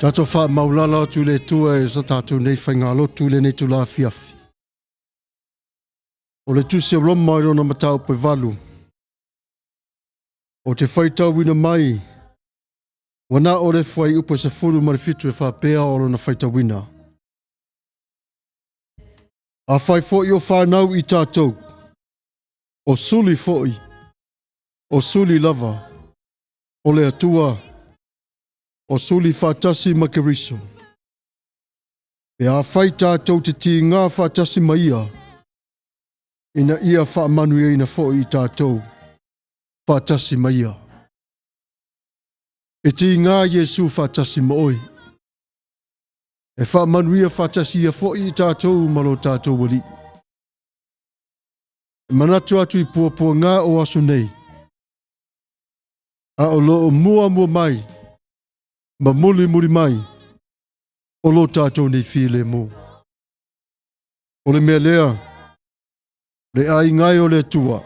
Tatou faamaulalo atu i le Atua i sa tatou nei faigalotu i lenei itula afiafi. O le Tusi a Roma i lona mataupu e 8, ou te faitauina mai, ua na o le fuaiupu e 17 e faapea o lona faitauina. Afai foi o fanau i tatou, o suli foi, o suli lava, o le Atua, o suli faatasi ma Keriso. Pe afai tatou te tiga faatasi ma ia, ina ia faamanuiaina foi i tatou faatasi ma ia. E tiga Iesu faatasi ma oe. E faamanuia faatasi ia foi i tatou ma lo tatou Alii. E manatu atu i puapuaga o aso nei, a o loo muamua mai ma mulimuli mai o lo tatou nei filemu. O le mea lea, le aiga e o le Atua,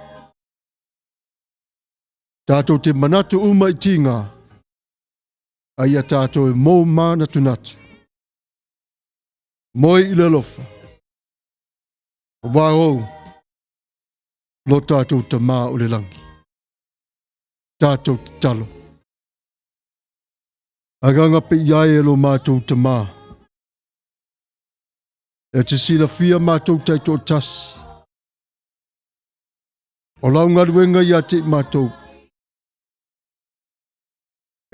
tatou te manatu uma i tiga, a ia tatou e mou manatunatu. Moe i le alofa, aua ou, lo tatou Tamā o le lagi. Tatou tatalo. Agaga paia e lo matou Tamā, e te silafia matou taitoatasi, o lau galuega ia te i matou,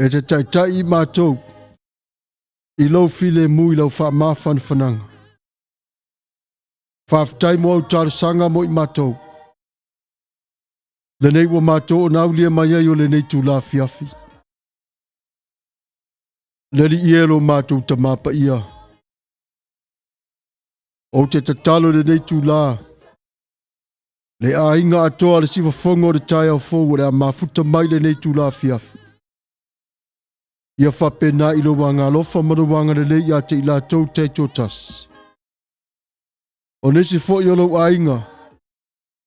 e te taitai i matou, i lou filemu i lau faamafanafanaga. Faafetai mo au talosaga mo i matou. Lenei ua matou ona aulia mai ai o lenei itula afiafi. Le Alii e lo matou Tamā paia, ou te tatalo i lenei itula, le aiga atoa le sivafogo o le taeao fou o le a mafuta mai lenei itula afiafi. Ia faapena i lou agalofa ma lou agalelei ia te i latou taitoatasi. O nisi foi o lou aiga,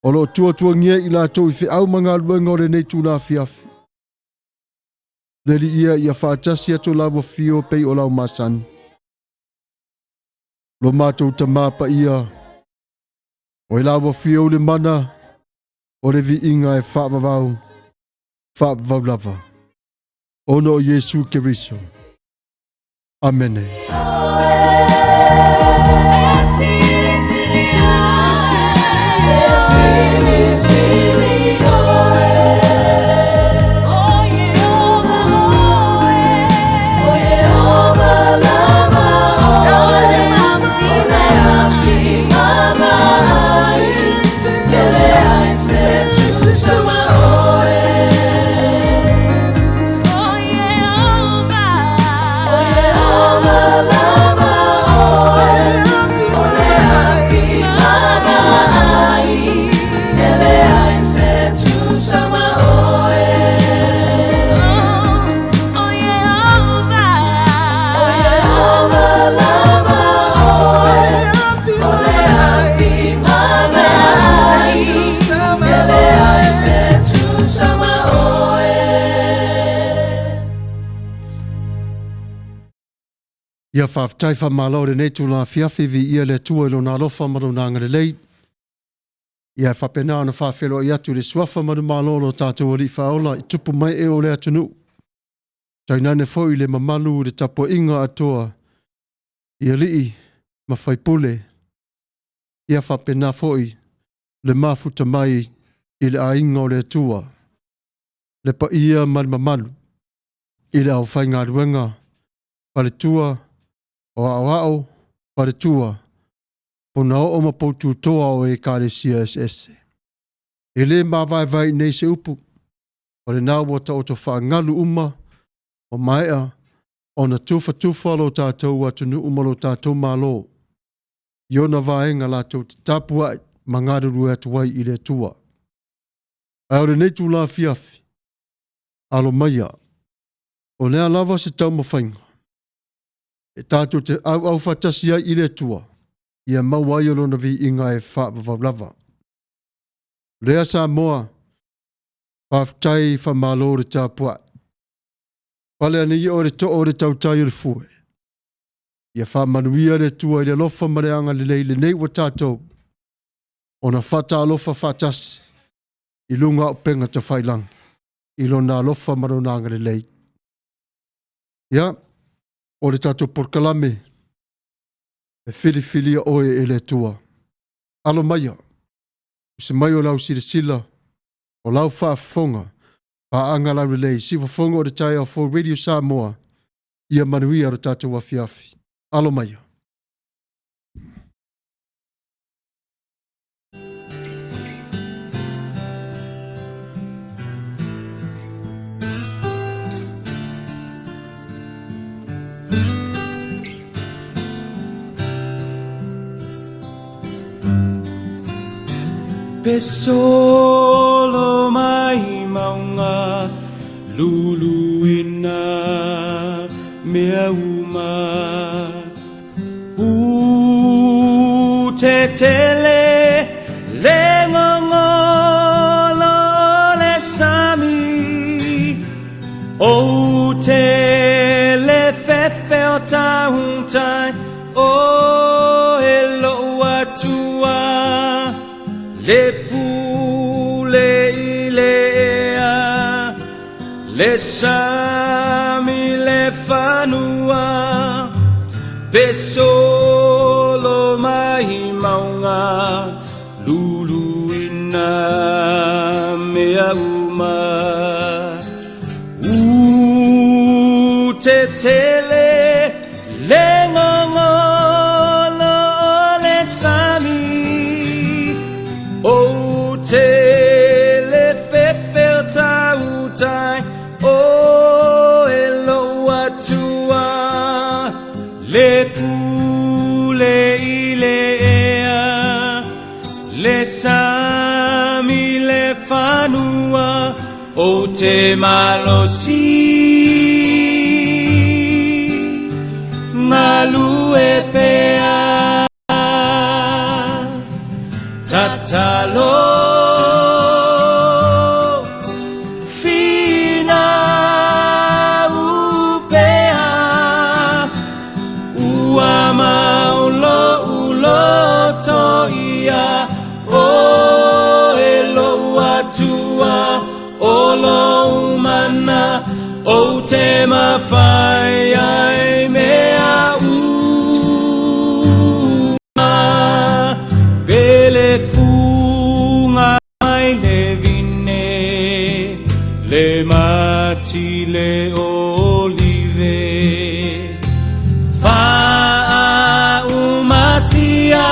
o lo o tuatuagia i latou i feau ma galuega o lenei itula afiafi. Le Alii ia, ia faatasi atu lau afio pei o lau masani. Lo matou Tamā paia, o i lau afio le mana o le viiga e faavavau, faavavau lava. Ona o Iesu Keriso. Amene. Ia faafetai faamalo i lenei itula afiafi, viia le Atua i lona alofa ma lona agalelei. Ia e faapena ona faafeiloai atu i le suafa manumalo o lo tatou Alii Faaola i tupu mai e o le atunuu. Tainane foi le mamalu i le tapuaiga atoa i alii ma faipule. Ia faapena foi le mafuta mai i le aiga o le Atua, le paia ma le mamalu i le aufaigaluega faletua o aoao faletua ponaoo ma poututoa o Ekalesia eseese. E le mavaevae nei se upu, o lena ua taoto faagalu uma ua maea ona tufatufa lo tatou atunuu ma lo tatou Malo i ona vaega latou te tapuai ma galulue atu ai i le Atua. Ae o lenei itula afiafi, alo maia, o le a lava se taumafaiga e tatou te auau faatasi ai i le Atua, ia maua ai o lona viiga e faavavau lava. Lea Samoa, faafetai faamalo le tapuai. Pale ane ia o le too o le tautai o le fue. Ia faamanuia le Atua i le alofa ma le agalelei lenei ua tatou ona faatalofa faatasi i luga o upega tafailagi i lona alofa ma lona agalelei. Ia, o le tatou polokalame, e filifilia oe e le Atua. Alo maia, usi mai o lau silasila, o lau faafofoga, paaga laulelei, siufofoga o le taeao fou Radio Samoa, ia manuia lo tatou afiafi. Alo maia. Pe solo mai mauga luluina mea uma U tetele le gogolo o le sami Ou te le fefe o tautai o e lou Atua Le pule i le ea Le sami le fanua Pe solo mai mauga Luluina mea uma U tetele le gogolo o le sami Ou te le fefe o tautai o e lou Atua Le pule i le ea Le sami le fanua Ou te malosi Galue pea Tatalo Finau pea Ua mau lou loto ia O e lou Atua O lou mana Ou te mafai ai mea uma Pe le fuga mai le vine Le mati le olive Faaumatia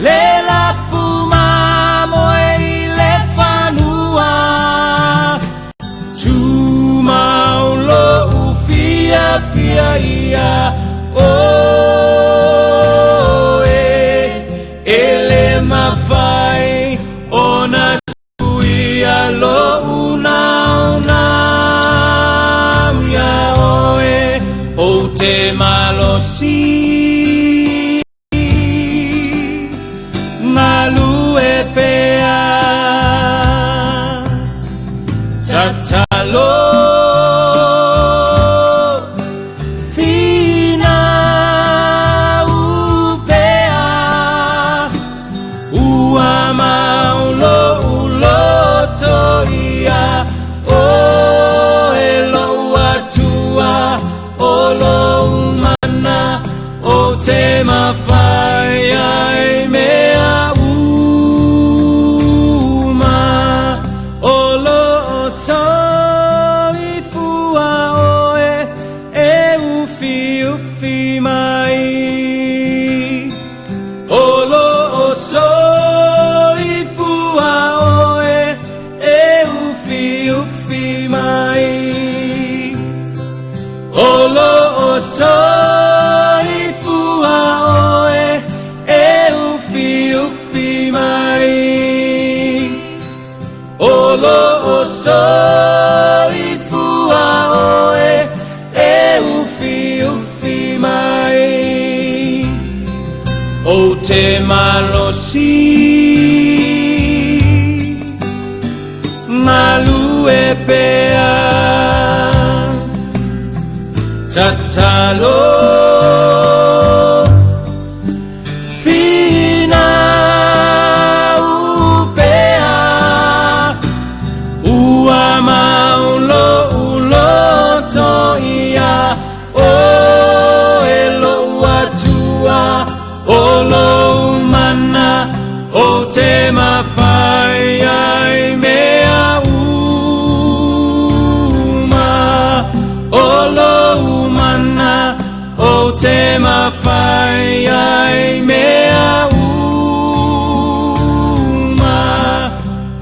le lafu mamoe i le fanua Tumau lou fiafia ia oe E le mafai ona suia lou naunau ia oe Ou te malosi Galue pea Tatalo Finau pea Ua mau lou loto ia Oe lou Atua O lou mana Ou te mafai ai mea uma O loo soifua oe E ufiufi mai O loo soifua oe E ufiufi mai O loo soifua oe E ufiufi mai O loo soifua oe E ufiufi mai Ou te malosi Galue pea Tatalo. te mafai ai mea uma, o lou mana ou te mafai ai mea uma,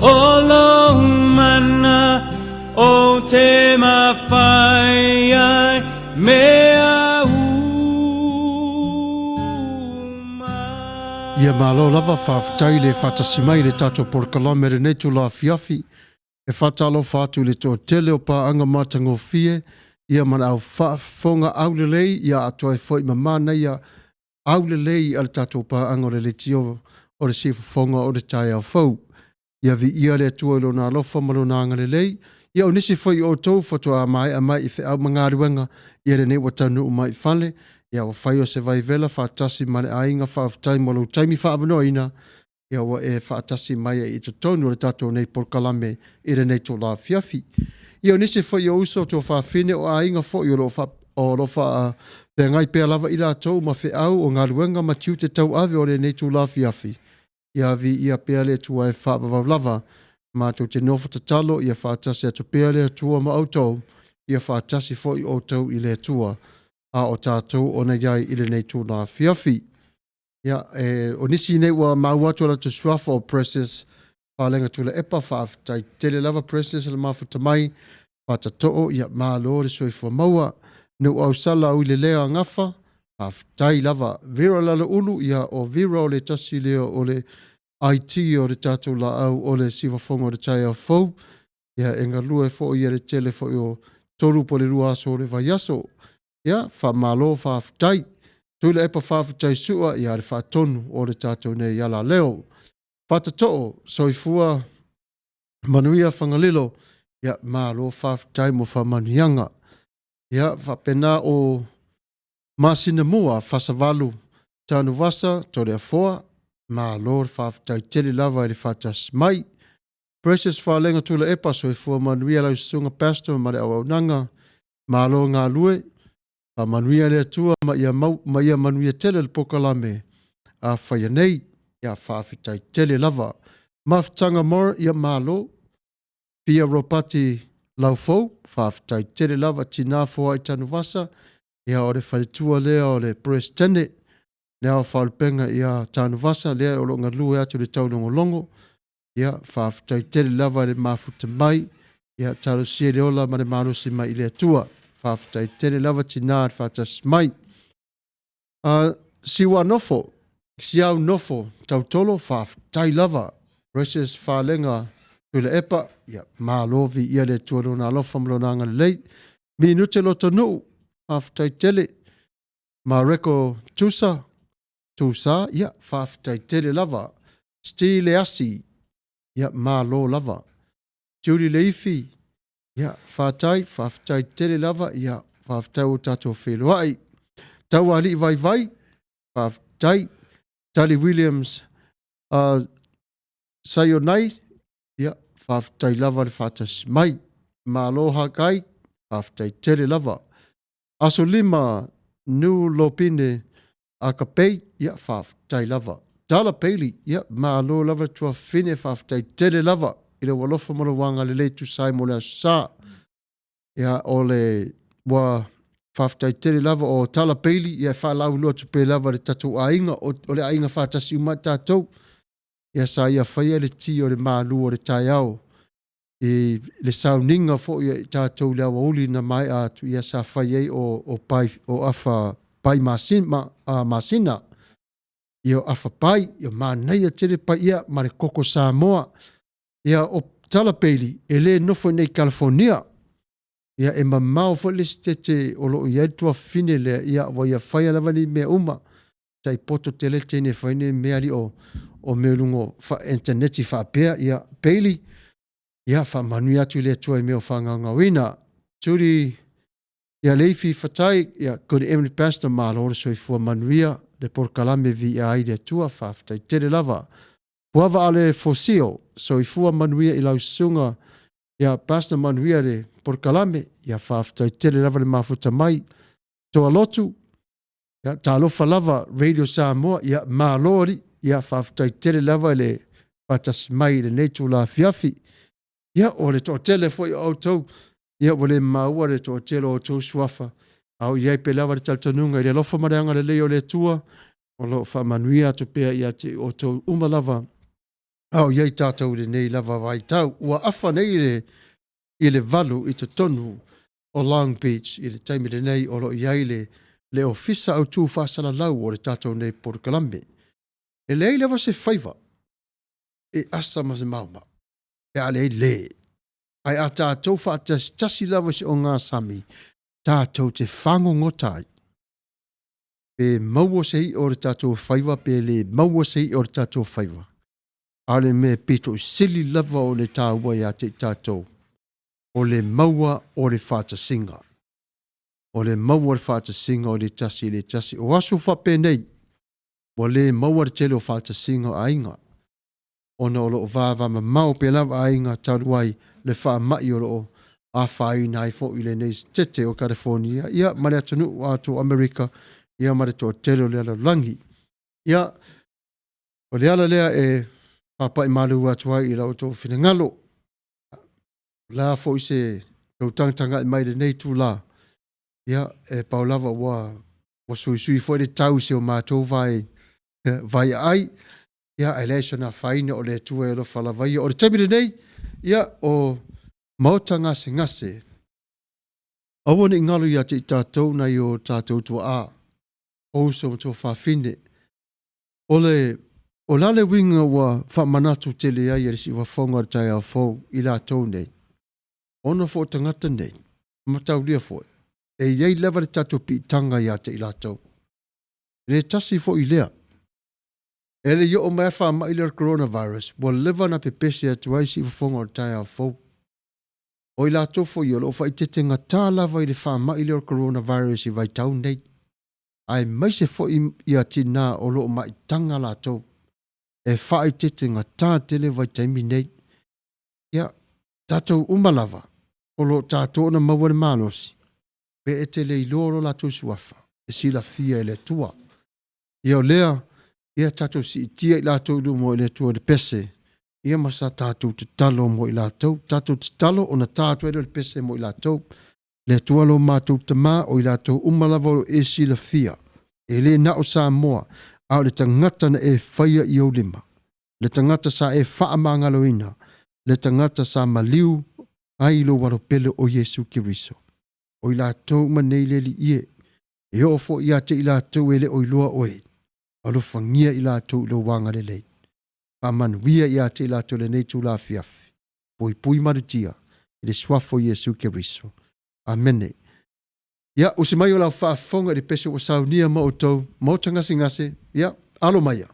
o lou mana ou te mafai ai mea uma. Ia malo lava, faafetai le faatasi mai i le tatou polokalame i lenei itula afiafi. E faatalofa atu i le toatele o paaga matagofie ia ma le au faafofoga aulelei ia atoa ai foi ma manaia aulelei a le tatou paaga o le Leitio o le Siufofoga o le Taeao Fou. Ia viia le Atua i Lona alofa ma Lona agalelei. Ia o nisi foi o outou faatoa maea mai i feau ma galuega, ia lenei ua taunuu mai i fale, ia ua fai o se vaivela faatasi ma le aiga, faafetai mo lou taimi faaavanoaina, ia ua e faatasi mai ai i totonu o le tatou nei polokalame i lenei itula afiafi. Ia o nisi foi o uso, tuafafine, o aiga foi o lo o faafeagai pea lava i latou ma feau o galuega ma tiute tauave o lenei itula afiafi, ia viia pea le Atua e faavavau lava. Matou te nofo tatalo ia faatasi atu pea le Atua ma outou, ia faatasi foi outou i le Atua, a o tatou ona i ai i lenei itula afiafi. Ia, e, o nisi nei ua maua atu o latou suafa o Precious Falega Tuilaepa, faafetai tele lava Precious le mafuta mai, fatatoo, ia malo le soifua maua. Nuuau Sala ui le lea gafa, faafetai lava. Vera Laloulu, ia o Vera o le tasi lea o le IT o le tatou laau o le Siufofoga o le Taeao Fou, ia e galue foi ia le tele foi o 3 po o le 2 aso o le vaiaso. Ia, faamalo, faafetai. Tuilaepa faafetai sua, ia le faatonu o le tatou nei alaleo. Fatatoo, soifua manuia Fagalilo, ia malo faafetai mo faamanuiaga. Ia, faapena o Masina Mua, Fasavalu, Tanuvasa, Toleafoa, malo le faafetai tele lava i le faatasi mai. Precious Falega Tuilaepa, soifua manuia lau susuga Pastor ma le auaunaga, malo galue, faamanuia le Atua ma ia, mau, ma ia manuia tele le polokalame a faia nei. Ia faafetai tele lava. Mafutaga Moore, ia malo. Fia Ropati Laufou, faafetai tele lava. Tina Foai Tanuvasa, ia o le faletua lea o le Peresetene, le ao faalupega ia Tanuvasa, lea o lo o galue atu i le taulogologo. Ia, faafetai tele lava i le mafuta mai. Ia, talosia le ola ma le malosi mai i le Atua. Faafetai tele lava tina le faatasi mai. Siua nofo, siau nofo, tautolo, faafetai lava. Precious Falega Tuilaepa, ia malo viia le Atua i lona alofa ma lona agalelei. Minute Lotonuu, faafetai tele. Mareko Tusa, Tusa, ia faafetai tele lava. Steve Leasi, ia malo lava. Judy Leifi, ia fatai, faafetai tele lava, ia faafetai ua tatou feiloai. Taualii Vaivai, faafetai. Tali Williams, Saionai, ia faafetai lava le faatasi mai. Malo Hakai, faafetai tele lava. Aso 5, Nu Lopine Akapei, ia faafetai lava. Tala Peili, ia malo lava le tuafafine, faafetai tele lava i lou alofa ma lou agalelei tusa ai mo le aso sa. Ia o le ua faafetai tele lava o Tala Peili, ia e faalauiloa atu pea lava i le tatou aiga, o le aiga faatasi uma tatou. Ia sa ia faia le ti o le malu o le taeao i le sauniga foi a i tatou i le aoauli na maea atu, ia sa fai ai o pai, o afa pai masina, masina. Ia o afa pai, ia manaia tele pai ia ma le koko Samoa. Ia o Tala Peili, e le nofo i nei i California. Ia e mamao foi le sitete o lo o i ai le tuafafine lea, ia ua ia faia lava nei mea uma. Tai poto tele le teine e fai nei mea alii o mea i luga o interneti faapea. Ia Peili, ia faamanuia atu i le Atua i mea o faagaogaoina. Judy, ia Leifi Fatai, ia good evening Pastor, malo le soifua manuia, le polokalame viia ai le Atua, faafetai tele lava. Puava a le Fosio, soifua manuia i lau susuga, ia Pastor manuia le polokalame, ia faafetai tele lava le mafuta mai. Toa Lotu, ia talofa lava Radio Samoa, ia malo alii, ia faafetai tele lava i le faatasi mai i lenei itula afiafi. Ia, o le toatele foi o outou, ia ua le maua le toatele o outou suafa, a o i ai pea lava le talitonuga i le alofa ma le agalelei o le Atua, o lo o faamanuia atu pea ia te outou uma lava, a o i ai tatou i lenei lava vaitau. Ua afa nei le i le 8 i totonu o Long Beach i le taimi lenei o lo o i ai le le Ofisa Autu Faasalalau o le tatou nei polokalame. E leai lava se faiva e asa ma se maomao pe a leai le. Ae a tatou faatasitasi lava i se ogasami, tatou te fagogota ai pe maua se i'a o le tatou faiva pe le maua se i'a o le tatou faiva. A o le mea pito i sili lava o le taua ia te i tatou, o le maua o le faatasiga. O le maua o le faatasiga o le tasi i le tasi. O aso faapenei, ua le maua le tele o faatasiga o aiga, ona o lo o vavamamao pea lava aiga talu ai le faamai o lo o afaina ai foi lenei Setete o Kalifonia, ia, ma le atunuu atoa o Amerika, ia, ma le toatele o le lalolagi. Ia, o le ala lea e faapai malu atu ai i la outou finagalo. O le a foi se tou tagatagai mai i lenei itula, ia, e pau lava ua ua suisui foi le tau i si o matou vai vaiaai, ia, ae leai sona afaina o le Atua e alofa lava ia. O le taimi lenei, ia, o Maota Gasegase, aua ne i galo ia te i tatou nai o tatou tuaa, o uso ma tuafafine. O le o le a le uiga ua faamanatu tele ai e le Siufofoga o le taeao fou i latou nei? Ona foi o tagata nei, mataulia foi, e i ai lava le tatou piitaga ia te i latou. E le tasi foi lea. E le i oo mai lava le faamai lea o le coronavirus, ua leva ona pepese atu ai Siufofoga o le taeao fou. O i latou foi o lo o faaeteetegata lava i le faamai lea o le coronavirus i vaitau nei, aemaise foi ia tina o lo o maitaga latou, e faaeteetegata tele vaitaimi nei. Ia, tatou uma lava, o lo o tatou ona maua le malosi, pe e te le iloa lo latou suafa, e silafia e le Atua. Ia o lea, ia tatou siitia i latou i luma o le Atua i le pese, ia ma sa tatou tatalo mo i latou. Tatou tatalo ona ta atu ai lea o le pese mo i latou. Le Atua lo matou Tama, o i latou uma lava o lo o e silafia, e le na o Samoa, a o le tagata na e faia i ou lima, le tagata sa e faamagaloina, le tagata sa maliu ai i lou alopele o Iesu Keriso. O i latou uma nei le Alii e, e oo foi ia te i latou e le o iloa oe, alofagia i latou i lou agalelei. Faamanuia ia te i latou i lenei itula afiafi. Puipui malutia i le suafa o Iesu Keriso. Amene. Ia, usi mai o lau faafofoga i le pese ua saunia ma outou, Maota Gasegase, ia, alo maia.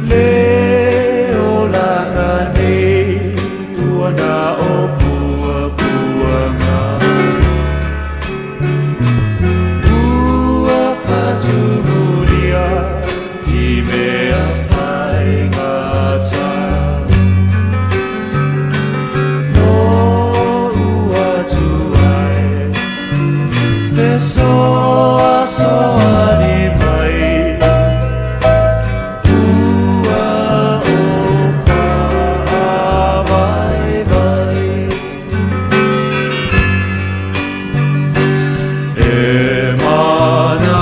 Le olaga nei ua na o puapuaga. Ua faatumulia i mea faigata. Noʻu atu ai fesoasoani mai. Ua ou faavaivai. E manatua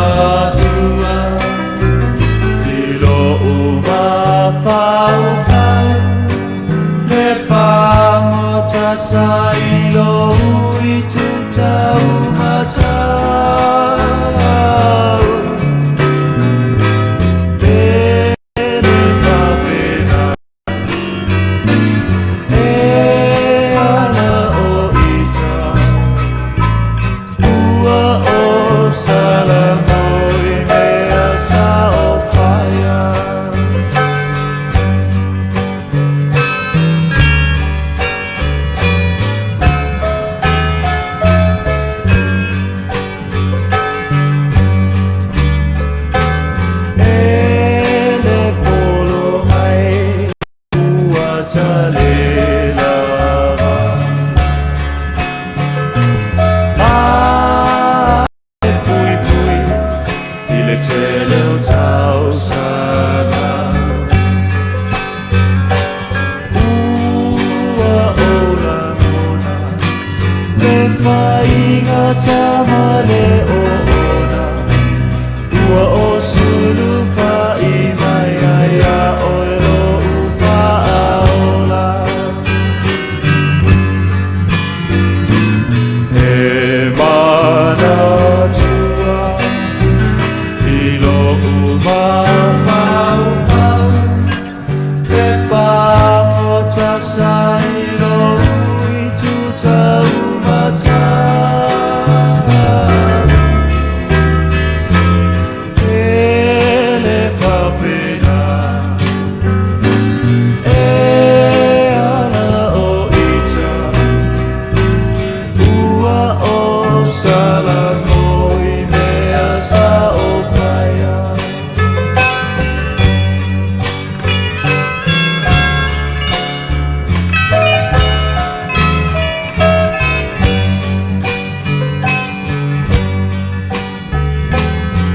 i loʻu mafaufau le pagota sa i lou itu taumatau. Pele faapena e ala o ita ua o Salamoi mea sa o faia. Le faiga tama le oona Ua o sulufa'i mai ai iā oe lo'u faaola. E manatua i lo'u mafaufau Le pagota sa i lo'u itu taumatau E le faapena e ala o ita Ua o Salamo i mea sa o faia.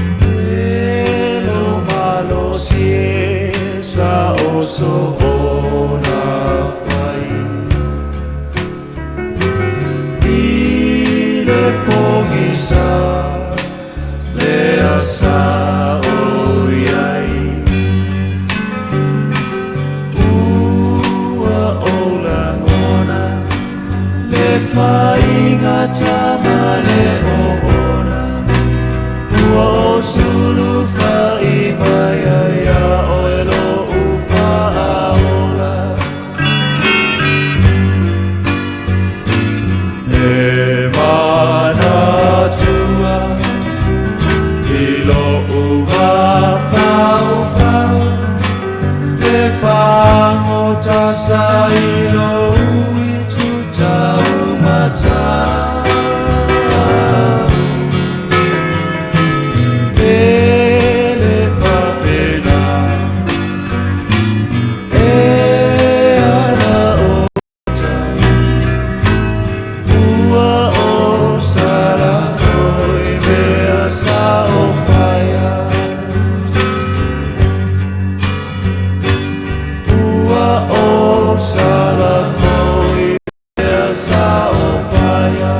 E lo malosi e sa o soona fai I le pogisa lea sa o i ai Ua ou lagona le faiga tama le oona Ua o sulufa'i mai ai iā oe lo'u faaola. E manatua i lo'u mafaufau le pagota sa i lou itu taumatau. E le faapena e ala o ita Ua o Salamo i mea sa o faia Ua o Salamo i mea sa o faia.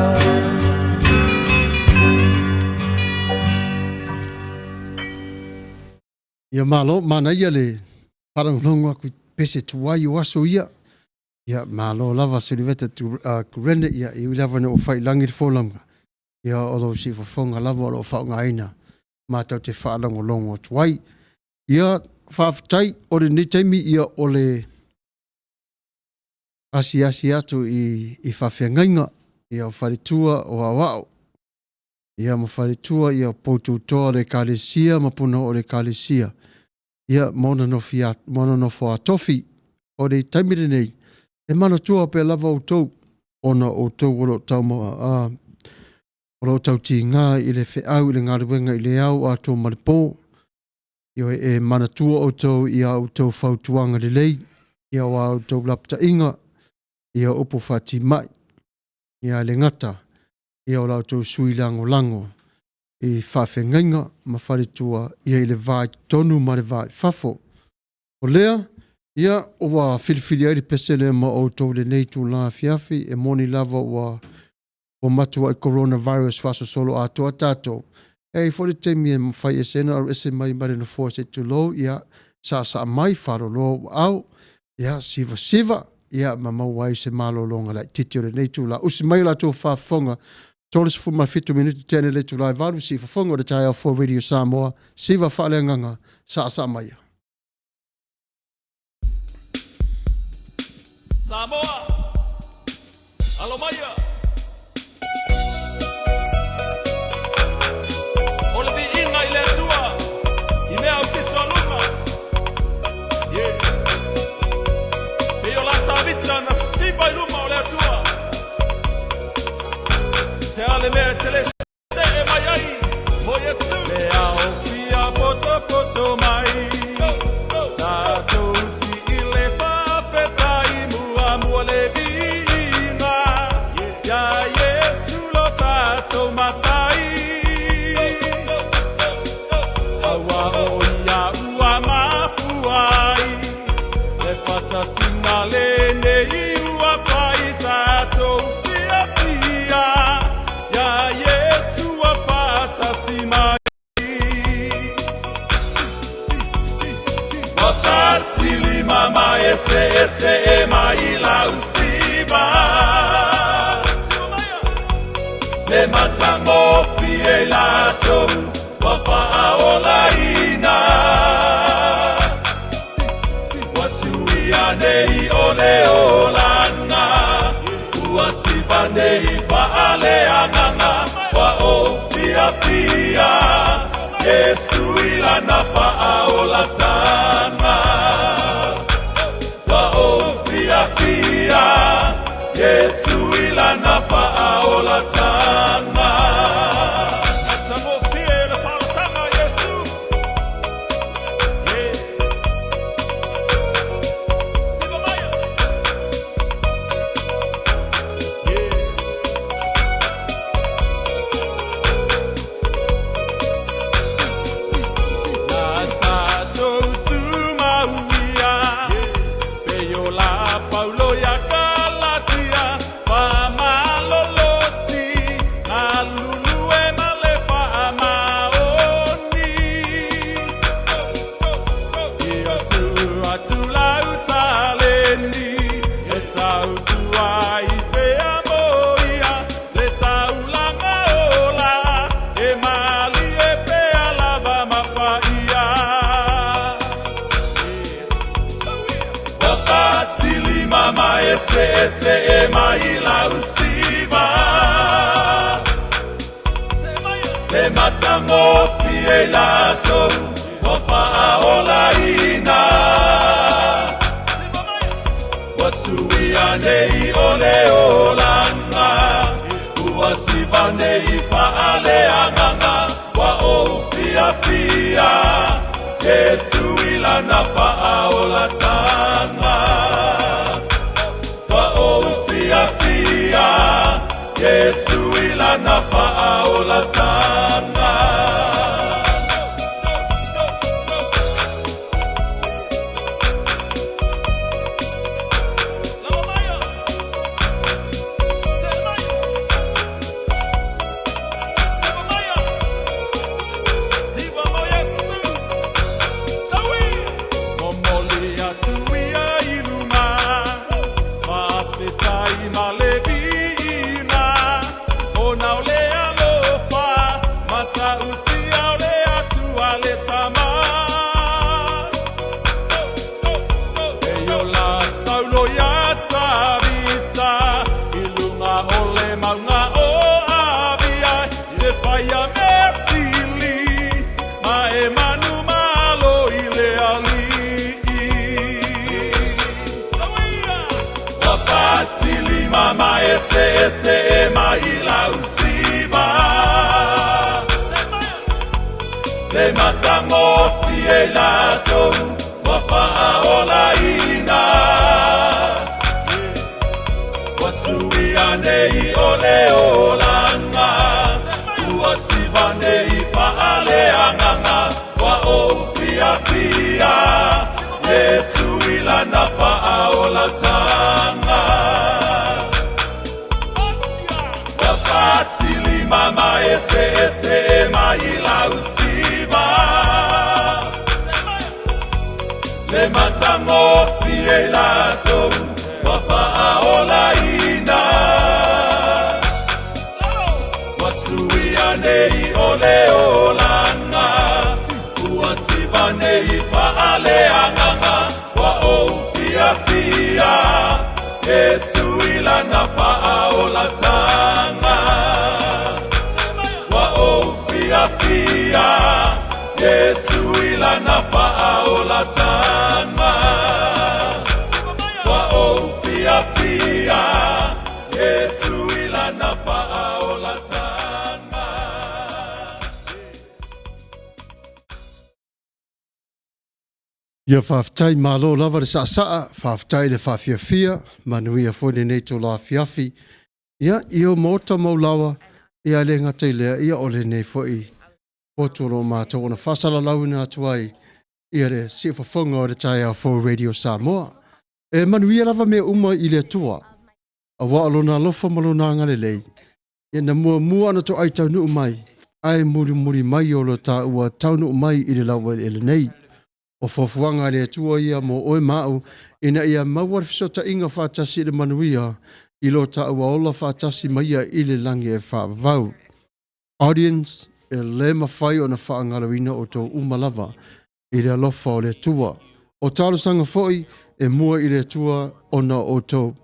Ia malo, manaia le faalogologo atu i pese tuai o aso ia. Ia malo lava Siliveta tu, Kurene, ia e ui lava ina ua fai i lagi le folauga, ia o lou siufofoga lava o lo o faaaogaina matou te faalogologo atu ai. Ia faafetai o lenei taimi ia o le asiasi atu i, i faafeagaiga ia o faletua o aoao ia ma faletua ia o poututoa o le ekalesia ma punouo o le ekalesia ia ma ona nofi ma ona nofo a tofi. O le taimi lenei, e manatua pea lava outou, ona o outou o lo o tau, o lo o tautiga i le feau i le galuega i le ao atoa ma le po. Ioe, e manatua outou i a outou fautuaga lelei, ia o a outou lapataiga, ia upu faatimai, ia e le gata, ia o la outou sui lagolago i faafeagaiga ma faletua ia i le va i totonu ma le va i fafo. O lea, ia, ua filifili ai le pese lea ma outou i lenei itula afiafi, e moni lava ua ua matuai coronavirus faasosolo atoa tatou, e i ai foi le taimi e mafai ese ai ona alu ese mai ma le nofoa se i tulou, ia, saasaa mai, faloloa ou aao, ia, sivasiva, ia, ma maua ai se malologa laitiiti o lenei itula. Usi mai o la outou faafofoga, 37 minute tea nei i le itula e 8, siufofoga o le taeao fou a Radio Samoa, siva faaleagaga, saasaa maia. Samoa, alo maia! O le viiga i le Atua i mea aupito a luga. Yeah. Pei o la Tavita na siva i luma o le Atua. Se a le mea e te le see mai ai mo Iesu. Le ao fia potopoto mai. Tatou sii le faafetai muamua le viiga. Ia Iesu lo tatou Matai. Aua o ia ua mafua ai le fatasina lenei ua fai tatou fiafia. Le matagofie i latou ua faaolaina. Ua suia nei o le olaga, ua siva nei faaleagaga, ua ou fiafia, Iesu i lana faaolataga. Ua ou fiafia, Iesu i lana faaolataga. Matagofie le faaolataga a Iesu. Yeah. Siva maia. Yeah. Na tatou tumauia, pei o la Paulo ia Galatia, faamalolosi, galulue ma le faamaoni. Ia tuu atu lau taleni, e tautua ai pea mo ia, le taulaga ola, e malie pea lava ma paia. Ua fatilima ma eseese mai lau siva. Le matagofie i latou ua faaolaina. Ua suia nei o le olaga, ua siva nei faaleagaga, ua ou fiafia, Iesu i lana faaolataga. Ua ou fiafia, Iesu i lana faaolataga. Lava maia. Se maia. Siva maia. Siva mo Iesu. Saui. Momoli atu ia i luma. Faafetai ma le viiga. Ona o le alofa. Matautia o le Atua le Tama. E ola Saulo ia Tavita i luga o le mauga o Avia i le faia mea sili ma e manumalo i le Alii. Ua fatilima ma eseese mai lau siva. Le matagofie i latou ua faaolaina. Ua suia nei o le olaga, ua siva nei faaleagaga, ua ou fiafia, Iesu i lana faaolataga. Ua fatilima ma eseese mai lau siva. Le matagofie i latou ua faaolaina. Ua suia nei o le olaga, ua siva nei faaleagaga, ua ou fiafia, Iesu i lana faaolataga. Ua ou fiafia, Iesu i lana faaolataga. Ua ou fiafia, Iesu i lana faaolataga. Ia faafetai malo lava le saasaa, faafetai le faafiafia, manuia foi lenei itula afiafi. Ia, i ou maota ma ou laoa, ia le gata i lea, ia o lenei foi potu o lo o matou ona faasalalauina atu ai ia le siufofoga o le taeao fou Radio Samoa. E manuia lava mea uma i le Atua, aua o lona alofa ma lona agalelei, ia na muamua ona toai taunuu mai, ae mulimuli mai o lo taua taunuu mai i le laueleele nei. O fuafuaga a le Atua ia mo oe ma au, ina ia maua le fesootaiga faatasi i le manuia. i lo taua ola faatasi ma ia i le lagi e faavavau. Audience, e le mafai ona faagaloina outou uma lava i le alofa o le Atua. O talosaga foi e mua i le Atua ona o outou.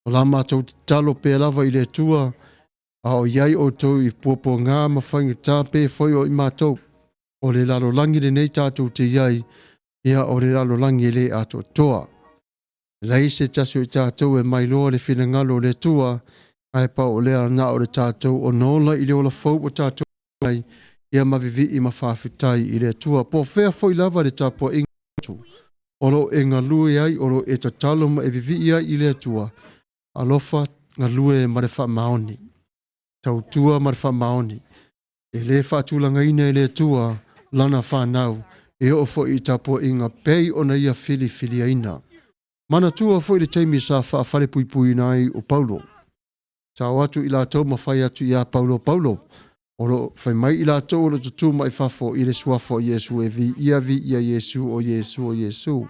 O la matou tatalo pea lava i le Atua, a o i ai outou i puapuaga ma faigata pei foi o i matou. O le lalolagi lenei tatou te i ai, ia o le lalolagi e le atoatoa. E leai se tasi o i tatou e mailoa le finagalo o le Atua, ae pau o lea na o le tatou ona ola i le ola fou ua tatou ai, ia ma vivii ma faafetai i le Atua. Po o fea foi lava le tapuaiga atu, o lo o e galue ai, o lo o e tatalo ma e vivii ai i le Atua, alofa galue ma le faamaoni. Tautua ma le faamaoni. E le faatulagaina e le Atua lana fanau e oo foi i tapuaiga pei ona ia filifiliaina. Manatua foi le taimi sa faafalepuipuiina ai o Paulo. Sa o atu i latou ma fai atu ia Paulo, Paulo, o lo o fai mai i latou o lo o tutū mai fafo i le suafa o Iesu e viia, viia Iesu, o Iesu, o Iesu.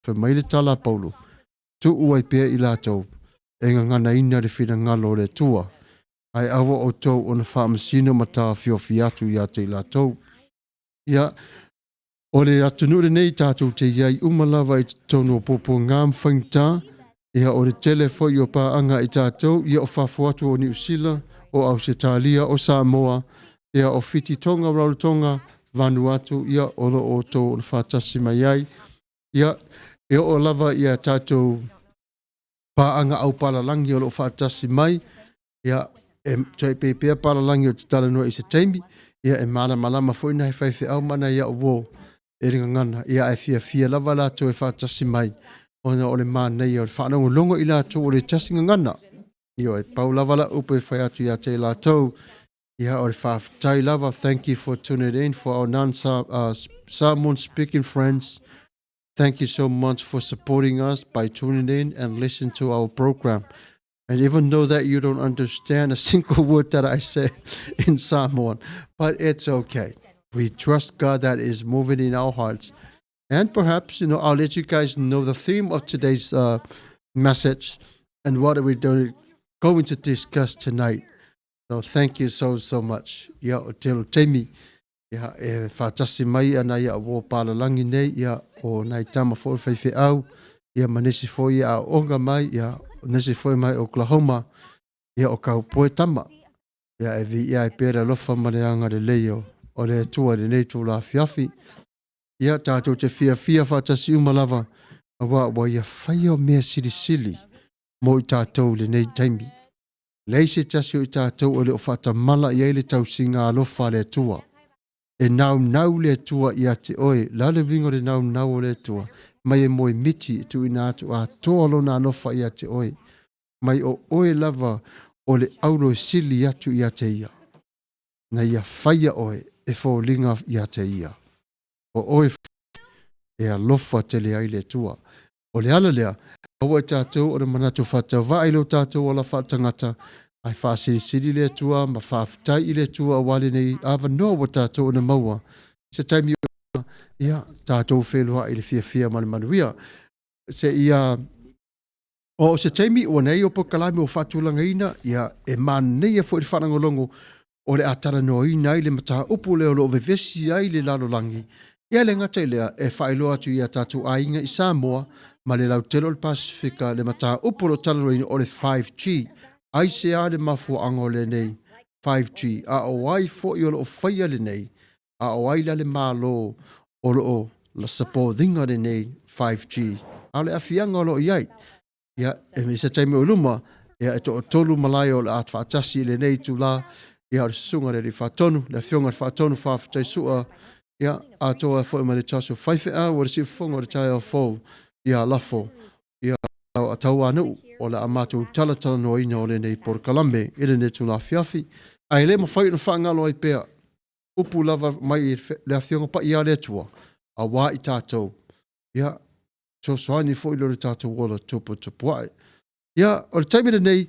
Fai mai le tala a Paulo, tuu ai pea i latou e gaganaina le finagalo o le Atua, ae aua outou ona faamasino ma taofiofi atu ia te i latou. Ia, o le atunuu lenei tatou te i ai uma lava i totonu o puapuaga ma faigata, ia o le tele foi o paaga i tatou, ia o fafo atu o Niu Sila, o Ausetalia, o Samoa, ia o Fiti Tonga, Rarotonga, Vanuatu, ia o lo o outou ona faatasi mai ai. Ia, e oo lava ia tatou paaga aupalalagi o lo o faatasi mai, ia, e toe pei pea palalagi o te talanoa i se taimi, ia e malamalama foi nai faifeau ma nai au uo i le gagana, ia ae fiafia lava latou e faatasi mai, ona o le manaia o le faalogologo i latou o le tasi gagana. Ioe, pau lava lau upu e fai atu ia te i latou, ia o le faafetai lava, thank you for tuning in for our non-Samoan speaking friends. Thank you so much for supporting us by tuning in and listen to our program. And even though that you don't understand a single word that I say in Samoan, but it's okay. We trust God that is moving in our hearts. And perhaps, I'll let you guys know the theme of today's message and what are we going to discuss tonight. So thank you so, so much. Ia, o te alo taimi, ia, e whātasi mai ana ia o pālalangi nei, ia, o nai tama fo whaiwheau, ia ma nisi fo ia a onga mai, ia, o nisi fo mai Oklahoma, ia o kau poe tama. Ia e vi ia e pera lofa ma le anga le leio, o le atua le nei tū la fiafi. Ia tātou te fia fia whātasi uma lava, a wā wa ia whaia o mea silisili mo i tātou le nei taimi. Leai se tasi o i tātou o le o whaatamala i ai le tausiga alofa a le Atua. E naunau le Atua ia te oe, la le uiga o le naunau o le Atua, mai e moemiti e tuuina atu atoa lona alofa ia te oe, mai o oe lava o le aulo e sili atu ia te ia. Na ia whaia oe e foliga ia te ia. O oe e alofa tele ai le Atua. O le ala lea, aua i tātou o le manatu whaatawai le o tātou o la whaatangata, ai whaasilisili le Atua, ma whaafetai i le Atua a wale nei awanoa wa tātou o na maua. Se taimi o ia, tātou whenua i le fiafia ma le manuia. Se ia, o se taimi ua nei o polokalame o faatulagaina, ia e manaia foi le faalogologo o le a talanoaina ai le mataupu lea o lo o vevesi ai le lalolagi. Ia le gata i lea, e faailoa atu i a tatou aiga i Samoa ma le lautele o le Pasefika le mataupu o lo o talanoaina o le 5G. Aisea le mafuaaga o lenei 5G? A o ai foi o lo o faia lenei? A o ai la le Malo o lo o supportinga lenei 5G? A o le aafiaga o lo o i ai. Ia, e se taimi o luma, ia e toatolu malae o le a faatasi i lenei itulā, ia o le susuga i le Alii Faatonu, le Afioga i le Faatonu faafetai sua, ia atoa ai foi ma le tasi o faifeau o le siufofoga o le taeao fou, ia lafo, ia tauanuu o le a matou talatalanoaina o lenei polokalame i lenei itula afiafi. Ae le mafai ona faagalo ai pea upu lava mai le Afioga Paia a le Atua, auā i tatou, ia fesoasoani foi lea o le tatou ola tuputupuae. Ia, o le taimi lenei,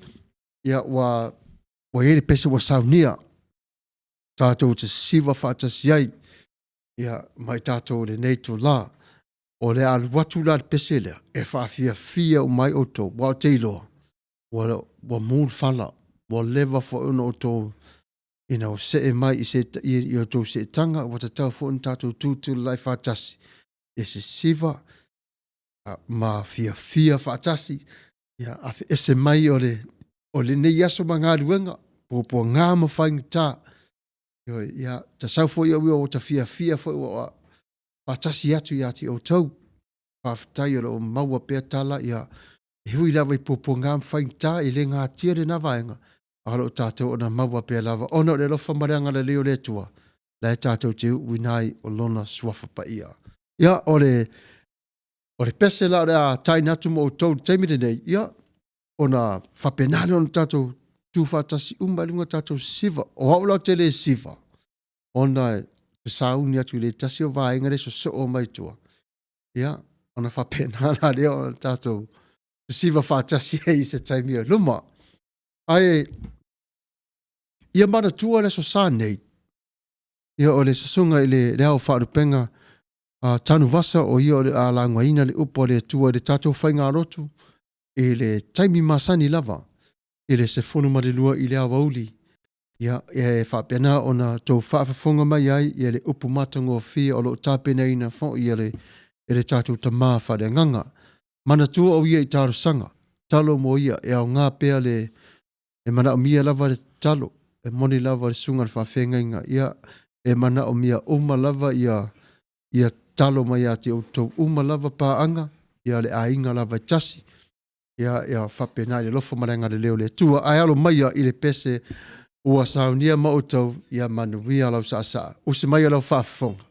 ia ua i ai le pese ua saunia, tatou te siva faatasi ai, ia, ma i tatou i lenei itulā. O le a alu atu la le pese lea, e faafiafia uma ai outou, aua ou te iloa. Ua, ua mu le fala, ua leva foi ona outou ina ua see mai i, se, i, i outou seetaga, ua tatau foi ona tatou tutulalai faatasi, e sisiva ma fiafia faatasi, ia afeese mai o le, o lenei aso ma galuega, puapuaga ma faigata. Ioe, ia, tasau foi au ia ua ta fiafia foi ua faatasi atu ia te outou. Faafetai o lo o maua pea tala, ia, e ui lava i puapuaga ma faigata, e le gatia lena vaega, a o lo o tatou ona maua pea lava, ona o le alofa ma le agalelei o le Atua, la e tatou te uuina ai o Lona Suafa Paia. Ia, o le, o le pese la o le a taina atu mo outou i le taimi lenei, ia, ona faapena lea ona tatou tu faatasi uma i luga tatou siva. O au la ou te le siva, ona e sauni atu i le tasi o vaega le sosoo mai tua. Ia, ona faapena la lea ona tatou sisiva faatasi ai i se taimi o luma. Ae, ia manatua le Aso Sa nei, ia o le susuga i le, le ao faalupega a Tanuvasa o ia o le a laugaina le upu a le Atua i le tatou faigalotu i le taimi masani lava i le 12 i le aoauli. Ia, e faapena ona tou faafofoga mai ai ia le upu matagofie o lo o tapenaina foi e le, e le tatou Tama faaleagaga. Manatua o ia i talosaga, talo mo ia, e aoga pea le, e manaomia lava le tatalo, e moni lava le susuga i le faafeagaiga, ia, e manaomia uma lava ia, ia tatalo mai ia te outou uma lava paaga, ia le aiga lava e tasi, ia, ia faapena i le alofa ma le agalelei o le Atua. Ae alo maia i le pese ua saunia ma outou, ia manuia lau saasaa. Usi maia lau faafofoga.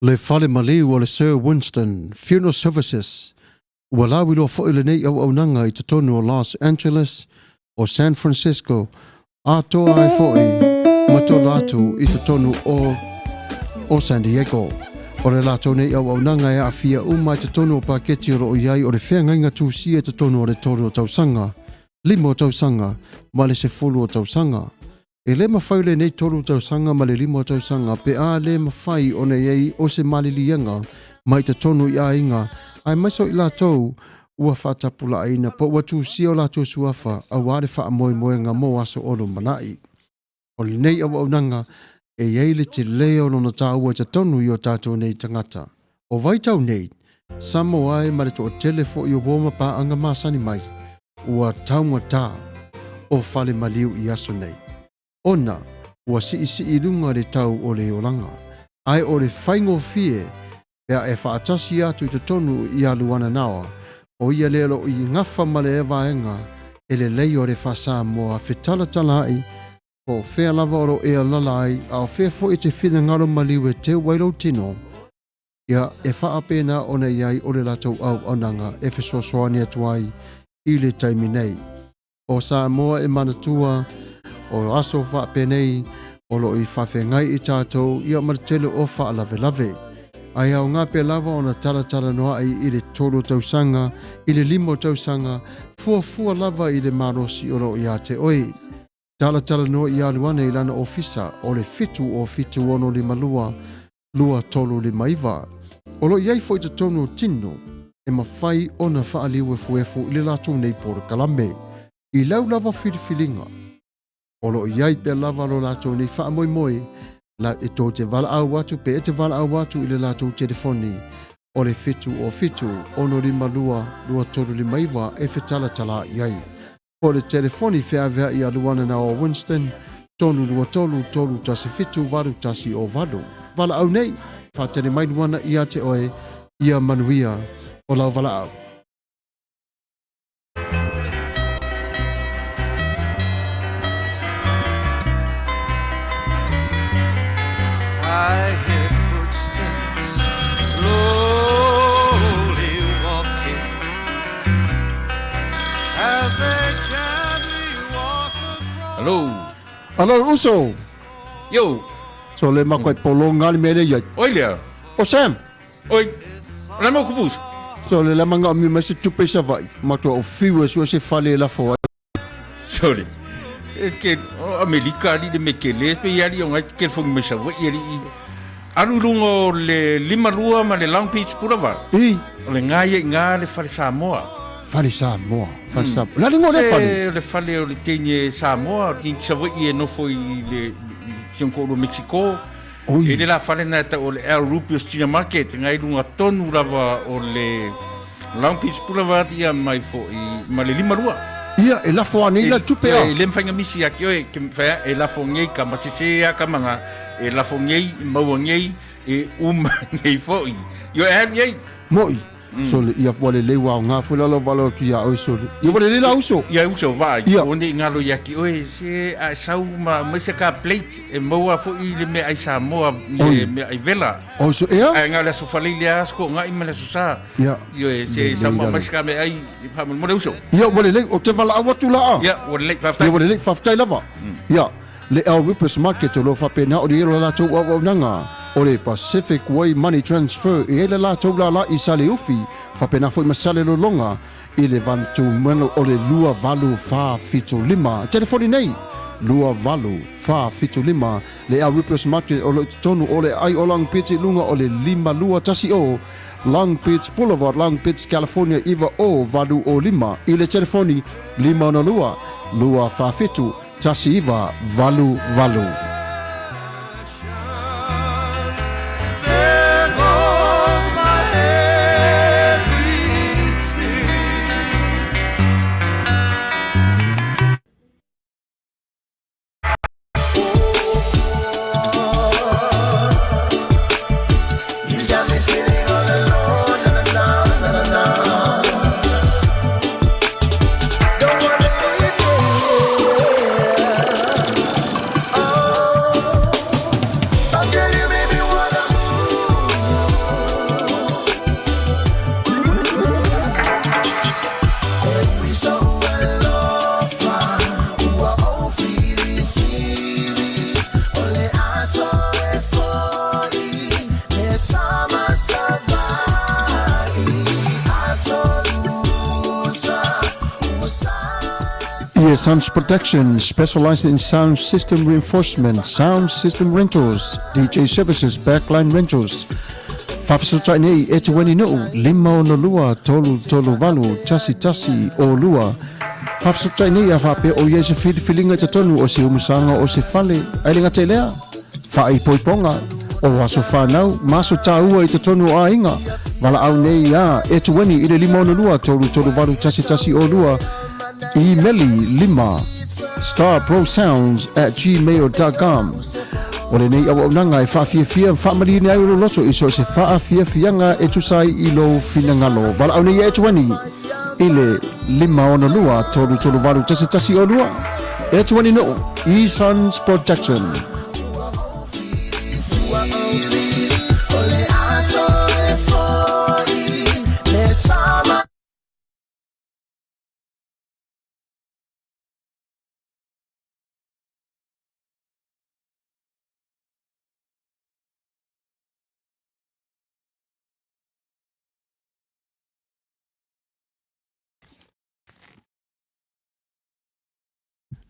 Le fale maliu o le Sir Winston Funeral Services ua lauiloa foi lenei auaunaga i totonu o Los Angeles, o San Francisco, atoa ai foi ma tola atu i totonu o o San Diego. O le latou nei auaunaga e aafia uma i totonu o paketi o lo o i ai o le feagaiga tusia i totonu o le 3 o tausaga, 5 o tausaga ma le 10 o tausaga. E le mafai lenei 3 tausaga ma le 5 tausaga pe a le mafai ona i ai o se maliliega mai totonu i aiga aemaise o i latou ua faatapulaaina po ua tusia o latou suafa aua le faamoemoega mo aso o lumanai. O lenei auaunaga e i ai le tele o lona taua i totonu i o tatou nei tagata. O vaitau nei, Samoa e ma le toatele foi o uo ma paaga masani mai, ua taugata o fale maliu i aso nei, ona ua siisii i luga le tau o le olaga, ae o le faigofie pe a e faatasi atu i totonu i Luana Naoa, o ia lea o lo o i gafa ma lea vaega e lelei o le faa-Samoa fetalatalaai, po o fea lava o lo o e alaala ai, a o fea foi e te finagalo maliu e teu ai lou tino, ia e faapena ona i ai o le latou auaunaga e fesoasoani atu ai i le taimi nei. O Samoa e manatua o aso faapenei o lo o i faafeagai i tatou ia ma le tele o faalavelave. Ae aoga pea lava ona talatalanoa'i i le 3 tausaga, i le 5 tausaga, fuafua lava i le malosi o lo o ia te oe. Talatalanoa ia Luana i lana ofisa o le 707 652 2359. O lo o i ai foi totonu o tino e mafai ona faaliuefuefu i le latou nei polokalame. I lau lava filifiliga, o lo o i ai pea lava lo latou nei faamoemoe la e tou te valaau atu pe e te valaau atu i le latou telefoni o le 707 652 2359 e fetalatala i ai. Po o le telefoni feaveai a Luana Naoa Winston, 323 317 8108. Valaau nei, faatali mai Luana ia te oe, ia manuia o lau valaau. I hear footsteps slowly walking as they gently walk across. Hello. Alo uso. Yo. So le makoai polonga le mea lea i ai. Oi lea. O Sam. Oi. O le mau kupusa. So le lama ngao mi mai se tupe i Savaii. Matua o fiu e sue se fale e lafo ai. Sorry. E ke o Amerika ali le me ke le pe ali o ngai ke fongi mai Savaii ali i alu i luga o le 52 ma le Long Beach Boulevard. I. O le ngai e ngā le fale Samoa. Fale Samoa. Fale Samoa. La lingo le fale. Se o le fale o le teine Samoa, o le teine Savaii e nofo i le i si ona toalua Mexico. Oi. E le la fale na e tau o le El Rubios China Market, ngai lunga tonu lava o le Long Beach Boulevard ia mai foi ma le 52. Ia, e lafo anei la tupe a. E le mawhai nga misi a ki oe, ke mawhai e lafo ngei ka masese a ka manga, e lafo ngei, e maua ngei, e uma ngei foi. Io e alu iai. Mo'i. Sole, ia ua lelei ua aoga foi la lau valaau atu iā oe sole. Ia ua lelei la uso. Ia uso vaai, Ia. o nei ngalo ia ki oe, se a e sau ma mai se ka plate e maua foi le mea ai Samoa, le mea ai vela. Oi so, ea? Ae ngā le aso falei le aso ko ngai ma le aso sa. Ia. Io e se Lelei sau ma lalo. mai se ka mea ai, i wha mo le uso. Ia ua lelei, ou te valaau atu la a. Ia, ua lelei, faafetai. Ia ua lelei, faafetai lava. Ia, le El Rupes Market o lo o faapena ona i ai lo latou auaunaga o le Pacific Way Money Transfer e i ai le latou lala i Saleufi, faapena foi ma Salelologa i le vanutumanu o le 2475. Telefoni nei, 2475, le El Rupes Market o lo o i totonu o le aai o Long Beach i luga o le 5210 Long Beach Boulevard, Long Beach, California 90805 i le telefoni 562 247 1988. There goes my everything. EA Sounds Production specializes in sound system reinforcement, sound system rentals, DJ services, backline rentals. Faafesootai nei e Tueni Nuu, 562 338 1102. Faafesootai nei a faapea o i ai se filifiliga i totonu o se umusaga o se fale, ae le gata i lea, faaipoipoga o aso fanau ma aso taua i totonu o aiga. Valaau nei iā Etueni i le 562 338 1102. Imeli 5 starprosounds@gmail.com. O lenei auaunaga e faafiafia ma faamalieina ai lou loto i so o se faafiafiaga e tusa ai i lou finagalo. Valaau nei iā Etuani i le 562 338 1102. Etuani Nuu, E-Sons Production.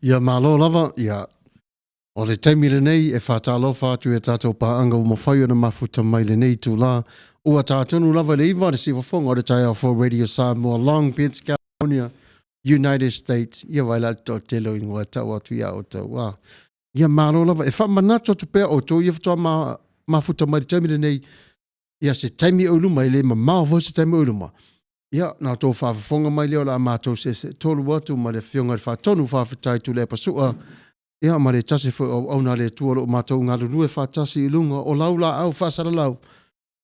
Ia malo lava, ia o le taimi lenei e faatalofa atu i a tatou paaga ua mafai ona mafuta mai lenei itulā. Ua tā tonu lava i le iva le siufofoga o le taeao fou Radio Samoa, Long Beach, California, United States. Ia vaai la le toatele o ingoa e tau atu iā outou. A, ia malo lava. E faamanatu atu pea outou ia faatoa ma, mafuta mai le taimi lenei, ia se taimi o i luma, e le mamao foi se taimi o i luma. Ia, na outou faafofoga mai lea o le a matou seeseetolu atu ma le Afioga i le Faatonu, faafetai Tuilaepa Sua, ia ma le tasi foi o auauna a le Atua o lo o matou galulue faatasi i luga o laulaau faasalalau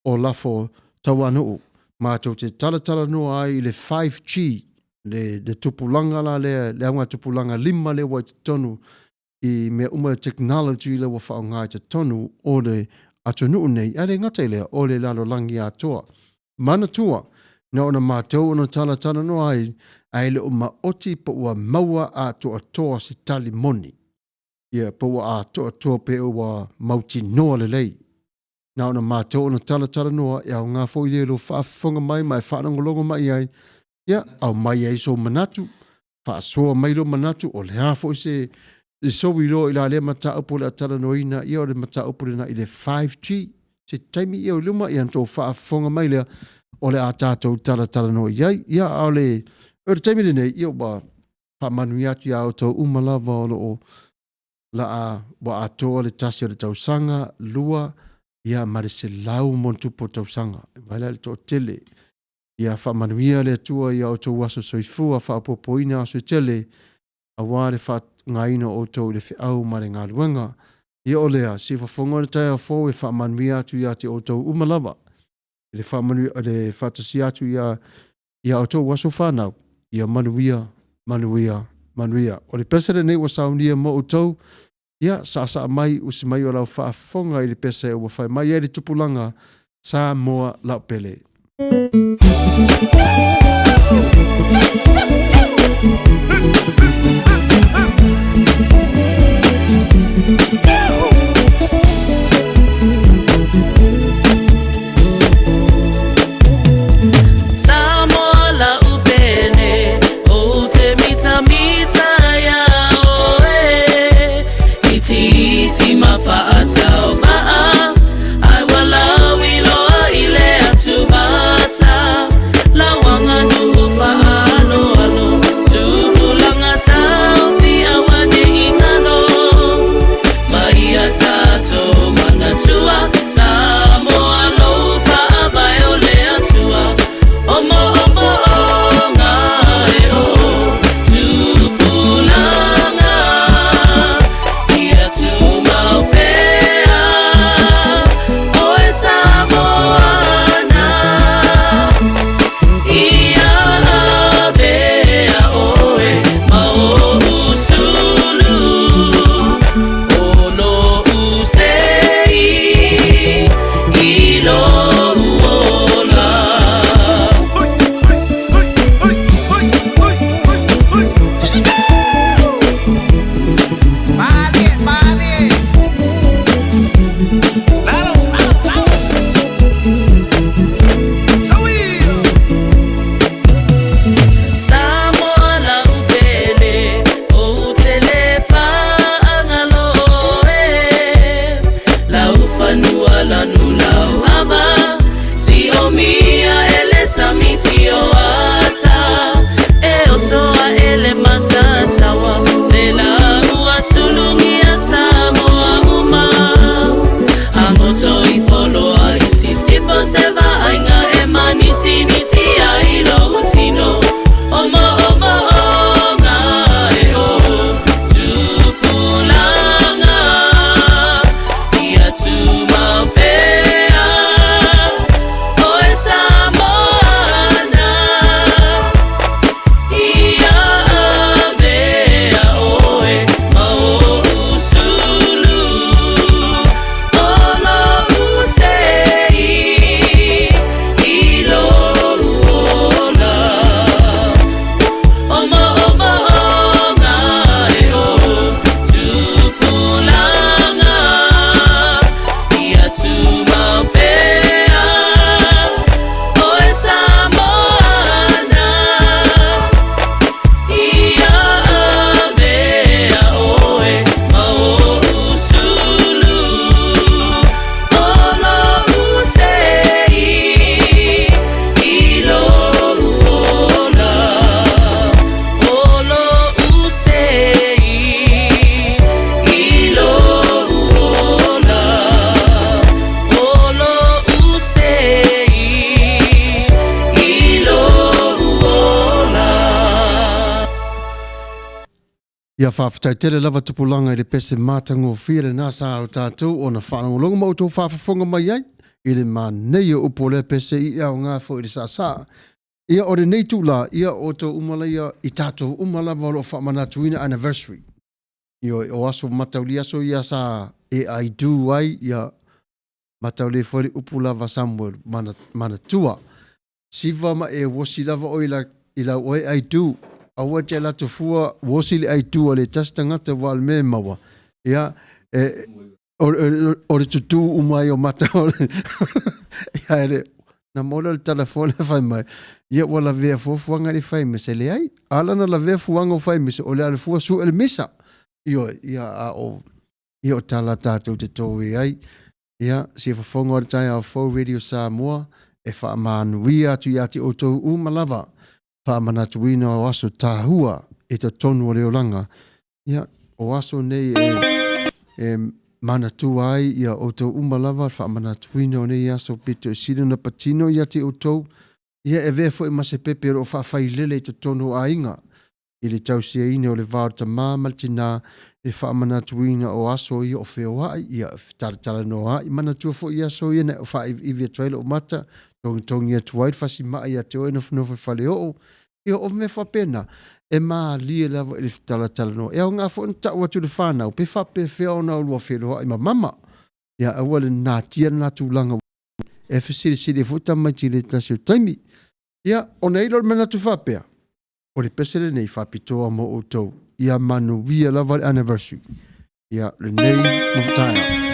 o Lafo Tauanuu. Matou te talatalanoa ai i le 5G, le, le tupulaga la lea, le augatupulaga lima lea ua i totonu i mea uma le technology lea ua faaaoga i totonu o le atunuu nei, ae le gata i lea, o le lalolagi atoa. Manatua, na ona matou ona talatalanoa ai, ae le o maoti po ua maua atoatoa se tali moni. Ia, po ua atoatoa pe ua mautinoa lelei. Na ona matou ona talatalanoa, e aoga foi lea i lou faafofoga mai ma e faalogologo mai i ai, ia, aumai ai sou manatu, faasoa mai lou manatu, o le a foi se sou iloa i la lea mataupu o le a talanoaina, ia o le mataupu lena i le 5G. Se taimi ia o i luma, ia ona outou faafofoga mai lea, o le a tatou talatalanoa i ai. Ia, a o le, o le taimi lenei, ia ua faamanuia atu iā outou uma lava o lo o la ua atoa le tasi o le tausaga, lua, ia ma le 100+ o tausaga. Vaai la i le toatele. Ia faamanuia le Atua i a outou aso soifua, faaopoopoina aso e tele, aua le faaaogaina o outou i le feau ma le galuega. Ia o lea, siufofoga o le taeao fou e faamanuia atu ia te outou uma lava, i le faamanuia, le faatasia atu ia, ia outou aso fanau, ia manuia, manuia, manuia. O le pese lenei ua saunia mo outou, ia saasaa mai, usi mai o lau faafofoga i le pese ua fai mai ai le tupulaga Samoa lau pele. Samoa lau pele, ou te mitamita ia oe. Itiiti ma faataumaa, ai ua lauiloa i le atuvasa. Lau aganuu faaaloalo. Ia faafetai tele lava tupulaga i le pese matagofie lena sa o tatou ona faalogologo ma outou faafofoga mai ai i le manaia o upu o lea pese i aoga foi i le saasaa. Ia o lenei itula, ia o outou uma laia i tatou uma lava o lo o faamanatuina anniversary. Ioe, o aso mataulia aso ia sa e I do ai, ia mataulia foi le upu lava Samuel mana, manatua. Siva ma e uosi lava oe i la, i lau oe I do. Aua e te alu atu fua uosi le I do a le tasi tagata aua o le mea e maua. Ia, e, o, o, o le tutū uma ai o mata o le ia e le na maua lea o le tala fua lea fai mai ia ua lavea fua fuaga le fai mese leai ala na lavea fuaga o fai mese o le alu fua sue le misa ioe ia a o ia o tala tatou te toe ai ia sia fofoga o le taeao fou Radio Samoa e faamanuia atu ia te outou uma lava faamanatuina o aso tahua i totonu o le olaga Ia, o aso nei e, e manatua ai ia outou uma lava le faamanatuina o nei aso pito e sili ona patino ia te outou, ia e avea foi ma se pepe o lo o faafailele i totonu o aiga, i le tausiaina o le va o le tamā ma le tinā, i le faamanatuina o aso ia o feoai, ia talatalanoa ai, manatua foi aso ia na faaiviivi atu ai lou mata, togitogi atu ai le fasimaa ia te oe nofonofo i le faleoo, Ia, o mea faapena, e malie lava i le talatalanoa. E aoga foi ona tau atu i le fanau, pe faapefea ona olua feiloai ma mama. Ia, aua le natia lena tulaga e fesilisili ai foi tamaiti i le tasi o taimi. Ia, ona i ai lea o le manatu faapea, o le pese lenei faapitoa mo outou. Ia manuia lava le anniversary. Ia, lenei mafutaea.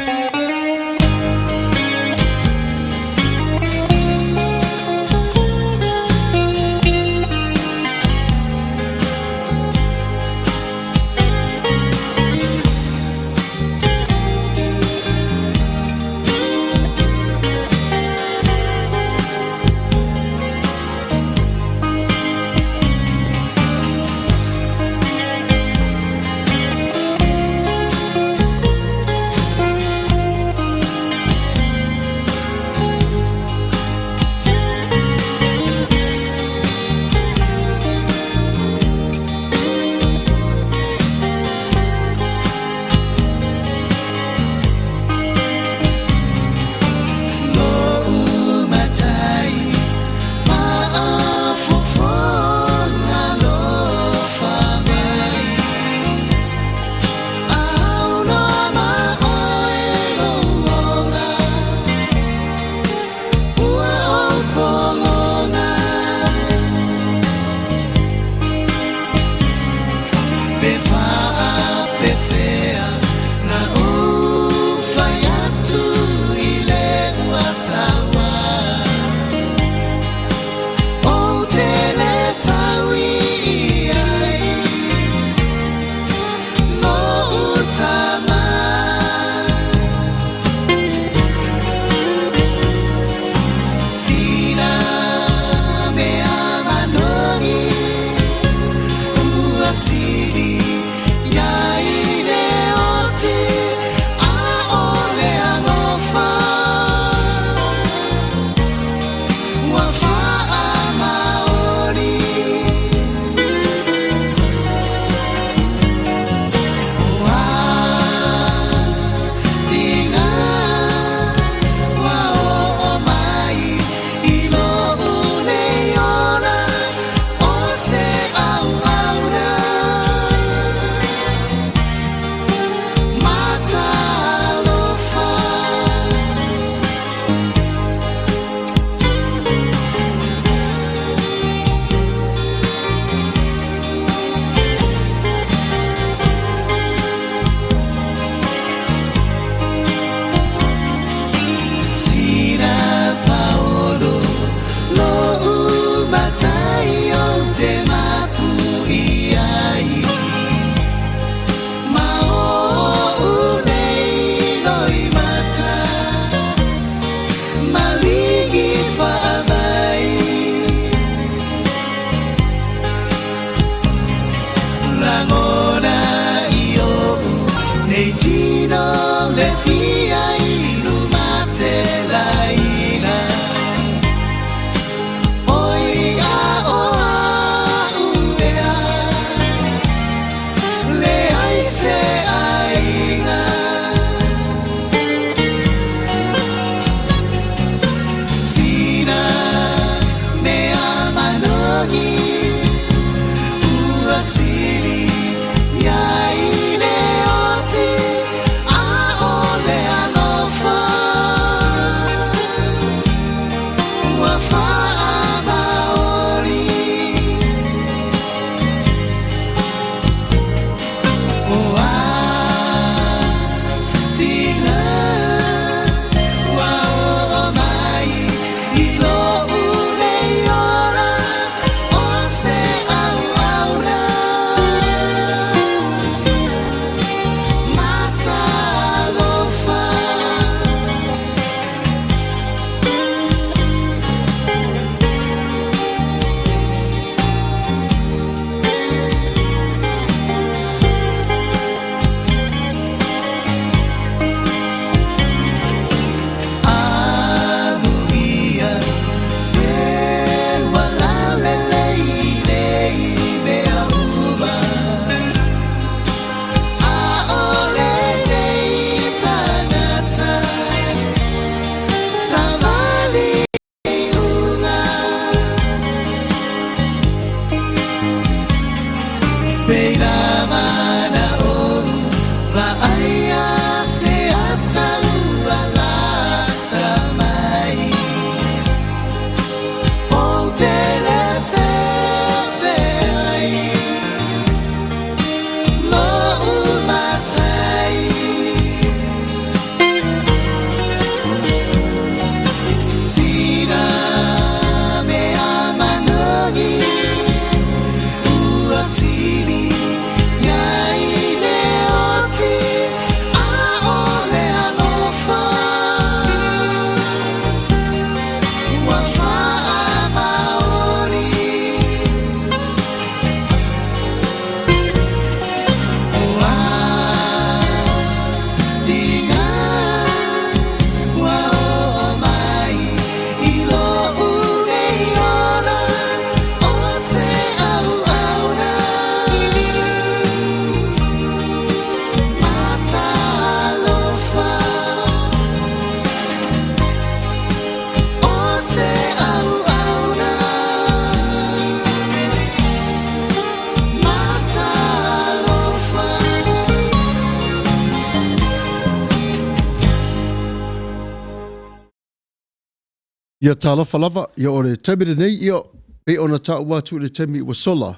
Ia talofa lava, ia o le taimi lenei, ia pei ona taua atu i le taimi ua sola,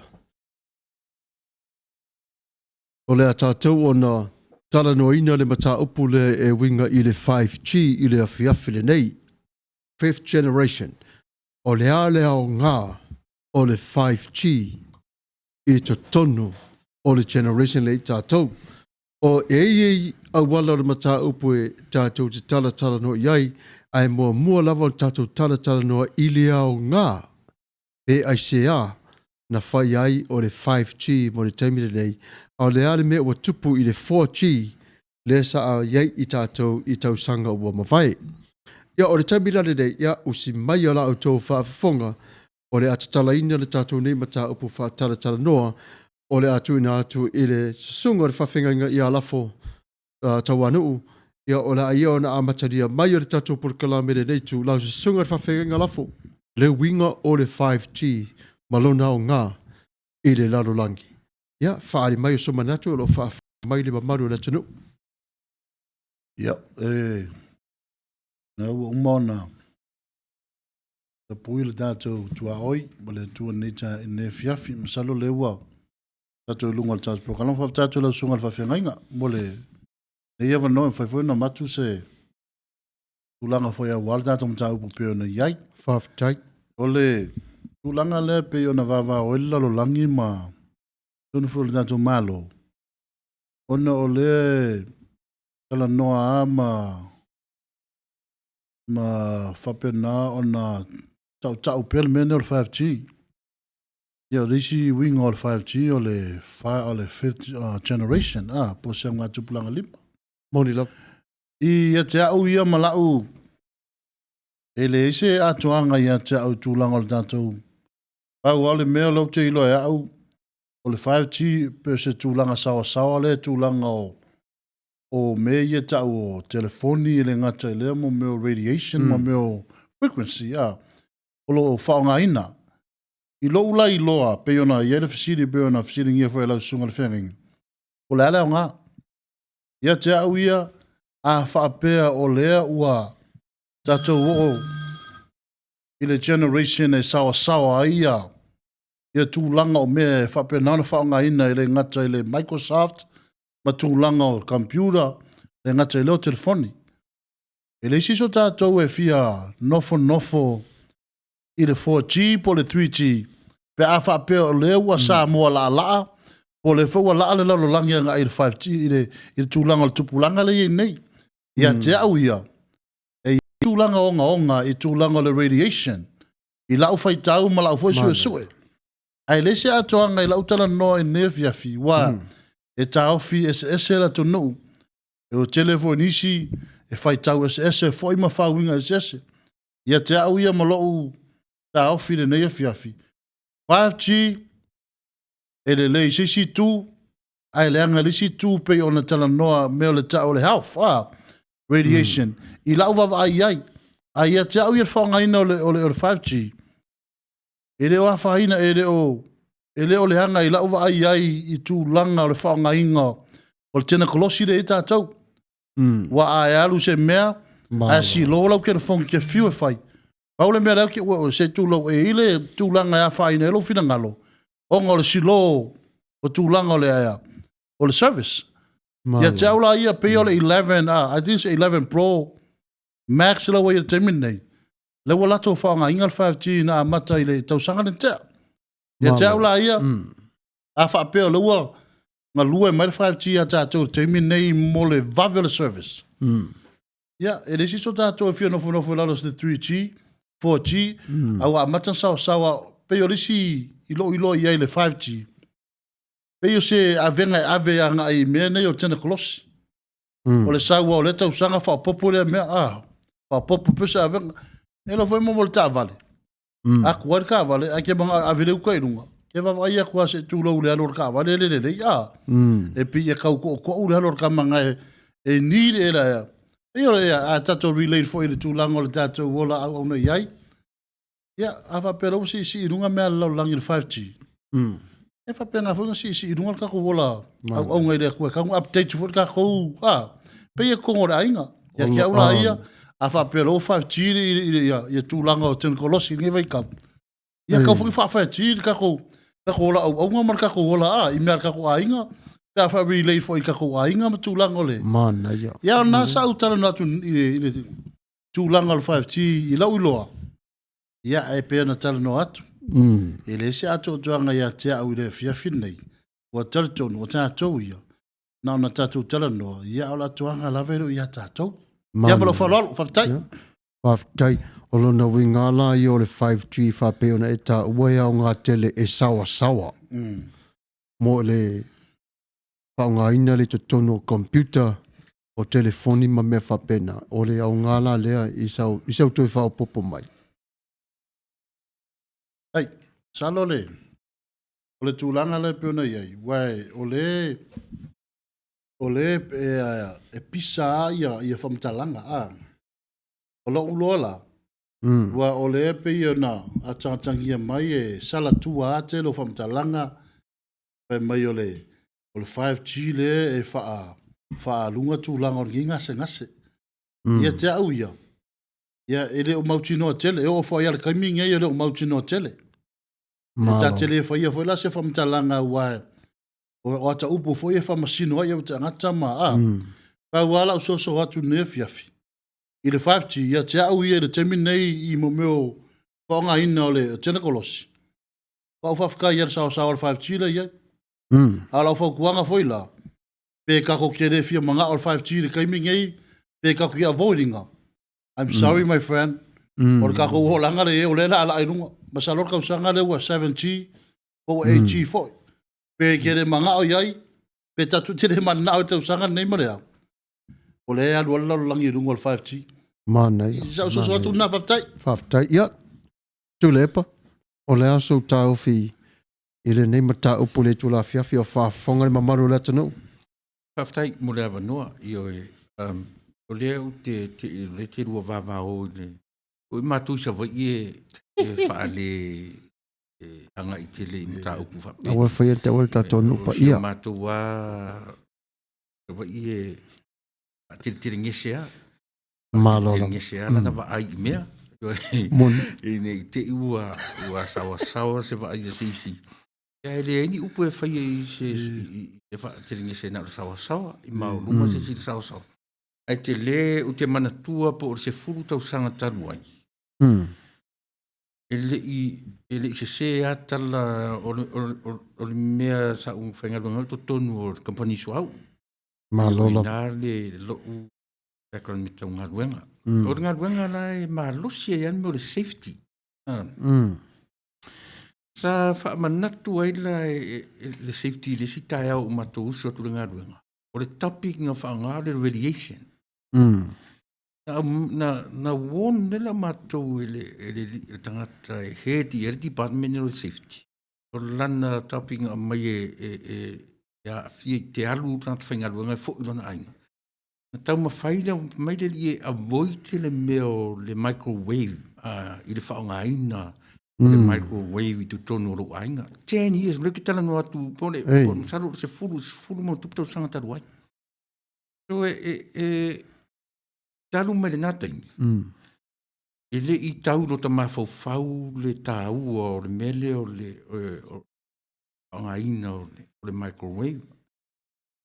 o le a tatou ona talanoaina le mataupu lea e uiga i le 5G i le afiafi lenei. Fifth generation. O le a le aoga o le 5G i totonu o le generation lea i tatou? O e i ai auala o le mataupu e tatou te talatalanoa i ai, ae muamua lava ona tatou talatalanoa i le aoga pe aisea na fai ai o le 5G mo le taimi lenei, a o le a le mea ua tupu i le 4G lea sa i ai i tatou i tausaga ua mavae. Ia, o le taimi la lenei, ia, usi mai a la outou faafofoga, o le a tatalaina le tatou nei mataupu faatalatalanoa, o le a tuuina atu i le susuga o le faafeagaiga ia Lafo Tauanuu, ia o le a ia ona amatalia mai o le tatou polokalame i lenei itu. Lau susuga i le faafeagaiga Lafo, le uiga o le 5G ma lona aoga i le lalolagi. Ia, faaali mai o sou manatu o lo o faafofoga mai le mamalu o le atunuu. Ia, e, na ua uma ona tapui le tatou tuaoi ma le Atua i lenei afiafi. Masalo o lea ua tatou i luga o le tatou polokalame. Faafetai atu i lau Susuga i le Faafeagaiga mo lenei avanoa e mafai foi ona avatu se tulaga foi aua le tatou mataupu e pei ona i ai. Faafetai. O le tulaga lea e pei ona vavao ai le lalolagi ma totonu foi o le tatou Malo, ona o lea e talanoa lava ma ma faapena ona tautau pea le mea lenei o le 5G. Ia, o le isi uiga o le 5G o le, o le fifth generation, a, po o se augatupulaga lima. Moni lava. Ia te au ia ma lau, e leai se atoaga ia te au i tulaga o le tatou, pau lava le mea lea ou te iloa e au, o le 5G pei o se tulaga saoasaoa lea i tulaga o o mea ia e tau o telefoni, e le gata i lea mo mea o radiation ma mea o frequency, a, o lo o faaaogaina. I lou la iloa, pei ona i ai le fesili pei ona fesiligia foi e lau Susuga i le Feagaiga, o le a le aoga? Ia te au ia, a faapea o lea ua tatou oo i le generation e saoasaoa ai ia, ia tulaga o mea e faapena ona faaaogaina e le gata i le Microsoft ma tulaga o computer, e le gata i lea o telefoni. E leai se isi o tatou e fia nofonofo i le 4G po o le 3G pe a faapea o lea ua Samoa laalaa po o lea foi ua laa le lalolagi agai i le 5G i le, i le tulaga o le tupulaga lea e i ai nei. Ia te au ia, e i ai tulaga ogaoga i tulaga o le radiation i lau faitau ma lau foi suesue. Ae leai se atoaga i lau talanoa i lenei afiafi, ua e taofi eseese le atunuu. E tele foi nisi e faitau eseese foi ma faauiga eseese. Ia te au ia ma lou taofi i lenei afiafi, 5G e lelei i se isi itu, ae leaga i le isi itu pei ona talanoa mea o le tau o le health, radiation, i lau vaavaai i ai. Ae ia te au ia le faaaogaina o le, o le, o le 5G, e le o afaina, e le o, e le o leaga i lau vaai i ai i tulaga o le faaaogaina o le tenekolosi lea e i ai tatou. Ua a e alu i se mea, ae silo lau telefoni te fiu e fai. Pau le mea lea ou te, ua, se tulou, e i ai le tulaga e afaina ai lou finagalo, ona o le silo o tulaga o le, o le service. Ia te au la ia, pei o le 11, I think it's 11 Pro Max la ua i ai i le taimi lenei, lea ua latou faaaogaina le 5G na amata i le tausaga lea na tea. Ia te au la ia, a faapea o lea ua galue mai le 5G ia tatou i le taimi lenei mo le vave o le service. Ia, e leai se isi o tatou e fia nofonofo i lalo o se 3G, 4G, a ua amata ona saosaoa, pei o le isi i lou iloa i ai i le 5G, pei o se avega e ave agai i mea nei o le tenekolosi. O le sau lava o lea tausaga faaopoopo lea mea, a, faaopoopo pea se avega. E iloa foi mo le taavale, a tuai le taavale, ae te manao e ave le uta i luga, e vaavaai atu lava se i tulou i le alu o le taavale e le lelei, a. E pei e tau tootoo le alu o le tama na e ni le ela ea. E pei o le, a tatou relate foi i le tulaga o le tatou ola auauna i ai, ia, a faapea la ua siisii i luga mea a le lalolagi i le 5G, e faapena foi ona siisii i luga le tatou ola auauna i le Atua, e tatau ona update foi le tatou, a, pei e totonu o le aiga. Ia te au la ia, A faapea loa ua 5G ia tulaga o tenikolosi i lenei vaitau, ia tau foi faa-5G le tatou tatou ola auauna ma le tatou ola a i mea a le tatou aiga pe a faa-relay foi i le tatou aiga ma tulaga o le Manaia. Ia o lena sa ou talanoa atu i le tulaga o le 5G i lou iloa, ia e pei ona talanoa atu, e leai se atoatoaga ia te au i le afiafi lenei, ua talitonu o tatou ia, na ona tatou talanoa, ia a o le atoaga lava e le o ia tatou. Ia ma lou faaaloalo, faafetai. Faafetai. O lona uiga la ia o le 5G faapei ona e taua e aoga tele e saoasaoa mo le faaaogaina le totonu o computer, o telefoni ma mea faapena. O le aoga la lea i sau, i sau toe faaopoopo mai. Ai, masalo le, o le tulaga lea e pei ona i ai, aua o le, o le e, e pisa lava ia, ia faamatalaga. A. O lou iloa la, aua o lea e pei ona atagatagia mai e salatua lava tele o faamatalaga, fai mai o le, o le 5G lea e faa, faaaluga tulaga o lenei gasegase. Ia te au ia, ia e le o mautinoa tele, e oo foi lava i le taimi lenei e le o mautinoa tele. E ta te le faia foi la se faamatalaga aua o ata upu foi e faamasino ai tagata ma a. Pau lava lau soso atu i lenei afiafi i le 5G ia te au ia i le taimi lenei i mo mea o faaaogaina o le tenikolosi. Ua ou faafetai i le saoasaoa o le 5G lea e i ai. A o lau fautuaga foi la, pe tatou te le fia manao i le 5G i le taimi lenei, pe tatou te avoid ina, I'm sorry my friend, o le tatou olaga lea e i ai, o lea o le a laa i luga. Masalo o le tausaga lea ua 7G po ua 8G foi. Pe te le manao i ai, pe tatou te le mananao i le tausaga lenei ma le a, o lea e alu lava le lalolagi i luga o le 5G. Manaia. Sau soso atu lena, faafetai. Faafetai. Ia, Tuilaepa, o le a sou taofi i lenei mataupu i le itula afiafi o faafofoga le mamalu o le atunuu? Faafetai mo le avanoa. Ioe, o lea ou te, te, o lea te lua vavao i le, o i matou i Savaii e, e faale e agai tele i mataupu faapea. Aua faia te aua le tatou nuu paia. O matou a Savaii e faateletelegese lava. Malo lava. Faateletelegese lava lana vaai i mea. Moni. Ina i te i ua, ua saoasaoa se vaai a se isi. Ae leai ni upu e faia i se, i se faatelegese na o le saoasaoa, i maoluma se isi i le saoasaoa. Ae tele, ou te manatua po o le 10 tausaga talu ai, e le i, e le i sese lava tala o le, o, o, o le mea sa ou faigaluega ai totonu o le kamupani suauu. Malo lava. O i ina le lou background i tau galuega. O le galuega la e malosi ai lava le mea o le safety. Sa faamanatu ai la e, e, le safety i le isi taeao ua matou usu atu i le galuega. O le topic na faaaoga o le radiation. Na, na, na warn lea la matou e le, e le, le tagata e head i le department o le safety. O lana topic na aumai e, e, e, e aafia i te alu tagata faigaluega e foi i lona aiga. Na taumafai le mai le alii e avoid le mea o le microwave i le faaaogaina o le microwave i totonu o lou aiga. 10 years, o lea ou te talanoa atu, po o le, masalo o le 10, 10 ma ona tupu tausaga talu ai. So e, e, e talu mai lena taimi, e le i tau i lota mafaufau le taua o le mea lea o le faaaogaina o le microwave.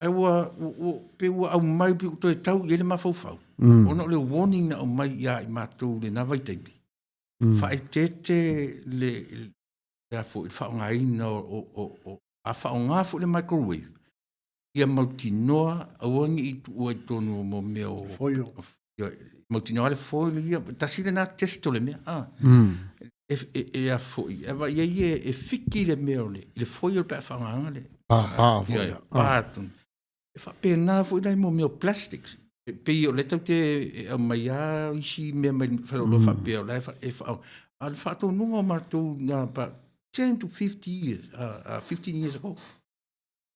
Ae ua, ua, pe ua aumai, pe ua toe tau i ai le mafaufau, ona o le warning na aumai ia i matou i lena vaitaimi, faaeteete le, le, a foi, le faaaogaina o, o, o, o, a faaaoga foi le microwave, ia mautinoa aua ne i tuua i totonu o mo mea o Foil. Ia, mautinoa le foil ia, tasi lena test o le mea, a. E, e, e a foi, e vaai ai e, e fiki le mea o le, i le foil pe a faaaogaina le, Pa, pa foi. Ia, pa atu. E faapena foi la i mo mea o plastics. E pei o lea tatou te aumai lava isi mea mai faleoloa faapea o la e fa, e fa, a o le faatonuga o matou na about 10 to 50 years, 15 years ago.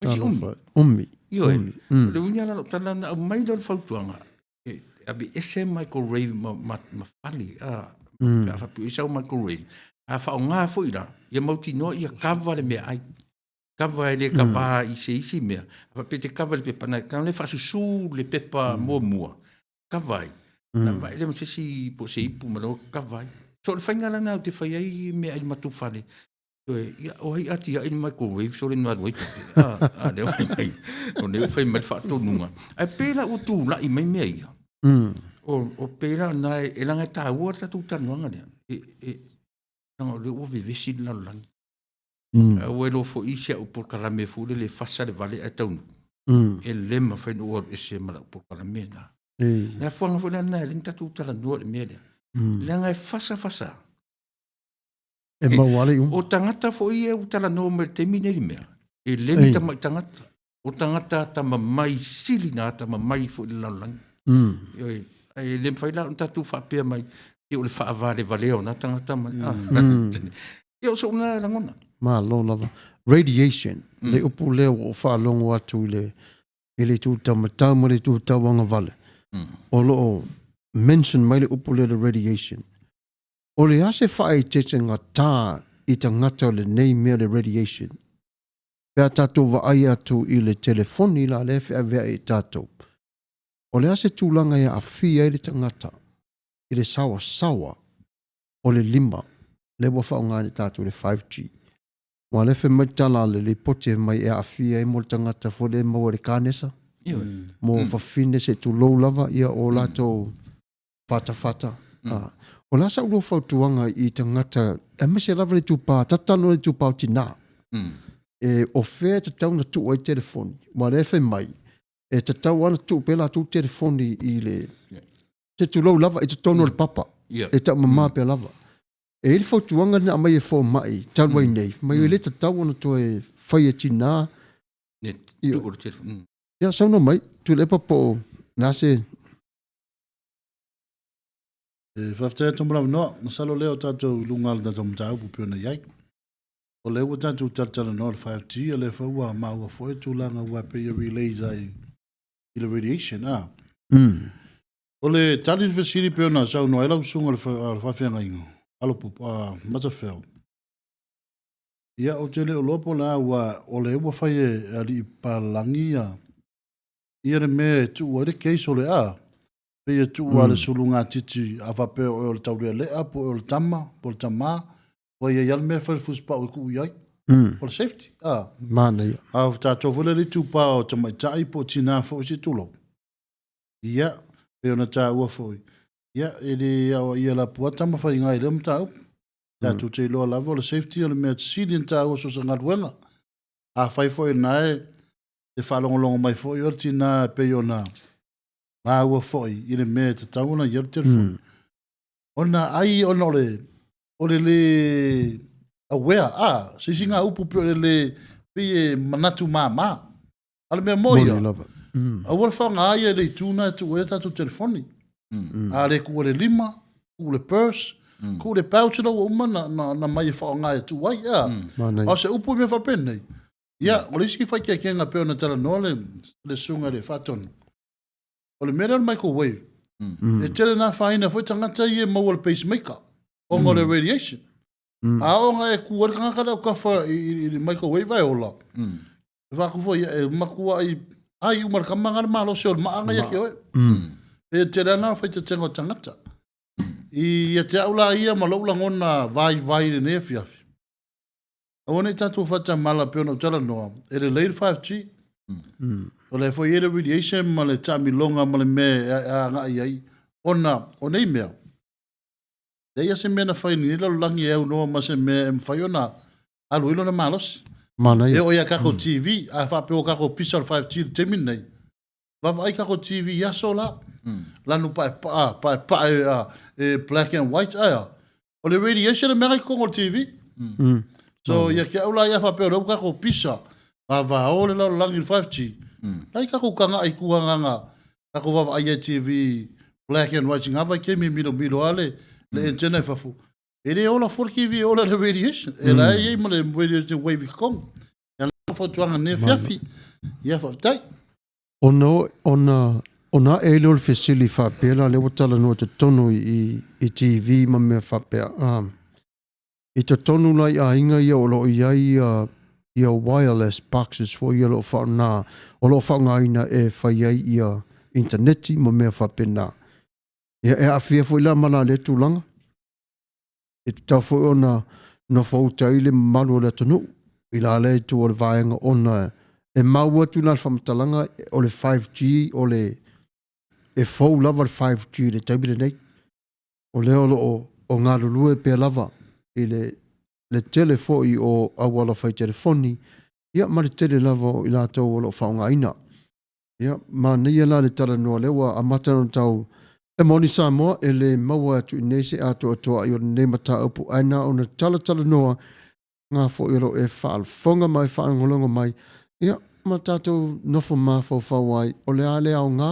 Ai si umi. Umi. Ioe. Umi. O le uiga la o lau tala na aumai lea o le fautuaga, e aveese microwave ma, ma, ma fale, a, pe a faapea sau microwave, a faaaoga foi la, ia mautinoa ia kava le meaai. Kava e le kava i se isi mea, a faapea e te kava i le pepa, na le faasusu le pepa muamua, kava ai. Na vaai lea ma se isi po o se ipu ma lea kava ai. So o le faiga la lena ou te fai ai meaai i le matou fale. Ioe, ia o ai atiae le microwave sole na alu ai tupe. A, a lea ua fai mai, o lea ua fai mai le faatonuga. Ae pei la ua tulai mai mea ia. O pei la na e leaga e taua le tatou talanoaga lea. E, e, leaga o lea ua vevesi le lalolagi. Ae ua iloa foi si au polokalame foi lele e fasa le vale ae taunuu. E le mafai ona ou alu ese ma lau polokalame lena. Le afuaga foi la lena e ala ai ona tatou talanoa i le mea lea. Leaga e fasa fasa. E maua le iuga. O tagata foi ia ua talanoa mai i le taimi lenei i le mea, e le ni tamai tagata. O tagata atamamai sili na atamamai foi i le lalolagi. Ioe, ae le mafai la ona tatou faapea mai, ia o le faavalevalea o na tagata ma Ia o sou na lagona. Malo lava. Radiation, le upu lea ua ou faalogo atu i le i le itu taumatau ma le itu tauagavale. O lo o mention mai le upu lea le radiation. O le a se faaeteetegatā i tagata o lenei mea le radiation? Pe a tatou vaai atu i le telefoni la lea e feaveai e tatou, o le a se tulaga e aafia ai le tagata i le saoasaoa o le lima lea ua faaaogaina e tatou le 5G? Aua o lea e fai mai le tala a le lipoti fai mai e aafia ai mo le tagata foi lea e maua i le kanesa, mo fafine se i tulou lava, ia o latou fatafata. Mm. O le a sa ulua fautuaga i tagata, aemaise lava le itupa, tatou talanoa i le itupa o tinā. Mm. E, o fea e tatau ona tuu ai telefoni? Aua o lea e fai mai, e tatau lava ona tuu pea latou telefoni i le, yeah. Se tulou lava, i totonu o le mm. papa. Yeah. E taumama mm. pea lava. E i ai le fautuaga na aumai e fomai talu ai mm. nei, mai e le tatau ona toe fai e tinā. Ne, tuu le telefoni. Mm. Ia, saunoa mai, Tuilaepa po o le a se E faafetai atu mo le avanoa. Masalo lea o tatou i luga o le tatou mataupu pei ona i ai. O lea ua tatou talatalanoa i le 5G, o lea foi ua maua foi le tulaga aua e pei e relate ai i le radiation, a. O le tali i le fesili pei ona saunoa ai lau susuga i le faafeagaiga, Alo Matafeo, ia ou te le o iloa po o le a, aua o lea ua fai e alii papalagi ia le mea e tuu ai le case o le a. Pei e tuu lava le sulugatiti a faapea o oe o le taulealea po o oe o le tama po o le tama, ua i ai lava le mea e fai le fusipau e tuu i ai. O le safety, a. Manaia. A o tatou foi lea le itupa o tamaitai po o tina foi se i tulou. Ia, pei ona taua foi, ia, e le aoaia e Lapuata ma faiga i lea mataupu. Tatou te iloa lava o le safety o le mea sili ona taua so o se galuega. Afai foi o lena e faalogologo mai foi oe le tina e pei ona maua foi i le mea e tatau ona i ai le telefoni. Mm. Ona ai ona o le, o le le aware, a, se isi ngā upu pe o le le, pei e manatu māmā. A le mea moi ia, mm. aua le whanga ai e le itūna e tuu e tātou telefoni. Mm. A le kua le lima, kua le purse, mm. kua le pouch na ua uma na, na, na mai e whaonga e tuu ai. A, mm. o se upu i mea whapenei. Ia, o le isi whaikekenga pe ona talanoa le, le sunga le whatonu. O le mea lea o le microwave, mm. e tele nā whaina foi tangata i e maua le pacemaker, ona o le mm. radiation. Mm. A onga e kua le kangaka lea o kafa i, i, i le microwave ai ola. Mm. E whaku foi, e makua i, ai uma le kamanga le malosi o le maanga ia ke oe. Mm. E tele ana whai te tenga o tangata. I ia te au la ia ma lou lagona vai vai le nei afiafi. Aua nei tatou faatamala pei ona ou talanoa, e lelei le 5G. Mm. O lea foi e le radiation ma le taamiloga ma le mea e agai ai, ona o nei mea, leai lava se mea na fai i lenei lalolagi e aunoa ma se mea e mafai ona alu ai lona malosi. Manaia. E oo ia tatou TV, a faapea ua tatou pisa o le 5G i le taimi lenei, Vaavaai kako TV i aso la. Mm. Lanu paepae, paepae a, e black and white aia. O le radiation le mea i kongo le TV. Mm. Mm. So ia ke au la ia faapea o le kako pisa. Vavao le lalolagi le 5G. Mm. Lai kako kanga i kuanganga. Kako vaavaai ai TV black and white ngā vai ke mi milo milo ale le mm. antenna e fafu. E le ola fua le TV e ola le radiation. E la e ma le radiation wave i kongo. Ia la fautuaga nei afiafi. Ia faafetai. Ona, ona, ona ae ai lea o le fesili faapea la, lea ua talanoa totonu i, i TV ma mea faapea. Um, I totonu la i aiga ia o lo o i ai ia, ia wireless boxes foi ia o lo o faaaoga, o lo o faaaogaina e fai ai ia initaneti ma mea faapena. Ia, e aafia foi la ma la lea tulaga. E tatau foi ona nofouta ai le mamalu o le atunuu i la lea itu o le vaega ona e maua atu la le faamatalaga o le 5G o le e fou lava le 5G i le taimi lenei. O lea o lo o o galulue pea lava i le le tele foi o auala fai telefoni ia ma le tele lava o i latou o lo o faaaogaina. Ia, manaia la le talanoa lea ua amata ona tau E moni Samoa e le maua atu i inei se atoatoa'i o lenei mataupu ae na ona talatalanoa ngā foi o lo o e faalofoga ma e faalogologo mai, ia, ma tatou nofo mafaufau ai o le a le aoga,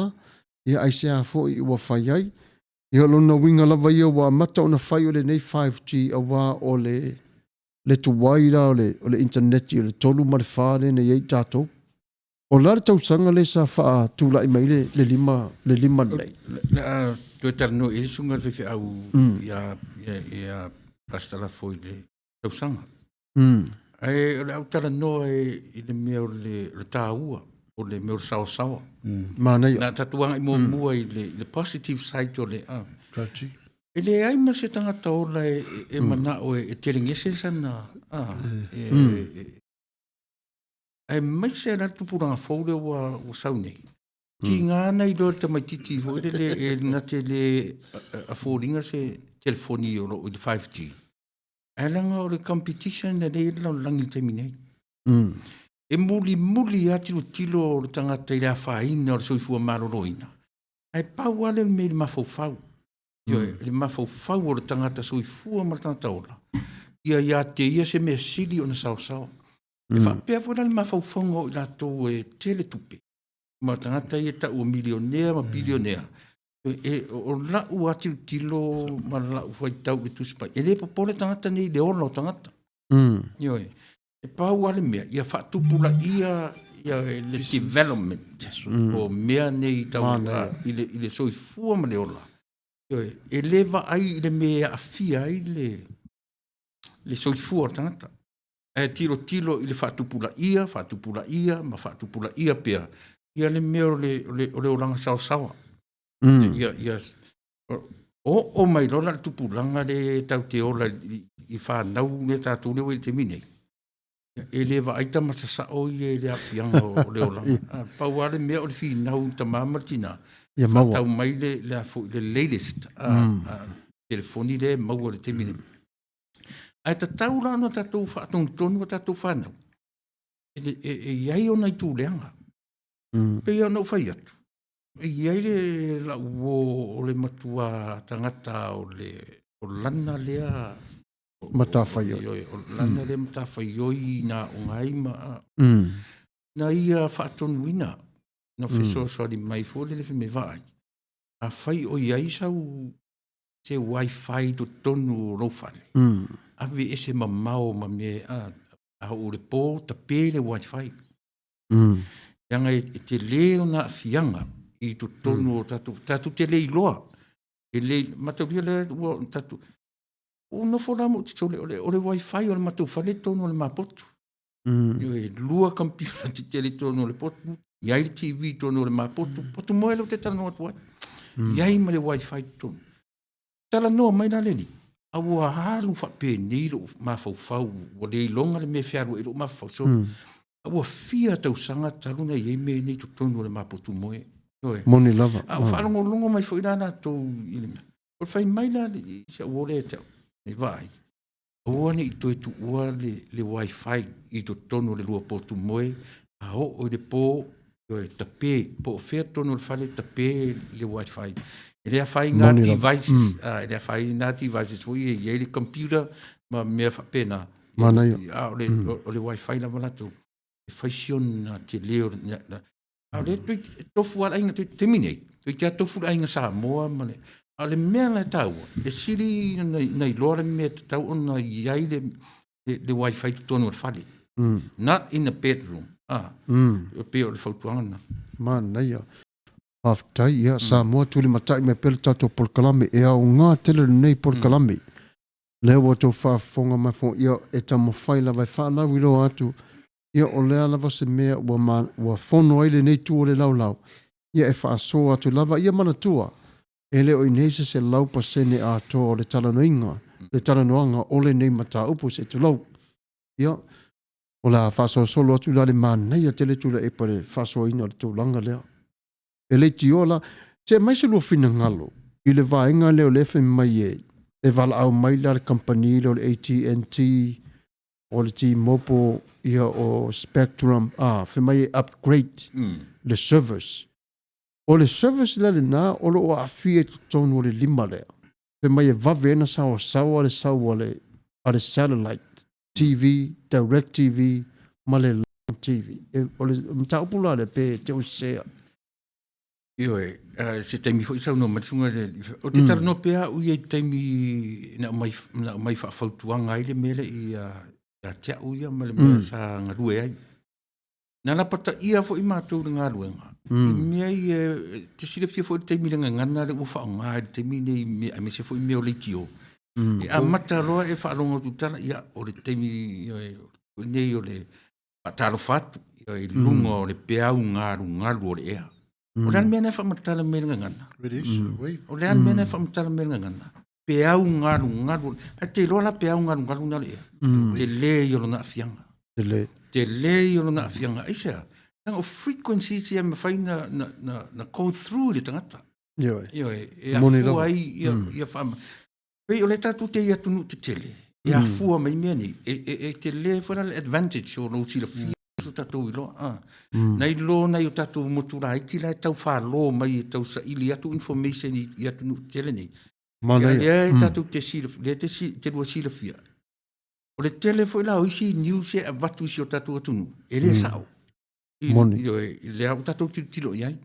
ia aisea foi ua fai ai. Ia o lona uiga lava ia ua amata ona fai o lenei 5G auā o le le tuai la o le o le initaneti o le 3 ma le 4 lea na i ai tatou. O le a le tausaga lea sa faatulai mai ai le 5 le 5 lenei? Le a toe talanoa i ai le susuga i le faifeau ia ia Pastor Lafo i le tausaga. Ae o le a ou talanoa i le mea o le taua o le mea o le saoasaoa. Manaia. Na tatou agai muamua i le positive side o le E leai ma se tagata ola e manao e telegese sana aemaise la le tupulaga fou lea ua sau nei. Tiga na iloa le tamaitiiti foi lele e na te le afford ina se telefoni o lo o i le 5G. Ae leaga o le competition lea e i ai le lalolagi i le taimi nei. E mulimuli lava tilotilo o le tagata i le afaina o le soifua maloloina, ae pau lava lea o le mea i le mafaufau. Ioe, le mafaufau o le tagata soifua ma le tagata ola, ia ia te ia se mea sili ona saosaoa. E faapea foi la le mafaufauga o i latou e tele tupe, ma tagata ia e tau o milionea ma bilionea, e, o lau lava tilotilo ma lau faitau i le Tusi Paia, e le popole tagata nei i le ola o tagata. Ioe. E pau lava le mea, ia faatupulaia ia le development o mea nei tau i le, i le soifua ma le ola. Ioe. E le vaai i le mea e aafia ai le, le soifua o le tagata. Ae tilotilo i le faatupulaia, faatupulaia ma faatupulaia pea ia le mea o le, o le, o le olaga saosaoa. Ia, ia, oo mai loa la le tupulaga lea tatou te ola i fanau lea tatou lea ua i le taimi nei, e le vaai tama sasao ia i le aafiaga o le olaga. Pau lava le mea o le finau i le tama ma le tina, Ia maua. Faatau mai le, le, a foi, le latest telefoni lea e maua i le taimi nei. Ae tatau la ona tatou faatonutonu a tatou fanau e, e, e i ai ona itu leaga. Pei ona ou fai atu, e i ai le lau uo o le matua tagata o le o lana lea matafaioi. O lana lea matafaioi na aoga ai ma na ia faatonuina na fesoasoani mai foi le fai mai vaai. Afai o i ai sau se wifi i totonu o lou fale, ave ese mamao ma mea a, a oo i le po, tape le wifi. Leaga e tele lona aafiaga i totonu o tatou, tatou te le iloa. E le, mataulia lea ua tatou, ua nofo la ma ou sole, o le wifi o le matou fale i totonu o le mapotu. E lua computer tetele i totonu o le potu, i ai le TV i totonu o le mapotu, potu moe lea ou te talanoa atu ai. I ai ma le wifi i totonu. Talanoa mai la le alii, a ua alu faapenei lou mafaufau, ua le iloga le mea e fealuai ai lou mafaufau. So, a ua fia tausaga talu ona i ai mea nei i totonu o le mapotu moe. Ioe. Moni lava. A o faalogologo mai foi la latou i le mea. O le fai mai la i si au uo lea ia te au, e vaai, aua ne i toe tuua le, le wifi i totonu o le lua potu moe, a oo i le po, ioe, tape, po o fea totonu o le fale, tape le wifi. E le afaina Moni lava. devices, e le afaina devices foi ia e i ai le computer ma mea faapena. Manaia. A o le, o le wifi lava latou, e fai si ona tele o le, A o lea tofu lava le aiga, taimi nei, toeitiiti lava tofu le aiga Samoa ma le... A o le mea la e taua, e sili ona iloa le mea e tatau ona i ai le, le, le wifi i totonu o le fale. Not in the bedroom. Ah, E pei o le fautuaga lena. Manaia. Faafetai. Ia, Samoa tulimatai mai pea le tatou polokalame. E aoga tele lenei polokalame. Lea ua outou faafofoga mai foi, ia, e taumafai lava e faalauiloa atu, ia, o le a lava se mea ua, ma, ua fono ai lenei itu o le laulau, ia, e faasoa atu lava. Ia manatua, E le o i nei se 100% atoa o le talanoaina, le talanoaga o lenei mataupu, se i tulou. Ia, o le a faasolosolo atu la le manaia tele Tuilaepa i le faasoaina o le tulaga lea. E leitioa la, se aumai se lua finagalo i le vaega lea o lea e fai mai e, e valaau mai la le kamupani lea o le AT&T, o le T-Mobile, ia o Spectrum, a, fai mai e upgrade le service. O le service la lena o lo o aafia i totonu o le lima lea. Fai mai e vave ai ona saoasaoa le sau a le, a le satellite TV, Direct TV ma le Line TV. E, o le mataupu la lea pe te o sese au. Ioe, se taimi foi saunoa mai le susuga i le Ou te talanoa pea au ia i taimi na aumai, na aumai faafautuaga ai le mea lea ia, ia te au ia ma le mea sa galue ai. Na lapataia foi matou i le galuega i mea ia, e te silafia foi le taimi i le gagana lea ua faaaoga i le taimi nei, aemaise foi mea o leitio. E amata loa e faalogo atu i tala, ia, o le taimi nei o le faatalofa atu i luga o le peau galugalu o le ea. O le a le mea lena e faamatala mai i le gagana? O le a le mea lena e faamatala mai i le gagana? Peau galugalu. Ae te iloa la peau galugalu na o le ea? Tele ia o lona aafiaga. Tele. Tele ia o lona aafiaga. Aisea? Leaga o frequencies ia e mafai na, na, na, na go through i le tagata. Ioe. Ioe, e afua ai ia, ia faama. Pei o lea tatou te i atunuu tetele, e afua mai mea nei, e, e, e tele foi la le advantage o lou silafia so tatou iloa. Ah. Nai lo nai o tatou motu laiti la e tau falo mai e tau saili atu information i, i atunuu tetele nei. Manaia. Ia, lea e tatou te silafia, lea te, si, te lua silafia. O le tele foi la o isi news e avatu i si o tatou atunuu, e le sao. I, Moni. i, i lea ua tatou tilotilo i ai.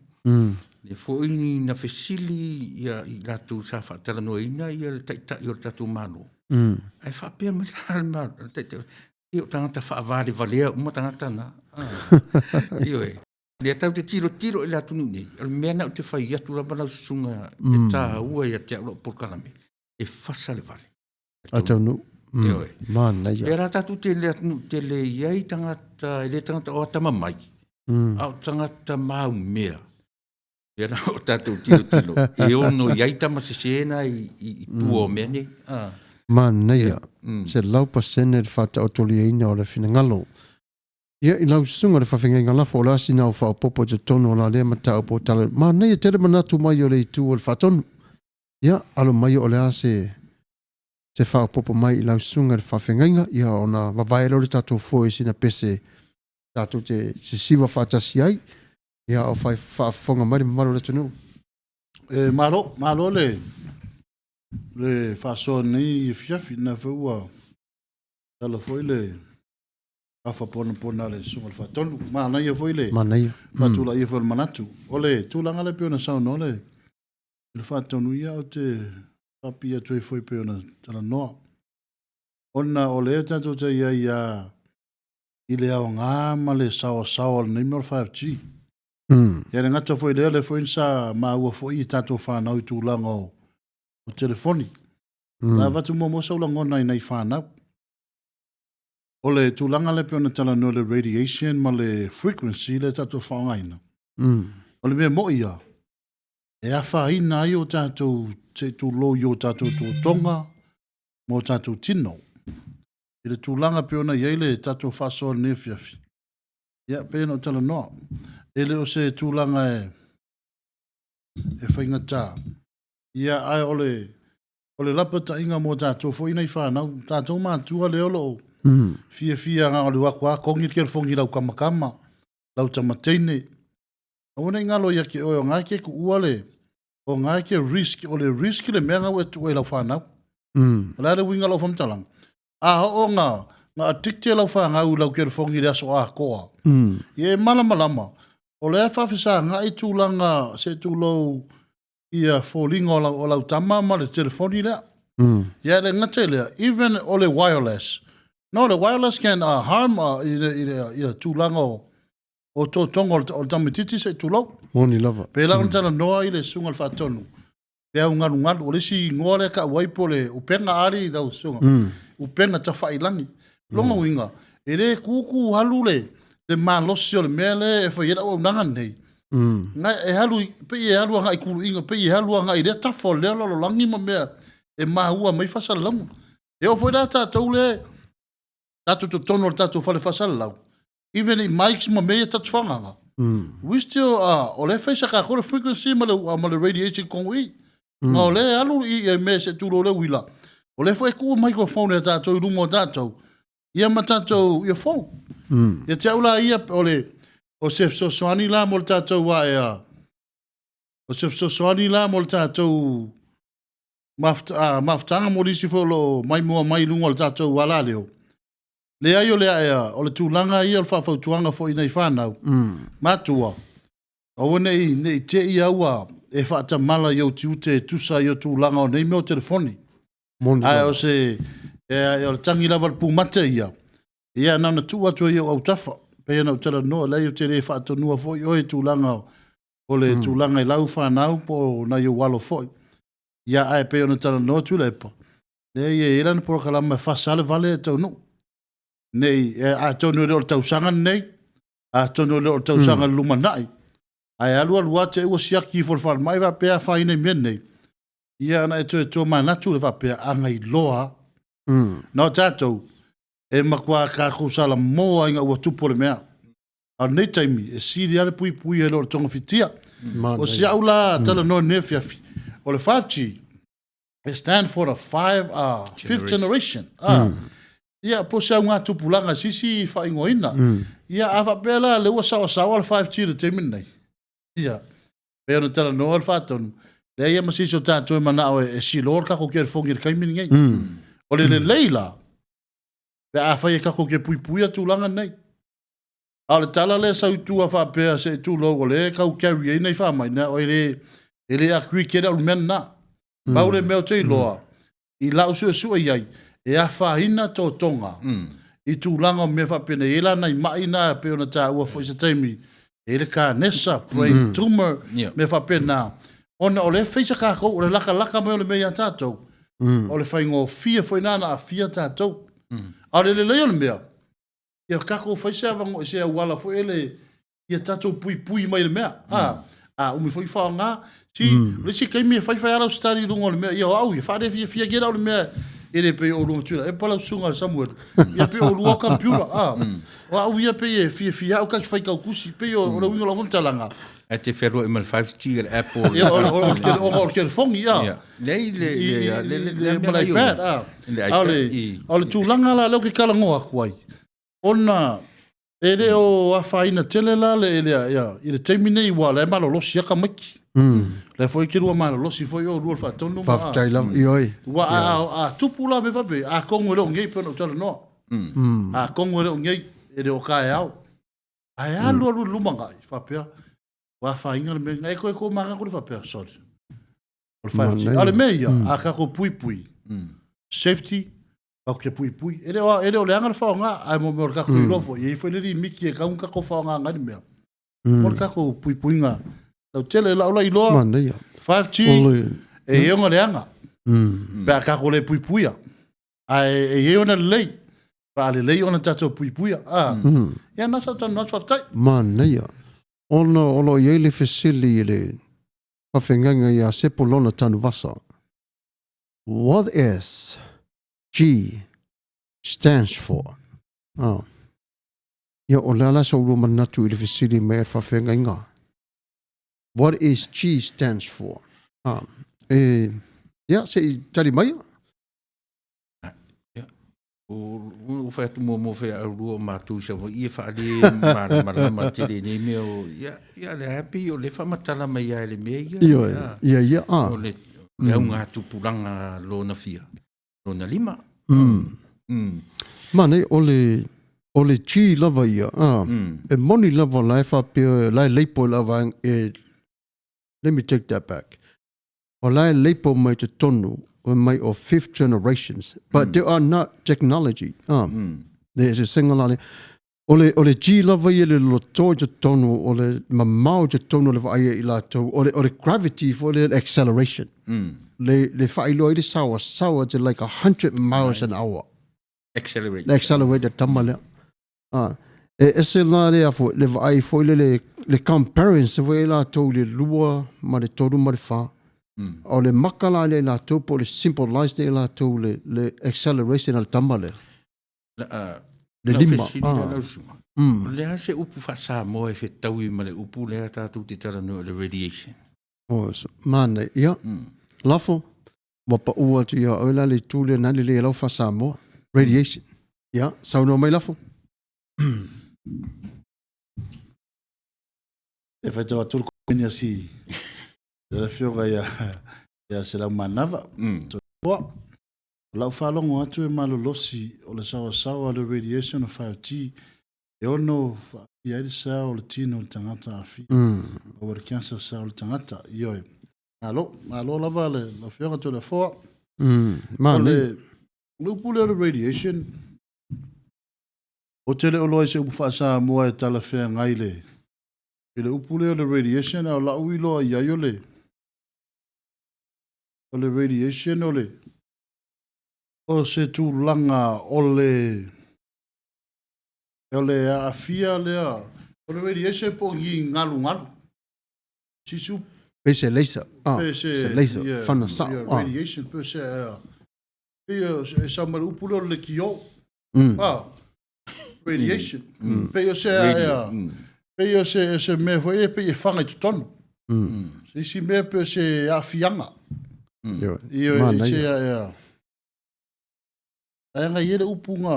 Lea foi na fesili ia i latou sa faatalanoaina ia le taitai o le tatou Malo. Ae faapea mai la le Malo, le taitai, ia o tagata faavalevalea uma tagata na. Ah. Ioe. Lea tatou te tilotilo i le atunuu nei, o le mea na ou te fai atu lava lau susuga e taua ia te au lau polokalame, e fasa le vale. A taunuu. Ioe. Manaia. Lea la tatou te le atunuu tele i ai tagata, e le tagata o atamamai, a o tagata maumea. Lea la o tatou tilotilo, e ono i ai tama sese na i, i, i tua o mea nei. Ah. Manaia. 100% le faataotoliaina o le finagalo. Ia, i lau susuga i le faafeagaiga lafo, o le a sina au faaopoopo i totonu o la lea mataupu o tala. Manaia tele manatu mai o le itu o le faatonu. Ia, alo mai o le a se se faaopoopo mai i lau susuga i le faafeagaiga, ia ona vavae lea o le tatou foe i sina pese tatou te sisiva faatasi ai, ia o fai faafofoga mai le mamalu o le atunuu. E malo, malo le le faasoa nei afiafi, na foi ua tala foi le afa ponapona a le Susuga i le Faatonu. Manaia foi le Manaia. faatulaia foi o le manatu. O le tulaga lea pei ona saunoa le le Faatonu, ia ou te faapipii atu ai foi pei ona talanoa. Ona o lea tatou te i ai lava i le aoga ma le saoasaoa o lenei mea o le 5G. Ia le gata foi i lea, o lea foi sa maua foi i tatou fanau i tulaga o, o telefoni. Na avatu muamua sau lagona i nai fanau. O le tulaga lea pei ona talanoa i le radiation ma le frequency lea tatou faaaogaina. O le mea moi lava, e afaina ai o tatou, se i tulou i o tatou totoga ma o tatou tino. I le tulaga pei ona i ai le tatou faasoa i lenei afiafi, ia, pei ona ou talanoa, e le o se tulaga e, e faigata, ia, ae o le, o le lapataiga mo tatou foi nei fanau, tatou matua lea o lo o fiafia na o le o atu lava togi le telefoni i lau tamatama, lau tamateine. Aua ne i galo ia te oe o na e te tuua le, o na e te risk, o le risk le mea na ua e tuua i lau fanau. O le a le uiga o lau faamatalaga? A oo na, na addicted lau fanau i lau telefoni i le aso atoa, ia e malamalama, o lea e faafesagai tulaga, se i tulou, ia foliga o lau, o lau tama ma le telefoni lea. Ia e le gata i lea, even o le wireless. No, le wireless can harm i le, i le, i le tulaga o, o totoga o le, o le tamaitiiti se i tulou. Moni lava. Pēlā ona talanoa i le susuga i le Faatonu, pe au galugalu, o le isi igoa lea tau ai po o le upega ali lau susuga, upega tafailangi. Lona uiga, e le tutu alu le, le malosi o le mea lea e fai ai le auaunaga lenei. Na e alu, pei e alu agai i kuluiga, pei e alu agai i lea tafa o lea lalolagi ma mea e maua mai faasalalauga. E oo foi la tatou le tatou totonu o le tatou fale faasalalau, even i mics ma mea ia tatou faaaogaga, we still, o lea e fai sa tatou le frequency ma le, ma le radiation i totonu i i. Ma o lea e alu i i mea se tulou le uila, o lea foi e tuu microphone a tatou i luma o tatou, ia ma tatou earphone. Ia te au la ia, o le, o se fesoasoani la mo le tatou ae, o se fesoasoani la mo le tatou mafutaga mo nisi foi o lo o maimoa mai i luga o le tatou alaleo. Leai o le ae, o le tulaga ia o le faafautuaga foi i nai fanau, matua, aua ne i, ne i te i a ua e faatamala i ou tiute e tusa ai o tulaga o nei mea o telefoni. Moni Ae lava. o se, e, o le tagi lava o le pumate ia, ia na ona tuu atu ai i ou autafa. Pei ona ou talanoa, leai ou te le faatonua foi oe i tulaga o le tulaga i lau fanau po o nai ou alo foi. Ia, ae pei ona talanoa Tuilaepa, leai e i ai lana polokalame e fasa lava le vale e taunuu. Ne i, atonu e le o le tausaga lenei, atonu e le o le tausaga i le lumanai, ae alu alu lava te i ua siaki ifo i le falemai faapea e afaina i mea nei, ia ona e toe tomanatu lea faapea, a na iloa lava. Na o tatou, e matua tatou salamo lava ina ua tupu le mea. A o lenei taimi, e sili lava le puipuia i lo le togafitia. O si au la talanoa i lenei afiafi, o le 5G, e stand for the fifth generation. Ia, po o se augatupulaga i se isi faaigoaina. Ia, a faapea la lea ua saoasaoa le 5G i le taimi lenei, ia, pei ona talanoa le Faatonu, leai lava ma se isi o tatou e manao e siloa le tatou telefoni i le taimi lenei. O le lelei la, pe afai e tatou te puipuia tulaga nei. A o le tala lea e sau i tua faapea se i tulou o lea e tau carry ai nai faamai, na, e le, e le agree tele au i le mea lena. Pau le mea ou te iloa, i lau suesue i ai, e afaina totoga i tulaga o mea faapenei. E i ai la nai mai na e pei ona taua foi i se taimi, e i ai le kanesa, brain tumor, mea faapena, ona o lea e feisa tatou, o le latalata mai o le mea ia tatou, o le faigofie foi lena ona aafia tatou. A o le lelei o le mea, ia tatou fai se avanoa, se auala foi ele, ia tatou puipui mai le mea. A, a umi foi faaaoga. Si, o le isi taimi e fai fai lava lau study i luga o le mea, ia o au ia, faalefiafia tele au i le mea, e le pei o oulua ma Tuilaepa lau susuga i le Samuelu, ia pei o oulua o computer, a. O au ia pei e fiafia au ta te faitau tusi, pei o le uiga o lau faamatalaga. Ae te fealuai ma le 5G a le Apple. Ia, o ona o le telefoni, a. Ia. Leai, le, le, le, le, le, ma le iPad, a. Le A o le, iPad, a o le tulaga la lea ou te talanoa atu ai, ona e le o afaina tele la le, le, ia, i le taimi nei ua la e malolosi lava tamaiti. La foi ke lua malolosi foi o lua le faatonu ma. Faafetai lava, ioe. Ua a, a, a tupu la mea faapea, atonu e le o nei pei ona ou talanoa. Atonu e le o nei, e le o taeao. Ae alu alu i le lumanai, faapea, ua afaina le mea lena. E toe tomanatu le faapea, sorry. O le 5G. A o le mea ia, a tatou puipui, safety, tatou te puipui. E le o, e le o leaga le faaaoga, ae mo mea o le tatou iloa foi, e i ai foi le limiti e tatau ona tatou faaaogaina ai le mea. Mo le tatou puipuiga lautele, lau la iloa, Manaia. 5G, O le, e i ai ona leaga, pe a tatou le puipuia. Ae e i ai ona lelei, pe a lelei ona tatou puipuia. A, ia na sa ou talanoa atu, faafetai. Manaia. Ona o lo o i ai le fesili i le faafeagaiga ia Sepulona Tanuvasa. What is G stands for? Ah. Ia, o le a la sa ulua manatu i le fesili mai a le faafeagaiga? What is G stands for? Ah. E, ia, se i tali mai. Ia, ua fai atu muamua foi au lua o matou i Savaii e faale malamalama tele i nei mea o, ia, ia o lea lava pei o lea e faamatala mai lava i le mea ia. Ioe, ia, ia, a. O le, le augatupulaga lona fia, lona lima. Manaia, o le, o le G lava ia, a, e moni lava la e faapea, la e leipo i lau vaega, e, let me take that back. O la e leipo mai totonu, fai mai o fifth generations, but there are not technology. There is a single ale. O le, o le G lava ia le loto i totonu, o le mamao i totonu o le vaaia i latou, o le, o le gravity foi le acceleration. Le, le faailoa ai le saoasaoa to like 100 miles an hour. Accelerate. Le accelerate le tama lea. E ese la le a foi, le vaai foi lele, le comparison foi e latou i le 2 ma le 3 ma le 4. O le maka la lea i latou po o le symbolize lea i latou le, le acceleration a le tama lea. La, Le lau lima. fesili Ah. la lau susuga. O le a se upu faa-Samoa e fetaui ma le upu lea tatou te talanoa i le radiation? Oh, so, manaia. Ia, lafo, ua pau atu ia oe la le itu lea na lelei ai lau faa-Samoa. Radiation. Ia, saunoa mai lafo. E faitau atu le komeni a si le afioga ia ia Selaumanava. Toa. O lau faalogo atu e malolosi o le saoasaoa o le radiation o 5G e ono faaaafia ai le sao o le tino o le tagata aafia. Aua le cancer sao o le tagata. Ioe. Malo, malo lava le lau afioga Toleafoa. O le, le upu lea o le radiation, ou te le o iloa i se upu faa-Samoa e talafeagai le, i le upu lea o le radiation, a o lau iloa i ai o le, o le radiation o le, o se tulaga o le, o le aafia lea, o le radiation po o ni galugalu. Sisu. Pe se laser. Ah, Pe se, se laser. yeah, Fana sao. yeah, Ah. radiation, pe se, pei e sau mai le upu lea o le lekiō. Ah, radiation. Pei o se, Radio. pei o se, se mea foi e pei e fanga i totonu. Se isi mea pe o se aafiaga. Ioe. Ioe, Manaia. se, ia. Ae agai ai le upu nga,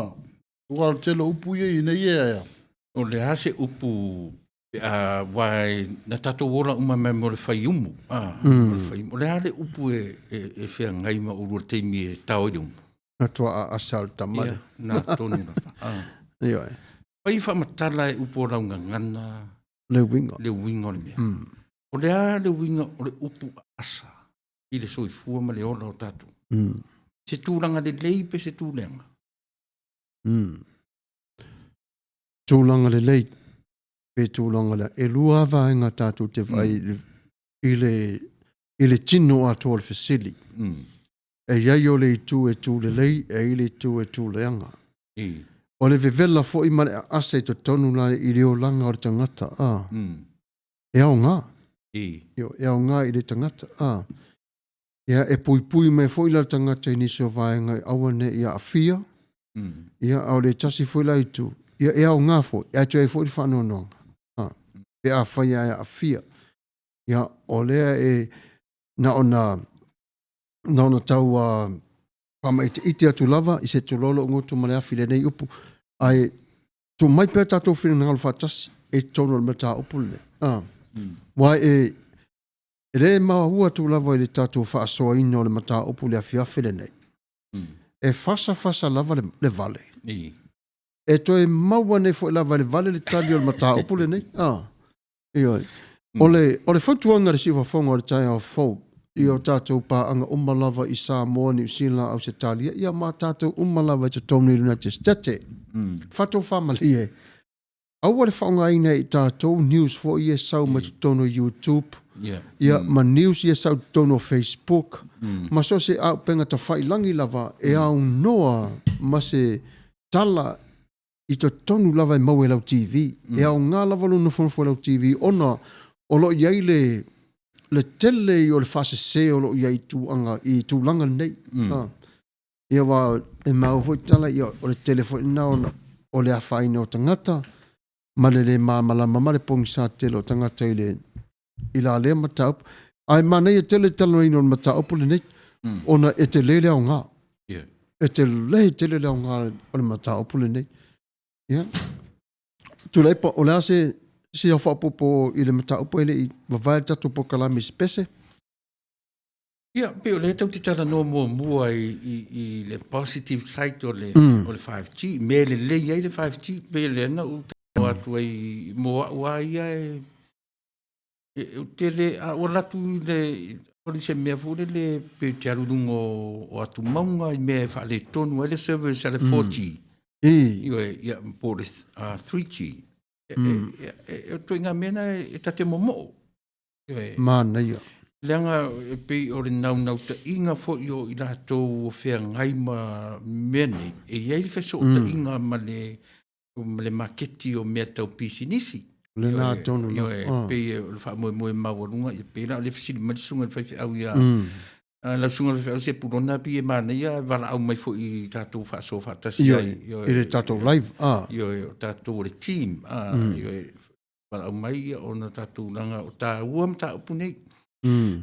aua o le tele o upu ia ina ia, ia. O le a se upu pe a aua na tatou ola uma mai mo le faiumu, a, o le faiumu. O le a le upu e, e, e feagai ma oulua i le taimi e tao ai le umu? Na toa a asa o le tama Ia, lea. na tonu lava. A. Ioe. Fai faamatala e upu o lau gagana Le uiga. le uiga o le mea. O le a le uiga o le upu aasa i le soifua ma le ola o tatou? Se tulaga lelei pe se tuleaga? Tulaga lelei pe tulaga leaga. E lua lava vaega tatou te vaai i le, i le tino atoa o le fesili. E i ai o le itu e tu lelei, e i ai le itu e tu leaga. O le vevela foi ma le aasa i totonu la i le olaga o le tagata, a, e aoga. E aoga i le tagata, a. Ia, e puipui mai foi la le tagata i nisi o vaega e aua ne i aafia, ia, a o le tasi foi la itu, ia, e aoga foi, e atu ai foi le faanoanoaga, a, pe afai e aafia. Ia, o lea e na ona, na ona tau faamaiteite atu lava i se tuloa lou goto ma le afi i lenei upu, ae tuu mai pea tatou finagalo faatasi i totonu o le mataupu lenei. A, aua e, e le maua atu lava i le tatou faasoaina o le mataupu i le afiafi lenei, e fasafasa lava le, le vale. E toe maua nei foi lava e le vale le tali o le mataupu lenei. A, ioe. O le, o le fautuaga i le siufafoga o le taeao fou i o tatou paaga uma lava i Samoa, Niu Sila, Ausetalia, ia ma tatou uma lava i totonu i le United States. Faatofaamalie, aua le faaaogaina e i tatou news foi ia e sau mai totonu o YouTube, ia ma news ia e sau i totonu o Facebook, ma so o se auupega tafailangi lava e aunoa ma se tala i totonu lava e maua e lau TV. E aoga lava lou nofonofo i lau TV ona o lo o i ai le, le tele o le faasese o lo o i ai i tulaga, i tulaga lenei. Ah. Ia aua e maua foi tala, ia, o le tele foi lena ona o le afaina o tagata ma le le malamalama ma le pogisa tele o tagata i le i la lea mataupu. Ae manaia tele le talanoaina o le mataupu lenei ona e tele le aoga. E tele tele le aoga o le mataupu lenei. Ia. Tuilaepa, o le a se se ao faaopoopo i le mataupu e le i vavae le tatou polokalame i se pese? Ia, pei o lea tatou te talanoa muamua i, i, i le positive side o le, o le 5G, mea e lelei ai le 5G, pei o lea na ou talanoa atu ai mo au lava ia e, e, ou te le, a ou alu atu i le, o se mea foi lele pei ou te alu i luga o, o atumauga i mea e faaletonu ai le service a le 4G. Ioe, ia, po o le 3G. E, e, e, e, o ituaiga mea na e, e ta te momoo. Manaia. Leaga e pei o le naunautaiga foi o i latou o feagai ma mea nei, e i ai le fesootaiga ma le... ma le maketi o mea tau pisinisi. Lena tonu la. Ioe, pei o le faamoemoe maualuga, ia pei la o le fesili mai le susuga i le faifeau ia, lau susuga i le faifeau Sepulona pei e manaia e valaau mai foi i tatou faasoa faatasi ai. Ioe, i le tatou live. Ioe, o tatou o le team. Ioe, valaau mai ia ona tatou leaga o taua mataupu nei.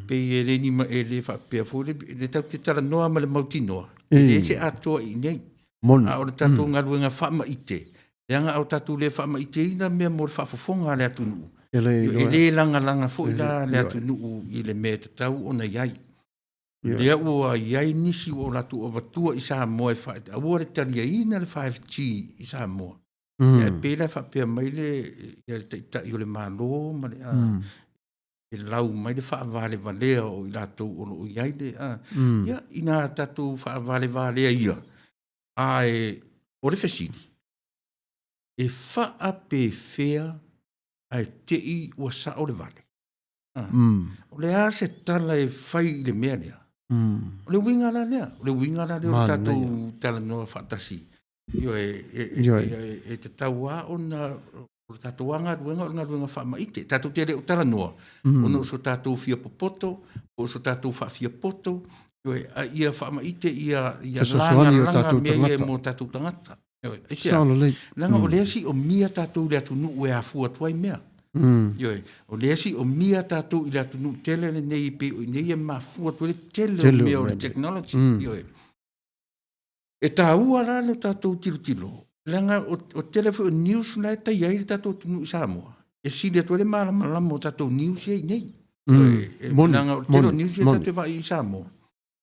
Pei e le ni e le faapea foi le, le tatou te talanoa ma le mautinoa, e le se atoa i inei. Moni. A o le tatou galuega faamaite, leaga a o tatou le faamaiteina mea mo le faafofoga a le atunuu, E le e le lagalaga foi la le atunuu i le mea e tatau ona i ai. Lea ua i ai nisi ua o latou avatua i Samoa e aua le taliaina le 5G i Samoa. Ae pei la e faapea mai le, ia le Taitai o le Malo ma le, e lau mai le faavalevalea o i latou o lo o i ai le, ia, ina tatou faavalevalea ia, ae o le fesili, e faapefea ae te i ua sao le vale? O le a se tala e fai i le mea lea? O le uiga la lea, o le uiga la lea o le tatou talanoa faatasi. Ioe, e tatau lava ona o le tatou lava galuega o le galuega faamaite. Tatou te le o talanoa ona o so tatou fia popoto, po o so tatou faafiapoto, ioe, a ia faamaite ia lagalaga mea ia mo tatou tagata. Ioe, aisea? Leaga o lea siomia tatou i le atunuu e afua atu ai mea. Ioe, o lea siomia tatou i le atunuu tele lenei pei o i inei e mafua atu ai le tele o mea o le technology. Ioe. E taua la le tatou tilotilo, leaga o tele foi o news la e taia ai le tatou atunuu i Samoa, e sili atu ai le malamalama o tatou news ia i inei. Leaga o le tele o news ia tatou te vaai i Samoa,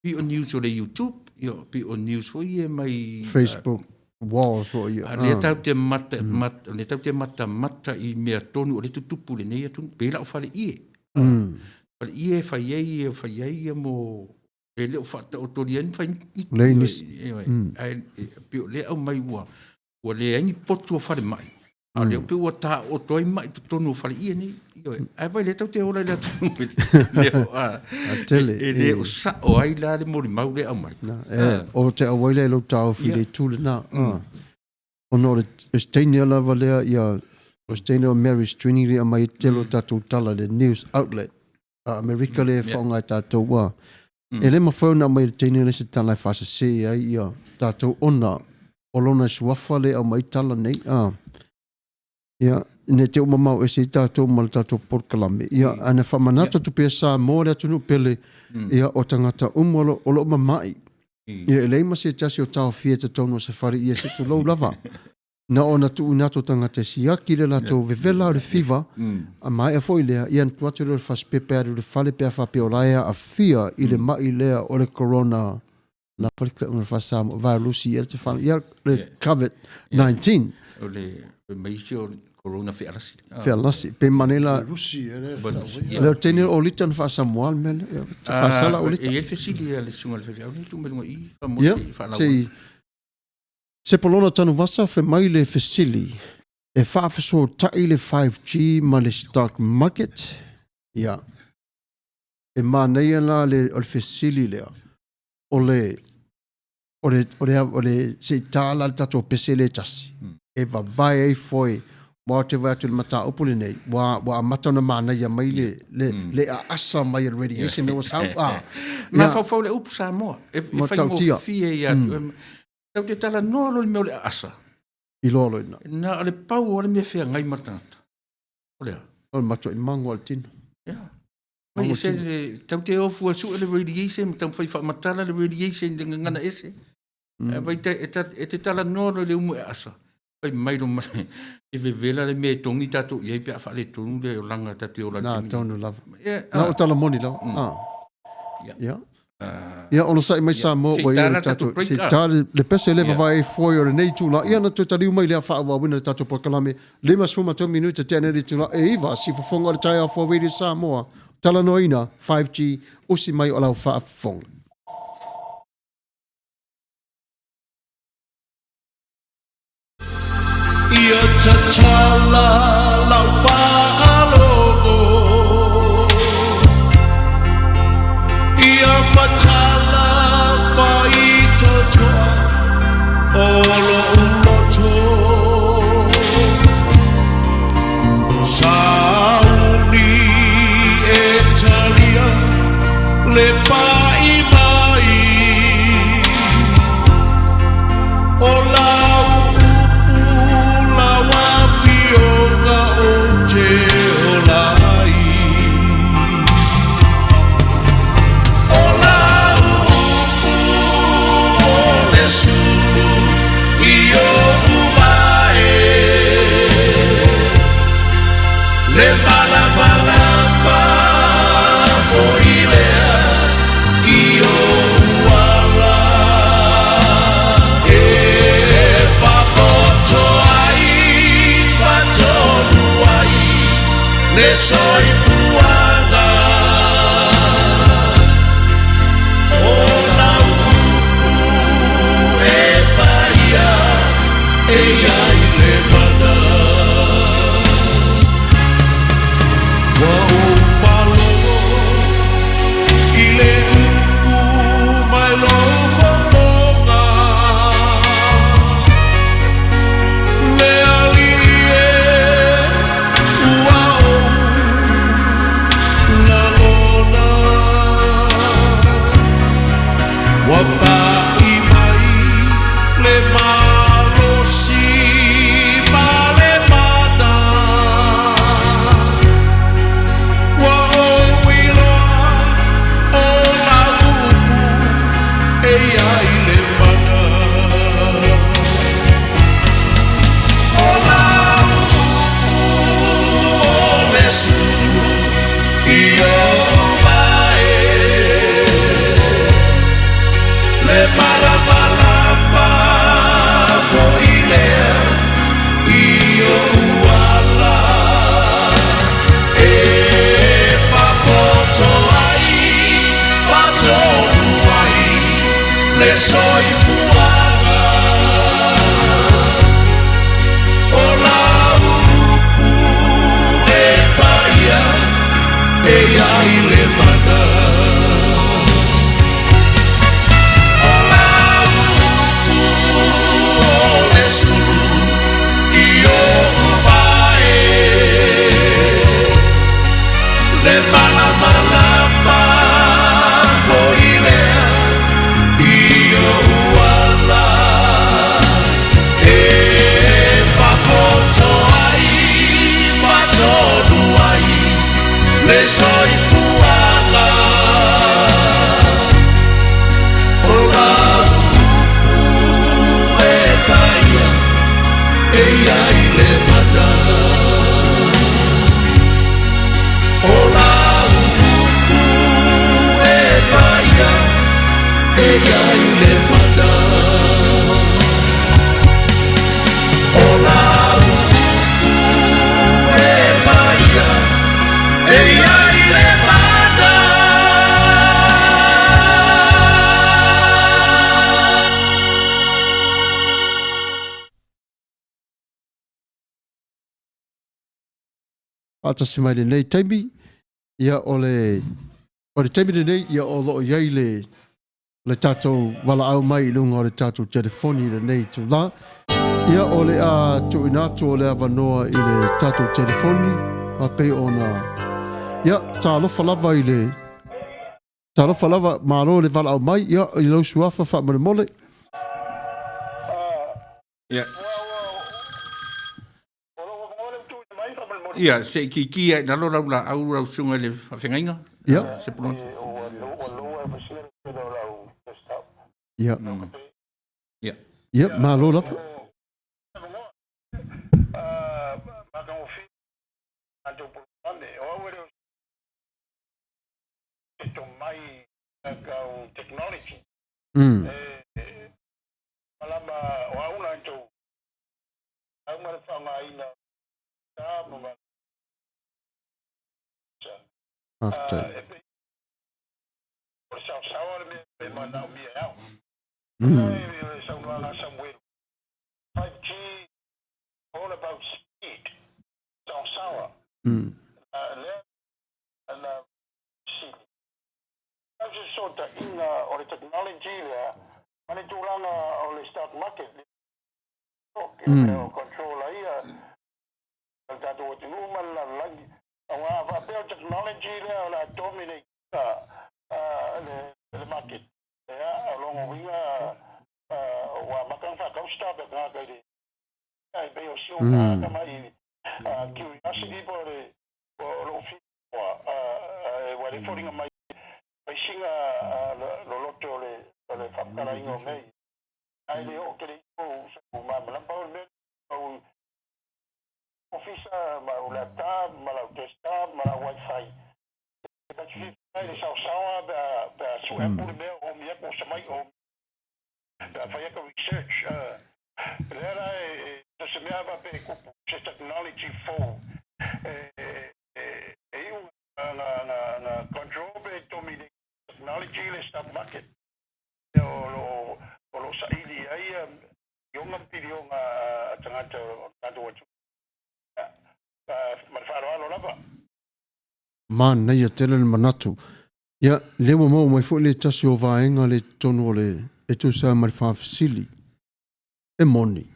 pei o news o le YouTube, ia, pei o news foi ia mai Facebook walls foi ia. A lea tatou te mata, mata, lea tatou te matamata i mea tonu o lea e tutupu i lenei atunuu, pei la o faleie. Faleie e fai ai, fai ai ia mo e le o faataotolia ai ni fai ni Leai nisi. Ae pei o lea aumai ua ua leai ni potu o falemai, a o lea pei ua taooto ai mai totonu o faleie nei. Ioe. Ae vaai lea tatou te ola i le atunuu e le o, a, tele, e le o sao ai la le molimau lea aumai. Na, e, o te auai lea i lou taofi i le itu lena. Ona o le Estonia lava lea, ia, o Estonia o Mary Strini lea aumai ai tele o tatou tala i le news outlet a Amerika lea e faaaoga e tatou a. E le mafai ona aumai e le teine lea se tala e faasese ai ia tatou ona o lona suafa lea e aumai ai tala nei. A. Ia, ne i te i ua mamao ese ai tatou ma le tatou polokalame. Ia, ae na faamanatu atu pea Samoa le atunuu pele, ia, o tagata uma o lo o mama'i. Ia, e leai ma se tasi o taofia i totonu o se fale, ia se tulou lava. Na ona tuuina atu o tagata e siaki le latou vevela o le fiva, a maea foi lea, ia ona tuu atu lea o le fasipepa e alu i le fale pe a faapea o la e aafia i le ma'i lea o le corona la fale o le faasamoa vaelusi ia te whana ia le COVID-19 o le mai isi o corona fealasi fealasi pe manela Rusi e le le tene o lita na faasamoa le mea lea faasala o lita e i ai le fesili a le susuga i le faifeau le tu mai luga i faamosi faalaua sei Sepolona Tanuvasa fe mai le fesili e faafesootai le 5G ma le stock market ia e manaia la le o le fesili lea o le o le o le o le se i ta la le tatou pese lea e tasi e vavae ai foe aua ou te vaai atu i le mataupu lenei ua ua amata ona manaia mai le le le aasa mai o le radiation lea ua sau a Mafaufau le upu Samoa e faigofie ia te oe. Tatou te talanoa loa i le mea o le aasa. Iloa loa i ina. Na o le pau o le mea e feagai ma le tagata. O le a? O le matuai mago lava o le tino. Yeah. Mai ese le, tau te ofu e sue le radiation, ma taumafai faamatala le radiation i le gagana ese. Mm. Vai te, e, ta, e te talanoa loa i le umu e asa. Fai mai lo mai, e vevela le mea e togi tatou i ai pe a faaletonu le olaga tatou e ola i le Na, taimi. tonu lava. Yeah, Na, ah. o tala moni lava. Ah. Yeah. Yeah. Ia, onosai mai Samoa ua i ai le tatou, se i ta le pese le vavae ai foe o lenei itula. Ia, na toe taliu mai lea faaauauina le tatou polokalame 53 minute tea nei le itula e 9, sifofoga o le taeao fou Radio Samoa, talanoaina 5G, usi mai o lau faafofoga. Ia tatala lau faalogo, Ia matala faitotoa o lou loto. soifuaga O lau upu e paia e iai le mana Ua ou faalogo i le upu mai lou fofoga Le Alii e, ua ou lagona Ua pai mai le malosi ma le mana Ua ou iloa o lau upu e iai le mana O lau upu o le sulu i ou vae Le malamalama foi lea i ou ala E faapoto ai, faatonu ai le soifuaga O lau upu e paia e iai le mana O lau upu o le sulu i ou vae Le malamalama foi lea i ou ala E faapoto ai, faatonu ai le soifuaga O lau upu e paia e iai le mana O lau upu e paia e iai le mana O lau upu e paia e iai le mana. Faatasi mai lenei taimi, ia o le o le taimi lenei ia o loo iai le le tatou valaau mai i luga o le tatou telefoni i lenei itulā. Ia o le a tuuina atu o le avanoa i le tatou telefoni faapei ona ia talofa lava i le talofa lava malo le valaau mai ia i lou suafa faamolemole. Ia. Ia, se i kiki ai lalo lau laau lau susuga i le faafeagaiga. Ia. Sepulona. Ia. Ia. Ia, malo lava. Faafetai. Piliona ma piliona a tagata o le tatou atunuu. Ma le faaaloalo lava. Manaia tele le manatu. Ia, lea ua maua mai foi le tasi o vaega le totonu o le e tusa ai ma le faafesili. E moni,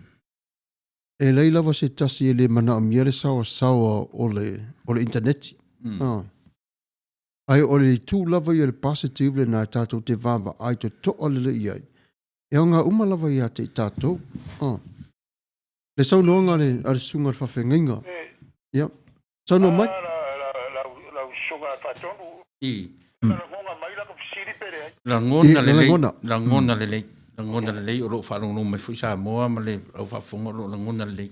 e leai lava se tasi e le manaomia le saoasaoa o le, o le initaneti. Mm. Ah. Ae o le itu lava ia le positive lena e tatou te vaavaai totoa lelei i ai. E aoga uma lava ia te i tatou. Ah. Le saunoaga a le, a le susuga a le faafeagaiga. Ia, saunoa mai. Lau susuga Faatonu. I. Lagona mai laka fesili pe leai. Lagona lelei, lagona lelei, lagona lelei o lo o faalogologo mai foi Samoa ma le au faafofoga o lo o lagona lelei.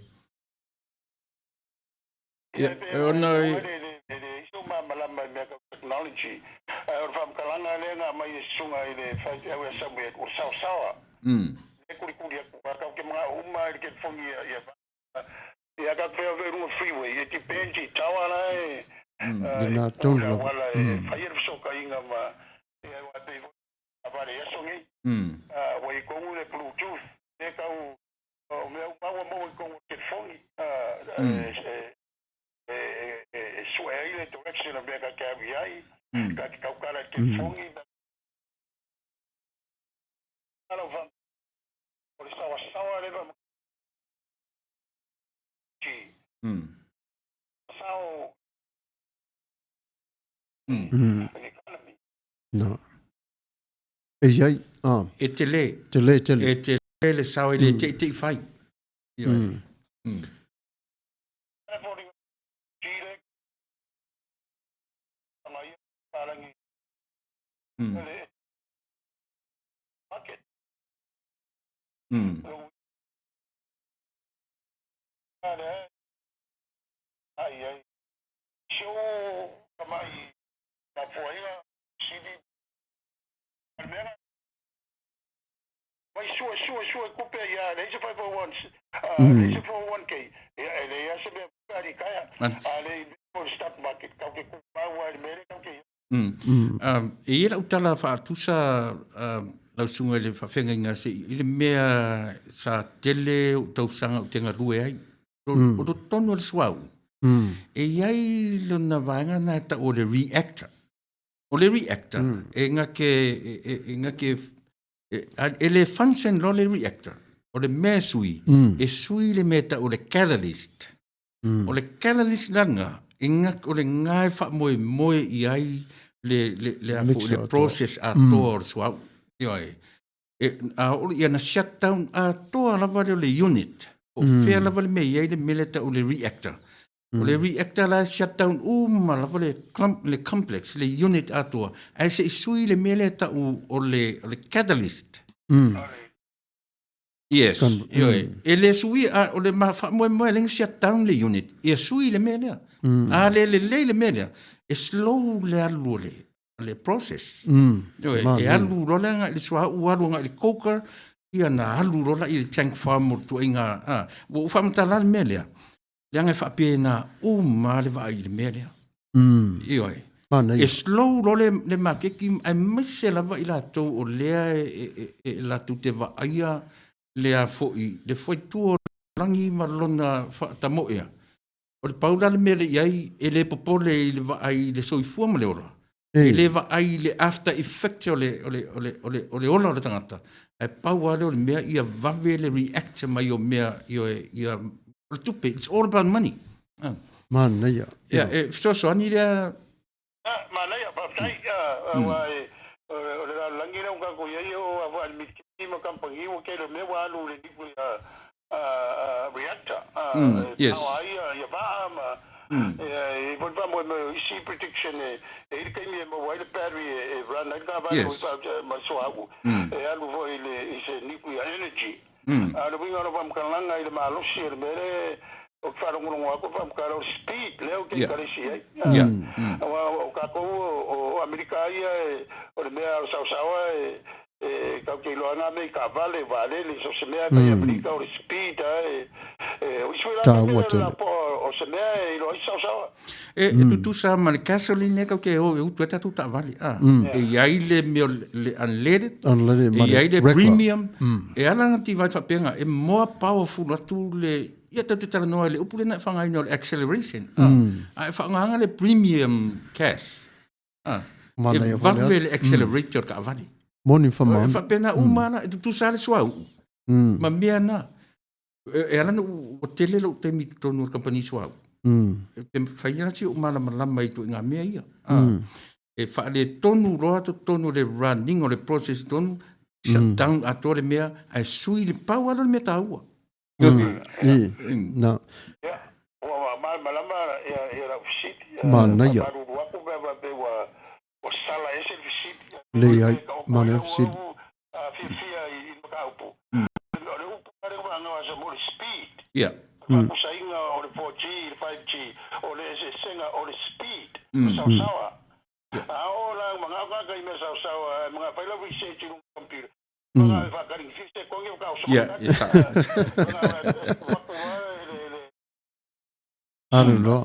Ia, e ona e leai se malamalama i mea tau technology. Ae o le faamatalaga lea na aumai e susuga i le faifeau ia Samuel, o le saosaoa. Lea e kulikuli atu, aua tatou te manao uma i le telefoni ia ia tatou feoai i luga o le freeway, e depends i tower la e Lena tonu lava. Auala e fai ai le fesootaiga ma ia aua e pei foi o taavale i aso nei. Ua i tonu le bluetooth lea tau O mea uma ua maua i totonu o le telefoni e sue ai le direction o mea ta te alu i ai, ta te tautala i le telefoni. O le saoasaoa lea sao No. E i ai, ah. E tele. Tele, tele. E tele le sao e le mm. teitei fai. Mm. Mm. Mm. Mm. Mm. E i ai lau tala faatusa lau susuga i le faafeagaiga se i le mea sa tele ou tausaga ou te galue ai. O totonu o le suauu, e i ai lona vaega na e tau o le reactor. O le reactor, e gake, e gake, e le function loa le reactor. O le mea e sui, e sui le mea e tau o le catalyst. O le catalyst lana, e gake, o le ga e faamoemoe i ai le, le, le, a foi, le process atoa o le suauu. Ioe. E, a oo ia na shut down atoa lava lea o le unit. Po o fea lava le mea e i ai le mea lea e tau o le reactor. O le reactor la e shut down uma lava le, le complex, le unit atoa, ae se i sui le mea lea e tau o le, o le catalyst. Yes, ioe. E le sui, a, o le faamoemoe lea na shut down le unit, ia sui le mea lea. A le lelei le mea lea, e slow le alu o le, le process. Ioe, e alu loa le agai i le suauu, alu agai i le coker, ia na alu loa la i le tank farm o le tuaiga, a, ua ou faamatala le mea lea, leaga e faapena uma le vaai i le mea lea. Ioe. Manaia. E slow loa le, le maketi, aemaise lava i latou o lea e, e, e, e latou te vaaia le a foi, le fuaitua o lagi ma lona faatamoea. O le pau la le mea le i ai, e le popole i le vaai i le soifua ma le ola. E le vaai i le after effect o le, o le, o le, o le, o le ola o le tagata. Ae pau lava lea o le mea ia vave le react mai o mea, ia, ia, o le tupe, it's all about money. Ah. Manaia. Ia, e fesoasoani lea. Manaia, faafetai. Aua e, o le lalolagi lea ua tatou i ai, e oo lava i le militeli ma kamupani ua tele o mea ua alu i le nuclear reactor e power ai ia vaa ma e i ai foi le faamoemoe o isi prediction e i ai le taimi e maua ai le battery e run ai le taavale ma le suauu e alu foi i le i se nuclear energy. A o le uiga o lau faamatalaga i le malosi o le mea lea ou te faalogologo atu faamatala o le speed lea ou te ikalesi ai. Aua o tatou o Amerika ia o le mea o le saosaoa e E tatou te iloa lava mea i taavale, vaalele, so o se mea lava i Amerika o le speed lava e, o isi foi la mea o le lapoa O se mea e iloa ai saosaoa. E, e tutusa ma le gasoline lea tatou te o e utu ai tatou taavale. A, E i ai le mea o le unleaded, Unleaded e ma i le ai le regular. premium. E ala ona divide faapena, e more powerful atu le... Ia tatou te talanoa i le upu lea na e faaaogaina o le acceleration. A, a e faaaogaina le premium gas, a, e Manaia foi le vave le accelerator o le taavale. Moni E faamaoni. faapena uma la, e tutusa lava le suauu ma mea na. E ala ona ua tele lou taimi i totonu o le kamupani suauu, e mafai lava si ou malamalama i ituaiga mea ia. E faaletonu loa totonu o le running o le process i totonu, shut down atoa le mea, ae sui le pau lava lea o le mea taua. Na. Ia, ua malamalama ia lau fesili. Manaia. Faamalulu atu pe a faapea ua Ua sala ese le fesili. Leai, manaia le fesili. Fiafia i le mataupu. O le upu lea ua faaaoga mo le speed. Ia. Faapusaina o le 4G i le 5G, o le eseesega o le speed, o saosaoa. A oo la manao tagata i mea saosaoa, ae manao fai lau research i luga o le computer. Manao e faakaligifia sekone o kaoso. Ia, e sao. Manao e avatu loa le Alu loa.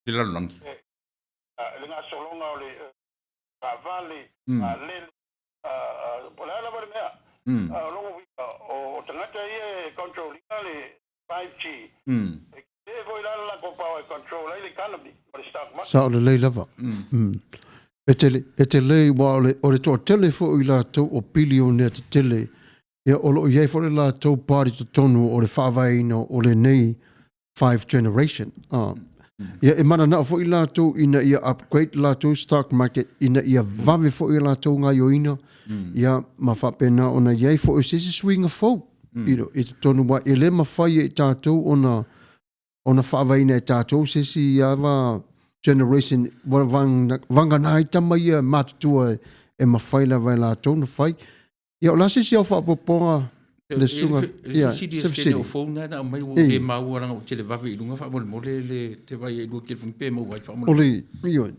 Le lalolagi. Sao lelei lava. E tele, e tele aua o le, o le toatele foi o i latou o pilionea tetele, ia o lo o i ai foi le latou party totonu o le faavaeina o lenei five generation. Ia e mananao foi latou ina ia upgrade latou stock market ina ia vave foi a latou gaioina, ia ma faapena ona i ai foi o se isi suiga fou i totonu aua e le mafai e i tatou ona ona faavaeina e tatou se isi lava generation ua vagana ai tama ia matutua e mafai lava e latou ona fai. Ia o le a se isi au faaopoopoga le susuga? Le fesili a se o phone na aumai ua le maua leaga ua televave i luga faamolemole le te vaai ai i luga telefoni pe maua ai faamolemole. O le, ioe.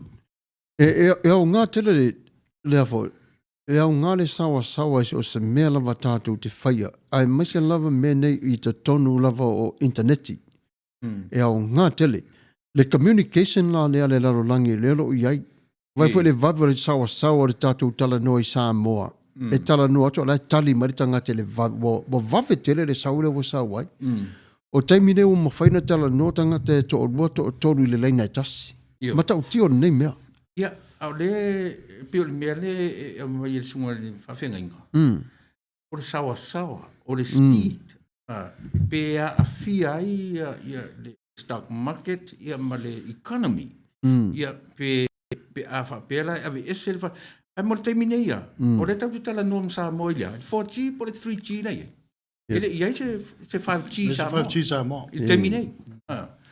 E aoga tele le, lea foi, e aoga le saoasaoa i so o se mea lava tatou te faia, aemaise lava mea nei i totonu lava o initaneti. E aoga tele. Le communication la lea a le lalolagi lea o lo o i ai. Vaai foi le vave o le saoasaoa o le tatou talanoa i Samoa. E talanoa atu o la e tali mai le tagata i le vave. Ua vave tele le sau lea ua sau ai. O taimi nei ua mafai ona talanoa tagata e toalua, toatolu i le laina e tasi. Matautia o lenei mea. Ia, a o lea, e pei o le mea lea e aumai e le susuga i le faafeagaiga, o le saoasaoa, o le speed, pe aafia ai le stock market ma le economy, ia, pe a faapea la e aveese le Ae mo le taimi nei lava, o lea tatou te talanoa ma Samoa i le a? I le 4G po o le 3G la e i ai? E le i ai se 5G i Samoa. 5G Samoa. I le taimi nei.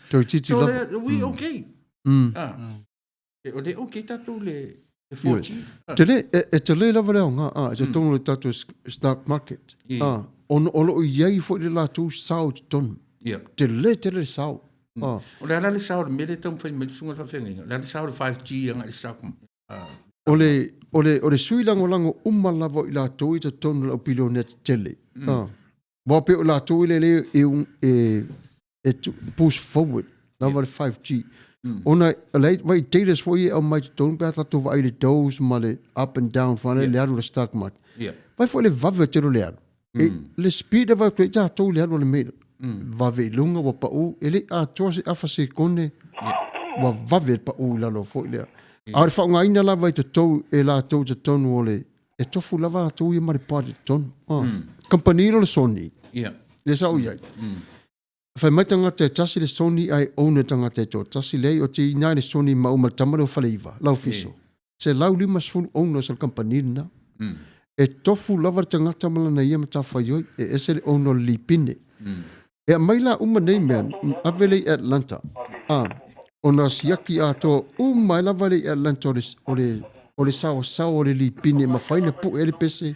Toeitiiti lava. So, we okay. O lea okay tatou le 4G. Tele, e tele lava le aoga, e totonu o le tatou stock market. Ona o lo o i ai foi le latou sao i totonu. Tele tele le sao. O le a la le sao o le mea lea e taumafai mai le susuga i le faafeagaiga? O le a le sao o le 5G agai i le stock O le, o le, o le sui lagolago uma lava o i latou i totonu o le au pilionea tetele. Aua pei o i latou ia lea e, e, e push forward lava le 5G. Ona o la e vaai i datas foi ia e aumai i totonu pe a tatou vaai i le Dows ma le up and down foi lea le alu o le stock market. Vaai foi le vave tele o le alu. E, le speed e vaai atu ai tatou i le alu o le mea, vave i luga ua pau, e le i atoa se afa sekone ua vave le pau i lalo foi lea. A o le faaaogaina lava i totonu e latou i totonu o le, e tofu lava latou ia ma le party i totonu. Kamupani lea o le Sony, lea sa ou i ai. Fai mai tagata e tasi le Sony ae owner le tagata e toatasi, leai o te ina le Sony maua ma le tama lea o Faleiva, Laufiso. 150 owners o le kamupani lena. E tofu lava le tagata ma lana ia matafaioi, e ese le owner o le lipine. E aumai la uma nei mea, ave lea i Atlanta, ona siaki atoa uma ai lava lea i Atlanta o le, o le, o le saoasaoa o le lipine e mafai ona pue ai le pese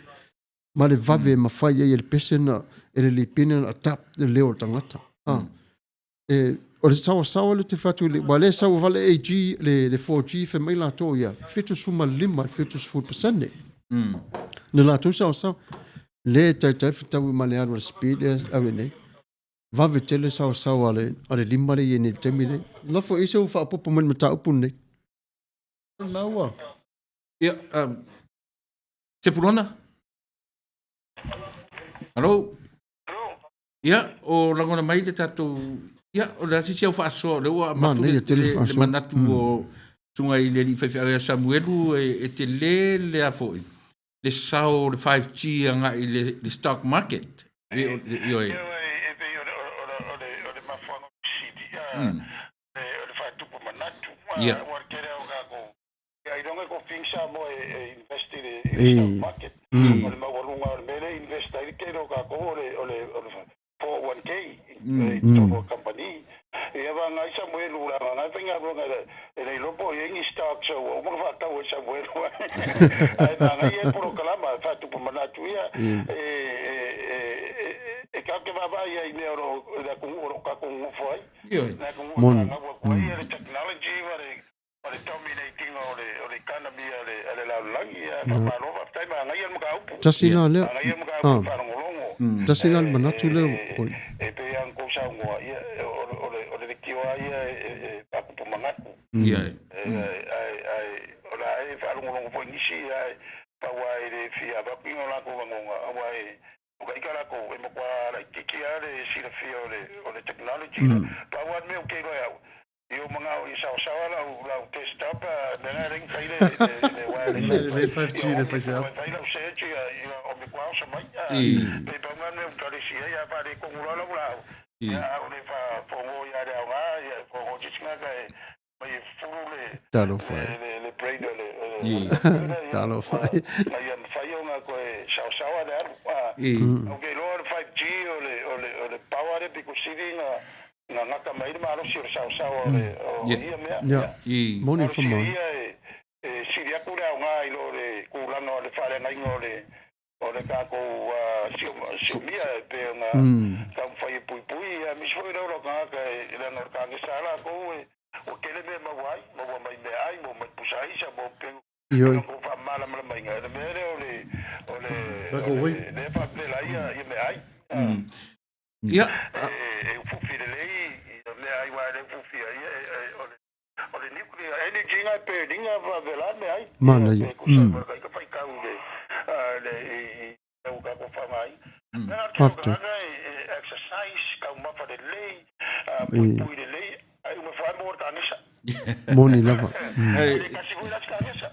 ma le vave e mafai ai e le pese na, e le lipine ona adapt le leo o le tagata. o le saoasaoa lea ou te fai atu i le, aua o lea e sau vale AG le, le 4G fai mai latou ia 75 i le 70%. Le latou saoasaoa. Le taitai fetaui ma le alu a le speed lea ave nei. Vave tele saoasaoa a le, a le lima lea i ai nei i le taimi lenei. Lafo i ai se ua faaopoopo mai i le mataupu lenei. Lena ua. Ia, um, Sepulona? Hello? Ia, o lagona mai le tatou... Ia, o le a se isi au faasoa, o lea ua avatu le, le, le manatu o susuga i le alii faifeau ia Samuelu e, e tele le a foi, le sao o le 5G agai i le, le stock market. Ioe. E pei o le, o le, o le, o le mafuaaga o le fesili, o le faatupu manatu. Ua tele o tatou Ailoga e kofing Samoa e invest i le stock market. O le maualuga o le mea lea e invest ai le tele o tatou o le 401k i totonu o kamupani. Ia vagana ai Samuelu leaga na e faigaluega e le iloa po o i ai ni stocks ua uma ona faatau e Samuelu ae manaia le polokalama e faatupu manatu ia e tatou te vaavaai ai i mea o lo o i le atunuu o lo o tatou nonofo ai. Le atunuu e fanau atu ai le technology ma le O le dominate ina o le o le economy a le a le lalolagi. Ia faamalo faafetai manaia le mataupu. Tasi la lea. Manaia le mataupu i le faalogologo. Tasi la le manatu lea oi. E pei lava ona tou saunoa ia o le o le leitioa lava ia e faatupu manatu. Ae ae o le a e faalogologo foi nisi ae pau lava e le fia avatu ni o latou lagona aua e O ka ika lakou, e matua laitiiti lava le silafia o le o le technology lea. Pau lava le mea ou te iloa e au, ia ou manao ia saosaoa lau lau desktop a mea la e alai ona fai le le wireless. Le 5G le faifeau. Fai lau search ia ia o matua oso mai. Pei pau na le mea ou talesi ai, a faaletonu loa lau laau, ia a ua le faafogo ia le aoga, ia fogo se isi tagata e mai e fufulu le Talofa e. le le brain o le Talofa e. ina ia mafai ona toe saosaoa le alu. Ou te iloa o le 5G o le o le o le power lea pito sili na na gata mai ai le malosi o le saosaoa o le o ia mea. Ia. Moni Malosi whamau. ia e e sili atu le aoga i lo le tulaga o le faaleagaina o le o le tatou siomia e pei ona taumafai e puipui, aemaise foi le ola o tagata leaga o le kagesa lava latou e ua tele mea e maua ai, maua mai meaai, maua mai pusa aisa, maua pei Ioe. ona tou faamalamalamaina le mea lea o le o le Microwave. lea e faapela ai ia meaai. Ia, E ufufi lelei ia meaai aua e le ufufi ai o le O le nuclear energy na e burn ina vave la mea ai. Manaia. Pe tusa ma ka faitau i le le i i tatou faaaogaina. Na o le tele o Faafetai. tagata e exercise, taumafa lelei, puipui lelei, ae uma ifo lava maua le kanesa. Moni lava. E le tasi foi la se kanesa.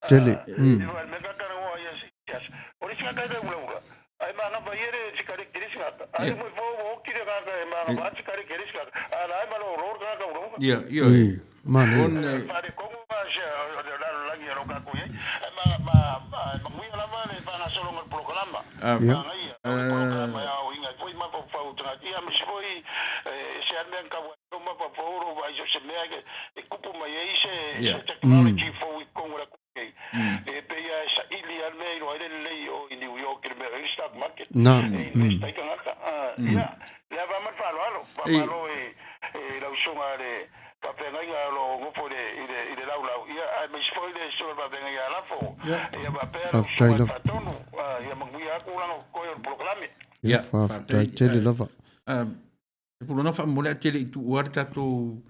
Tele. Le mea ka talanoa ai i se aso. O le isi tagata e le ulaula, ae manava ia le sikareti i le isi tagata. Ae uma ifo ua oti le tagata e manava lava sikareti e le isi tagata, a o la e malolo le tagata ulaula. Ia, ia. Ui, manaia. Ona Faaletonu se o le lalolagi o lo tatou i ai, ae manuia lava le faagasologa o le polokalama. Manaia o le polokalama e aoaoina ai foi mafaufau o tagata, ia aemaise foi e ese lava le mea na tau ai lou mafaufau o lou vaai i so o se mea e tupu mai ai se technology fou i totonu o le atunuu nei. E pei lava e saili lava le mea e iloa ai le lelei o i New York i le mea o i ai le stock market Na. e invest ai tagata. Ia, le ava ma le faaaloalo, faamalo i lau susuga i le faafeagaiga o lo o nofo i le i le laulau, ia aemaise foi le susuga i le faafeagaiga ia Lafo, ia faapea lau Faafetai susuga i le lava. Faatonu, ia manuia atu tulaga o totoe o le polokalame. Ia, Ia, faafetai faafetai. tele lava. Sepulona faamolemole ae te le i tuua le tatou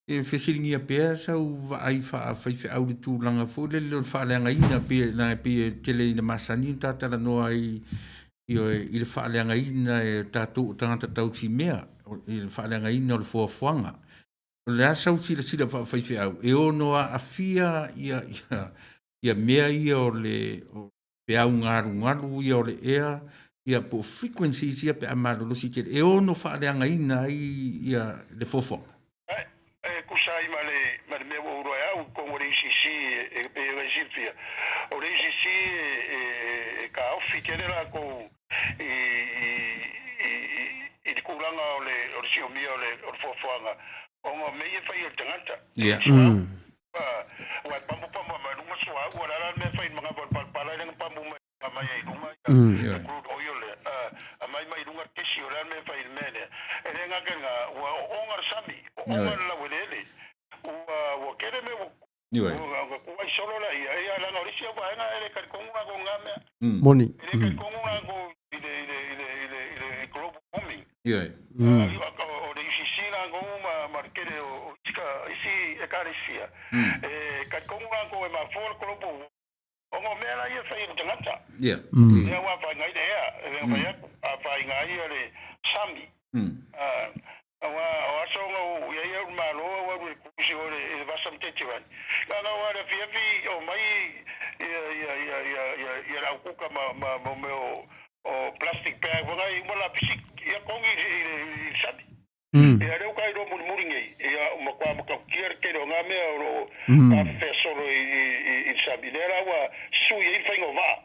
e fesiligia pea sau vaai faafaifeau i le tulaga foi lele o le faaleagaina pei leaga e pei e tele ina masani ona ta talanoa ai ioe i le faaleagaina e tatou o tagata tausimea i le faaleagaina o le foafoaga. O le a sau silasila faafaifeau e ono aafia ia ia ia mea ia o le peau galugalu ia o le ea ia po o frequencies ia pe a malolosi tele e ono faaleagaina ai ia le foafoaga. E tusa ai ma le ma le mea ua ou iloa e au i totonu o le ACC e pei ona e silafia, o le ACC e e taofi tele latou i i i le tulaga o le o le siomia o le o le foafoaga ona o mea ia e fai e le tagata. Ia. Aua e pamu pamu mai luga suauu, o le a la le mea e fai i le manava o le palapala e le na pamu mai mai ai i luga ia le crude oil lea, aumai mai luga le kesi, o le a le mea e fai i le mea lea. E le gata i lena, ua oona le Ona le laueleele ua ua tele mea ua Ioe. ua kuai solo laia, ia leaga o le isi au vaega e le talitonu latou i na mea. Moni. E le talitonu latou i le i le i le i le i le global warming. Ioe. O le UCC latou ma ma le tele o isi ka isi ekalesia e talitonu latou e mafua le global warming ona o mea la ia e fai e le tagata. Ia. Lea ua afaina ai le ea, e le fai atu, afaina ai le sami. Aua o aso na ou i ai au i le Malo au alu i le cruise i o i le vasa ma Tetivani. Na ona o lava i le afiafi omai ia ia ia ia ia ia le au kuka ma ma ma mea o o plastic bag foi na e uma lapisi ia togi i le i le sami. Ia lea ua ta iloa mulimuli nei, ia ua matua matautia le tele o na mea o lo o afefea solo i i i le sami. Lea la ua sui ai le faiga o vaa.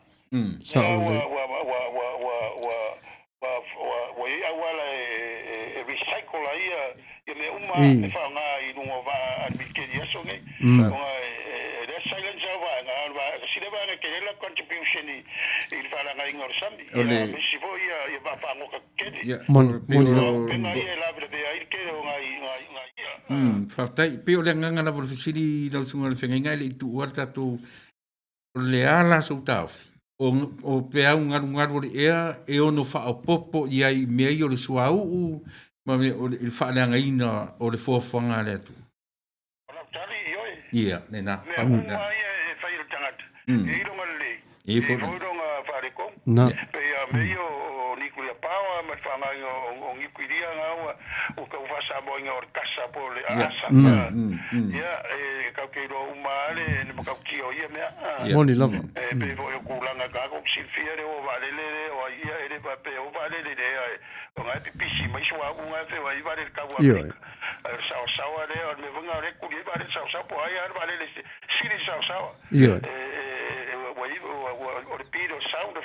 Sao lelei. Ua ua ua ua ua ua ua ua ua i ai auala e e recycle ai ia ia mea uma e faaaoga i luga o vaa a le militeli i aso nei. Ona e lea silence au vaega, a o le vaega sili vaega e tele ai la contribution i i le faaleagaina o le sami. O le Ia aemaise foi ia ia vaa fagota tetele. Ia, Moni, pei moni o lava. O upega ia e lavelavea ai le tele o nai nai nai ia. Faafetai. Pei o le agaga lava o le fesili i lau susuga i le Feagaiga e le i tuua le tatou O le a la sou taofi? O, o peau galugalu o le ea e ono faaopoopo i ai i mea ia o le suauu ma mea o le, i le faaleagaina o le fuafuaga a le Atua. O lau tali, ioe. Ia, lena. Mea uma lava ia e fai e le tagata, e i ai lona lelei, E i ai e i ai foi foi lona faaletonu. Na. Pei a mea ia o nuclear power ma le faaaogaina o niukilia na ua tau faa-Samoaina o le kasa po o le aasa. Ia, e tatou te iloa uma lava le matautia o ia mea. Moni lava. E pei foi o tulaga tagata ou te silafia le o vaalele le o ai ia e le faapea e o vaalele i le ea o na e pipisi mai suauu na e feoai ai vaalele tau a Amerika. Ae o le saosaoa lea o le mea foi lena o lea e tuli ai vaalele saosaoa po o ai lava le vaalele sili le saosaoa. E ua i o le speed o le sound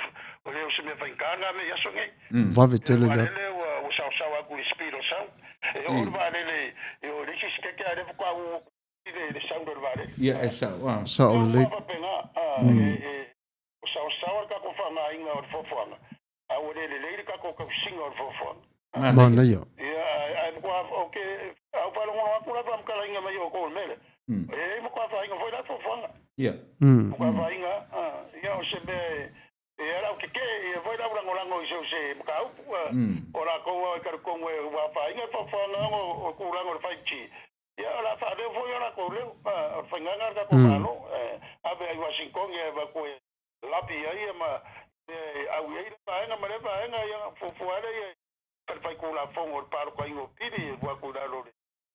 o le o se mea faigata lena mea i aso nei. Vave tele Le le vaalele ua ua saosaoa atu i le speed o le sound. E oo le vaalele e oo i le isi sikeke a o lea faatoa uu atu i le le sound o le vaalele. Ia, e sao, a. Sao lelei. Ua faapena, a, e e saosaoa le tatou faaaogaina o le fuafuaga, a ua le lelei le tatou tausiga o le fuafuaga. Manaia. Ia, ae ae matua ou te a ou faalogologo atu la i faamatalaina mai e outou o le mea lea, e matua afaina foi la fuafuaga. Ia. Matua afaina lava. Ia, o se mea e E ala ou tetee ia foi lau lagolago i so o se mataupu. O latou lava e talitonu e ua afaina le faofaoga o tulaga o le 5G, ia o le a faaleo foi o latou leo. O le faiga lena a le tatou Malo, e ave ai i Wasingtone e avatu e labi ai ma e au i ai lea vaega ma lea vaega, ia ona fuafua lava lea i fale faitulafono o le palokaina o pili e alu atu i lalo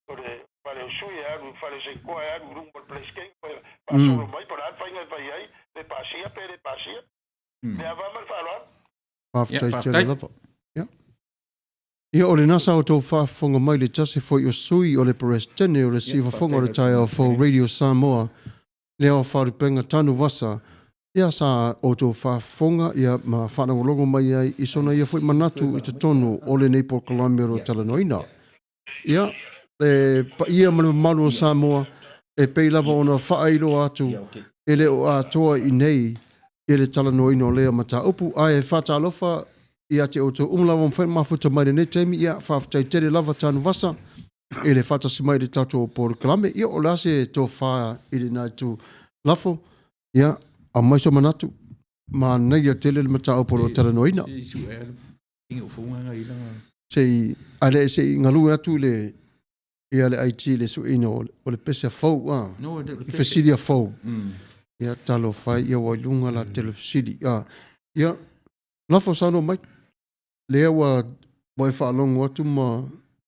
o le fale o sui, e alu i le fale o Senatoa, e alu i luma o le Peresetene, faasolo mai po o le a le faiga e fai ai, pe pasia pe le pasia. Le ava ma le faaaloalo. Faafetai tele lava. Ia. Ia, o lena sa outou faafofoga mai le tasi foi o sui o le Peresetene o le Siufofoga o le Taeao Fou Radio Samoa, le ao faalupega Tanuvasa, ia sa outou faafofoga ia ma faalogologo mai ai i sona ia foi manatu i totonu o lenei polokalame o lo o talanoaina. Ia, le paia ma le mamalu o Samoa, e pei lava ona faailoa atu, e le o atoa i inei i le talanoaina o lea mataupu, ae faatalofa ia te outou uma lava ua mafai ona mafuta mai i lenei taimi. Ia, faafetai tele lava Tanuvasa i le faatasi mai i le tatou polokalame. Ia, o le a se tofa i lena itu lafo? Ia, aumai so manatu. Manaia tele le mataupu o lo o talanoaina. Se i, a le se i galue atu i le ia le IT i le suiina o le pese a fou a. No, e le o le I pese. fesili a fou. Ia talofa e, ia ua i luga la tele fesili. A, ia, lafo saunoa mai. Lea ua ua e faalogo atu ma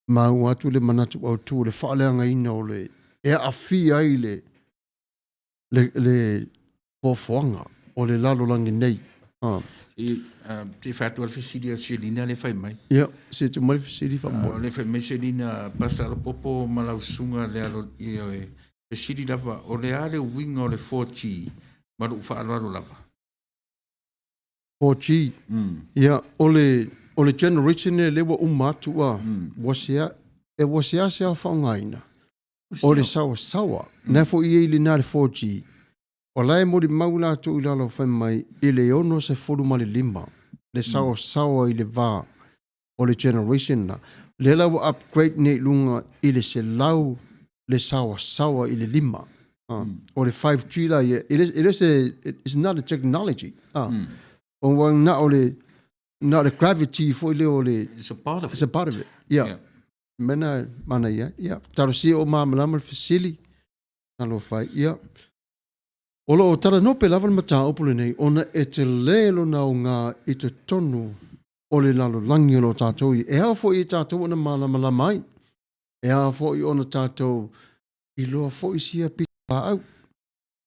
maua atu le manatu autu o le faaleagaina o le e aafia ai le le, le foafoaga o le lalolagi nei. Ah. I, te fai atu le fesili a Selina le fai mai. Ia, se tu mai fesili faamolemole. Le fai mai Selina, Pastor Alopopo ma lau susuga le alo, ia, e, fesili lava, o le a le uiga o le 4G ma lou faaaloalo lava? 4G. Ia, o le, o le generation lea ua uma atu a, ua sea, e ua seasea faaaogaina. O le saoasaoa. Na foi i ai lena le 4G. O la e molimau latou i lalo fai mai i le 65 le saoasaoa i le va o le generation na. Lea la ua upgrade nei i luga i le 100 le saoasaoa i le 5. O le 5G la ia, e le, e le se, it's not a technology. Ua na o le, na o le gravity foi lea o le, It's a part of it's a it. part of it. Yeah. Yeah. Mea na manaia. Yeah. Talosia o malamalama le fesili. Talofa e. Ia. O lo o talanoa lava le mataupu lenei ona e tele lona aoga i totonu o le lalolagi o lo o tatou i. E ao foi i tatou ona malamalama ai. E ao foi ona tatou iloa foi sia pitolaau.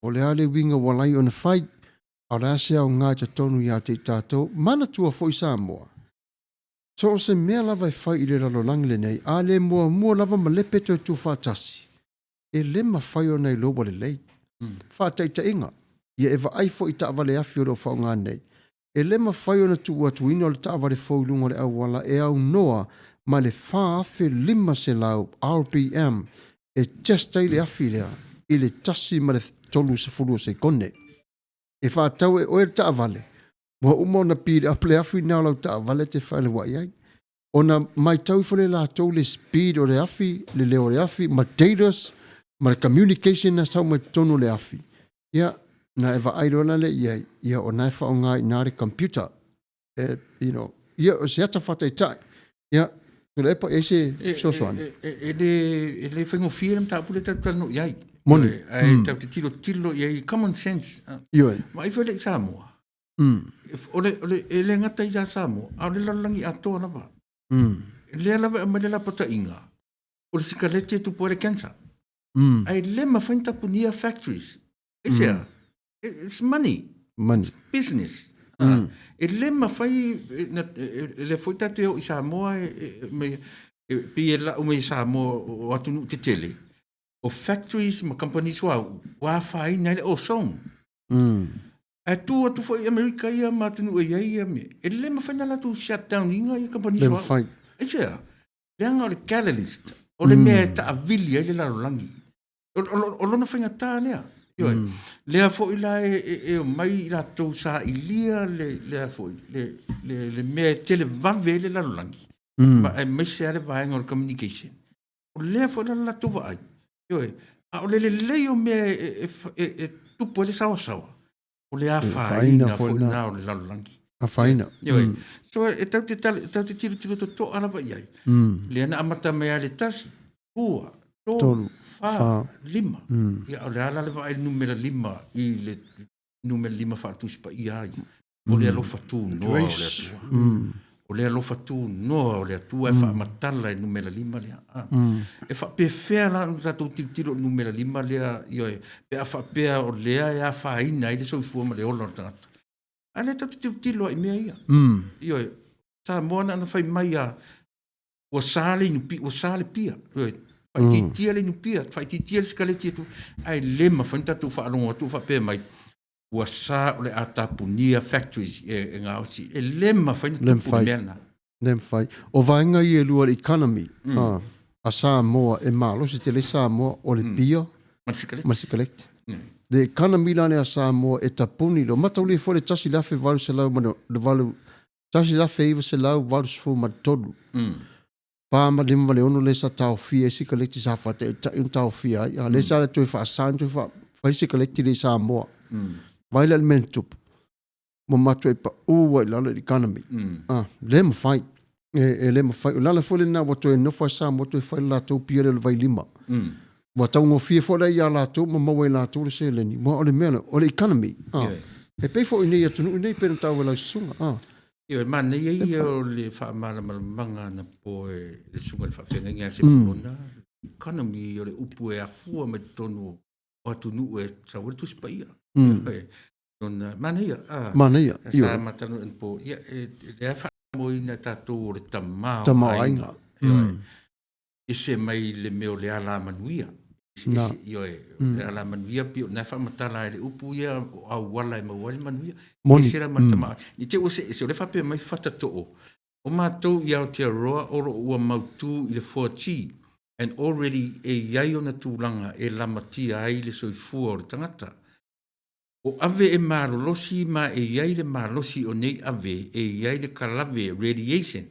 O le a le uiga ua ala ai ona fai, a o le a se aoga i totonu ia te i tatou. Manatua foi Samoa, so o se mea lava e fai i le lalolagi lenei, a le muamua lava malepe toe tuufaatasi, e le mafai ona iloa ua lelei. Faataitaiga, ia e vaai foi i taavale afi o lo o faaaoga nei. E le mafai ona tuu atuina o le taavale fou i luga o le auala e aunoa ma le 4500 RPM e test ai le afi lea i le 1 ma le 30 o sekone. E faatau e oe le taavale, ua uma ona beat up le afi lena o lau taavale e te faalewa'i ai. Ona matau ifo lea e latou le speed o le afi, le leo o le afi, ma datas, ma le communication na sau mai totonu o le afi. Ia, na e vaai loa la lea i ai, ia o na e faaaoga i ina le computer. E, you know, ia o se ata faataitai. Ia, Tuilaepa, e i ai se fesoasoani? E le, e le faigofie le mataupu lea tatou te talanoa i ai. Moni. Ae tatou te tilotilo i ai, common sense. Ioe. Vaai foi lea i Samoa. O le, o le, e le gata ia Samoa, a o le lalolagi atoa lava. Lea lava e aumai le lapataiga, o le sikaleti e tupu ai le cancer. Ae le mafai ona tapunia factories. Aisea? It's money. Money. Business. E le mafai, e, na, e, e, lea foi tatou te o i Samoa, e, e, me, e, pei e lau mai i Samoa o atunuu tetele, o factories ma kamupani suauu, ua afaina ai le ozone. Ae tu atu foi i Amerika ia ma atunuu e i ai ia mea, e le mafai ona latou shut down ina ia kamupani Le suauu. mafai. Aisea? Leaga o le catalyst, o le mea e taavili ai le lalolagi. O, o, o lona faigata lea. Ioe. Lea foi la e, e, e omai i latou sailia le, lea foi, le, le, le mea e televave ai le lalolagi. Ma aemaise lava le vaega o le communication. O lea foi la le latou vaai. Ioe. A o le lelei o mea e, e, e, e tupu ai le saoasaoa, o le afaina foi lena o le lalolagi. Afaina. Ioe. So e tatou te tala, tatou te tilotilo totoa lava i ai. Lea na amata mai lava le 1, 2, 3, 4, 5. Ia, o le a la le vaai i le numera 5 i le numera 5 faale-Tusi Paia ia. O le alofa tunoa o le Atua. O le alofa tunoa o le Atua e faamatala i le numera 5 lea. E faapefea la ona tatou tilotilo i le numera 5 lea, ioe, pe a faapea o lea e afaina ai le soifua ma le ola o le tagata. A lea tatou te tilotilo lava i mea ia. Ioe, Samoa na ona fai mai lava, ua sa le inupi, ua sa le pia. Ioe, faaitiitia le inupia, faaitiitia le sikaleti e tu, ae le mafai ona tatou faalogo atu o faapea mai, ua sa o le a tapunia factories e, e gaosi. E le mafai ona Le tupu le mafai. mea lena. Le mafai. O vaega ia e lua le economy a Samoa e malosi tele Samoa o le pia Ma le sikaleti. ma le sikaleti. Le economy la lea a Samoa e tapuni loa. Mataulia foi le 1800 ma le valu, 1983. 4 ma 5 ma le 6 lea sa taofia ai sikaleti sa faataitai ona taofia ai. A lea sa le toe faasa ona toe fai sikaleti lea i Samoa. Vaai la i le mea na tupu. Ua matuai pau ai i lalo i le economy. Le mafai. E, e le mafai. O le ala foi lena ua toe nofo ai Samoa toe fai le latou pia lea o le vailima. Ua taugofie foi la ia latou ma maua e latou le seleni. Aua o le mea lea, o le economy. E pei foi i nei atunuu nei pei ona taua e lau susuga. Ioe, manaia ia o le faamalamalamaga anapo e le susuga i le faafeagaiga ia Sepulona. Economy o le upu e afua mai totonu o atunuu e sau ai le Tusi Paia. Ioe, lona, manaia. Manaia, Sa ioe. matanoa anapo, ia, e, lea faamoeina e tatou o le tama o Tama o aiga. aiga. Ioe. Ese mai le mea o le ala manuia. Ese, Na. ese, ioe, o le ala manuia pei o lena e faamatala ai le upu ia o auala e maua ai le manuia. Moni. Ese la ma le tama. Ni te ua se ese, o lea faapea mai fatatoo. O matou i Aotearoa o lo o ua mautu i le 4G and already e i ai ona tulaga e lamatia ai le soifua o le tagata. O ave e malolosi ma e i ai le malosi o nei ave e i ai le kalave radiation.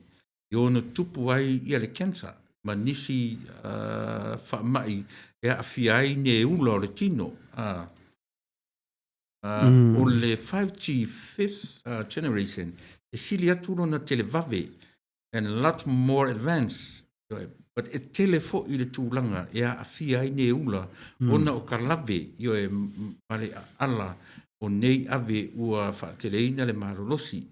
i ono tupu ai ia le cancer ma nisi faamai e aafia ai ne ula o le tino. O le 5G fifth generation e sili atu lona televave and lot more advanced but e tele foi le tulaga e aafia ai ne ula ona o ka lave ioe ma le aala o nei ave ua faateleina le malolosi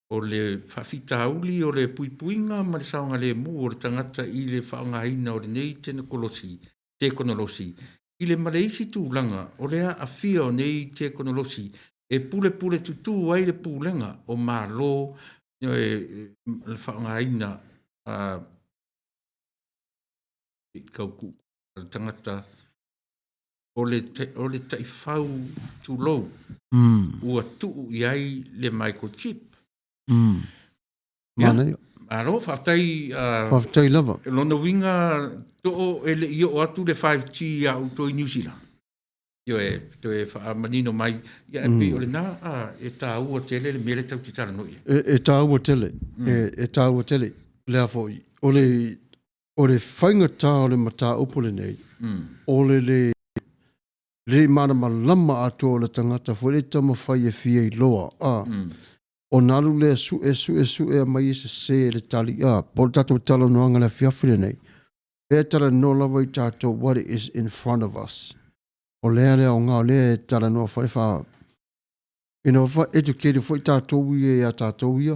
o le faafitauli o le puipuiga ma le saogalemu o le tagata i le faaaogaina o lenei tekonolosi tekonolosi i le ma le isi tulaga o le aafia o nei tekonolosi e pulepule tutū ai le pulega o Malo le faaaogaina tau le tagata o le o le taifau tulou ua tuu i ai le microchip. Manaia. Malo, faafetai. Faafetai lava. Lona uiga too e le i oo atu le 5G ia outou i Niu Sila. Ioe, toe faamanino mai, ia e pei o lena e taua tele le mea lea tatou te talanoa i ai. E taua tele, e taua tele. Lea foi, o le o le faigata o le mataupu lenei, o le le le malamalama atoa o le tagata foi le taumafai e fia iloa, a, ona alu lea sue sue sue aumai e sese le tali, a, po o le tatou talanoaga i le afiafi lenei, lea e talanoa lava i tatou what is in front of us. O lea le aoga o lea e talanoa foi fa ina ua educated foi tatou ia ia tatou ia,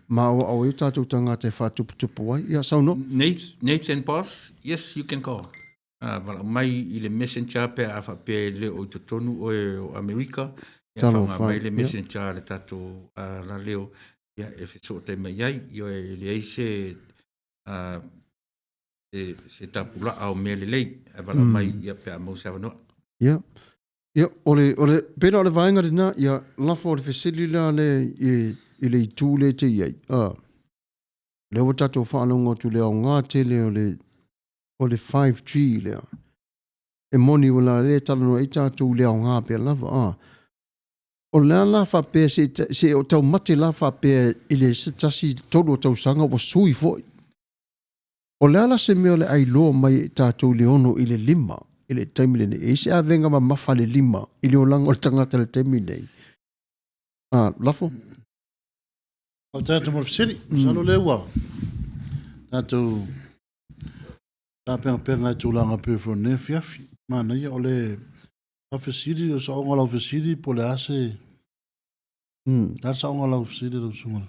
ma aoao ai tatou tagata e faatuputupu ai. Ia, saunoa. Nathan Boss, yes, you can call. Valaau mai i le messenger pe a faapea e le o i totonu oe o Amerika. Ia Talofa, faaaoga mai le ia. messenger a le tatou laleo ia e fesootai mai ai. Ioe, e leai se se tapulaa o mea lelei ae valaau mai ia pe a maua se avanoa. Ia. Ia, o le, o le, pei la o le vaega lena, ia, lafo o le fesili la lea i, i le itu lea e te i ai. A, lea ua tatou faalogo atu i le aoga tele o le, o le 5G lea. E moni ua la lea e talanoa ai tatou i le aoga pea lava. A, o le a la faapea se, se o taumate la faapea i le se tasi tolu o tausaga ua sui foi. O le a la se mea o le a iloa mai e tatou i le 6 i le 5 i le taimi lenei? E i ai se avega mamafa a le 5 i le olaga o le tagata i le taimi lenei? A, lafo? Faafetai atu mo le fesili. Masalo lea ua tatou tapenapena i tulaga pei foi o lenei afiafi. Manaia o le faafesili, o le saoga o lau fesili po o le a se Le a le saoga o lau fesili lau susuga?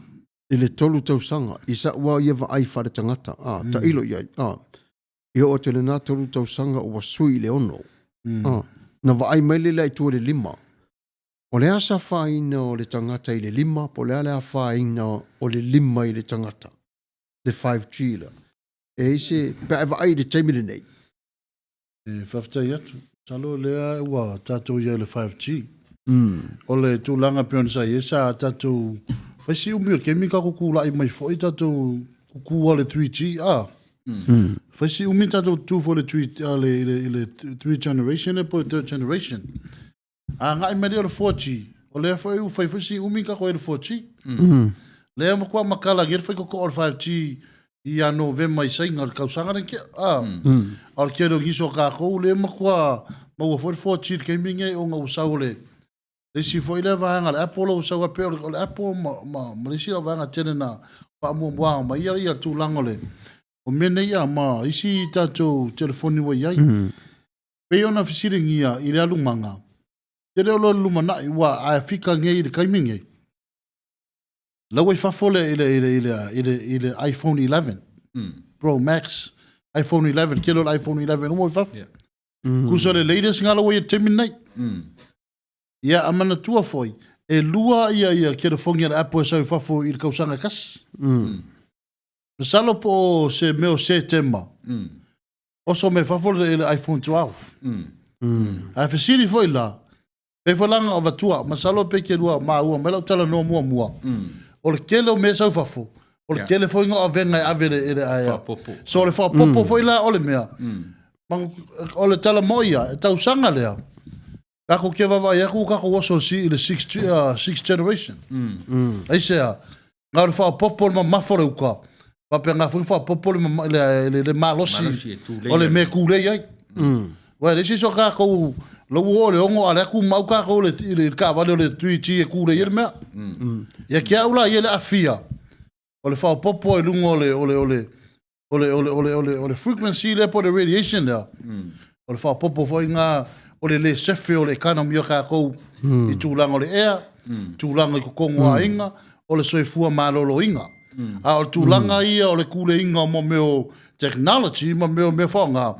I le 3 tausaga, i sa'u lava ia vaai faaletagata, a, tailo i ai, a, i oo atu i lena 3 tausaga ua sui i le 6, a, na vaai mai lea i tua i le 5. O le a se afaina o le tagata i le 5, po o le a le afaina o le 5 i le tagata, le 5G lea. E i ai se, pe a e vaai i le taimi lenei. E faafetai atu. Masalo o lea ua tatou i ai i le 5G. O le tulaga e pei ona sa i ai, sa tatou fai si umi o le taimi tatou tulai mai foi tatou tutu a le 3G, a. Fai si umi tatou tutu foi i le, i le 3 generation po o le third generation. Agai mai lea o le 4G, o lea foi ua fai foi si umi tatou i le 4G. Lea matua matala nei le faitotoa o le 5G ia Novema i Saina o le tausaga lea na tea. A o le tele o nisi o tatou lea matua maua foi le 4G i le taimi lenei ona ua sau o le isi foi lea vaega a le Apple ua sau ai pei o le Apple ma, ma, ma le isi vaega tele na faamuamua mai ia, ia tulaga o le o mea nei ia ma isi tatou telefoni ua i ai. Pei ona fesiligia i le alumaga, tele o loa le lumanai ua ae fika nei i le taimi nei. La ua i fafo le, i le, i le, i le, i le, i le iPhone 11 Pro Max, iPhone 11, tele o le iPhone 11 ua i fafo. Yeah. Kusa le latest nga la ua i le taimi nei. Ia, a manatua foi, e lua ia, ia telefoni a le Apple e sau i fafo i le kausaga e tasi. Masalo po o se mea o Setema, oso mai fafo le, le iPhone 12. Ae fesili foi la, pei foi la na avatua, masalo pe ke lua maua mai lau talanoa muamua. O le tele o mea e sau fafo, o le tele foi na o avega e ave le, le aea. Faapopo. So o le faapopo foi la o le mea. Ma, o le tala moi ia, e tausaga lea. Takou ke vaavaai atu ua takou oso i le sixth, sixth generation. Aisea, na o le faapopo o le mamafa o le uka. Faapena foi faaopoopo le mama- le le le malosi Malosi e tulei o le ai. mea e tulei ai. Aua e leai se isi o tatou la ua oo i le 6 a o lea tumau tatou i le i le taavale o le 3G e tulei ai le mea. Ia te au la ia le aafia o le faaopoopo i luga o le o le o le o le o le o le o le o le frequency lea po o le radiation lea. O le faaopoopo foi lena o le lē sefe o le economy o tatou i tulaga o le ea, tulaga i totonu o aiga, o le soifua maloloina. A o le tulaga ia o le kuleina o mea o technology ma mea o mea faaaoga,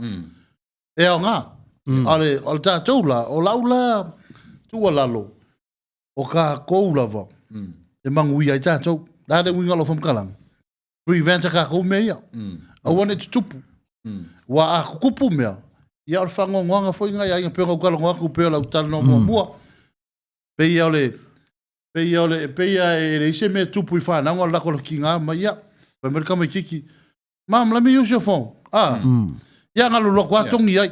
e aoga. A o le tatou la, o lau la tuualalo, o tatou lava e manuia ai tatou. O le a le uiga o lau faamatalaga? Prevent a tatou mea ia. Aua ne i tutupu. Aua a tutupu mea, ia o le faanoanoaga foi lena i aiga, pei ona ou talanoa atu pei o lau talanoa muamua. Pei o le pei o le pei lava e leai se mea e tupu i fanau na o le latou tiga mai, ia, fai mai le tamaitiiti, Mom, let me use your phone. Ah. Ia na alu atu lava togi ai.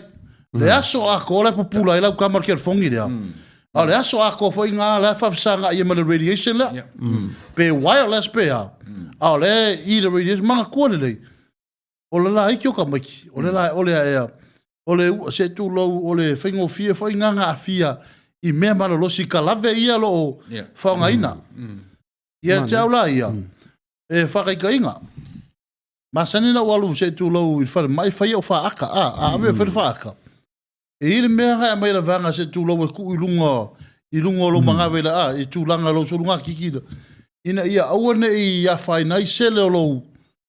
Le aso atoa la e pupula ai lau tama i le telefoni lea. A o le aso atoa foi lena la e faafesagai ai ma le radiation lea. Pe wireless pe a. A o lea e i le radiation, manatua lelei, o le laiti o tamaiti, o le la, o le ea, o le se tulou, o le faigofie foi lena na aafia i mea malolosi kalave ia o lo o faaaogaina. Ia te au la ia, e faataitaiga, masani ona ou alu se i tulou i le falemai fai au faata, a, a ave e fai le faata, e i ai le mea na e aumai e le vaega se i tulou e tuu i luga, i luga o lou manava i le, a, i tulaga o lou sulugatiti, ina ia aua ne i afaina ai sele o lou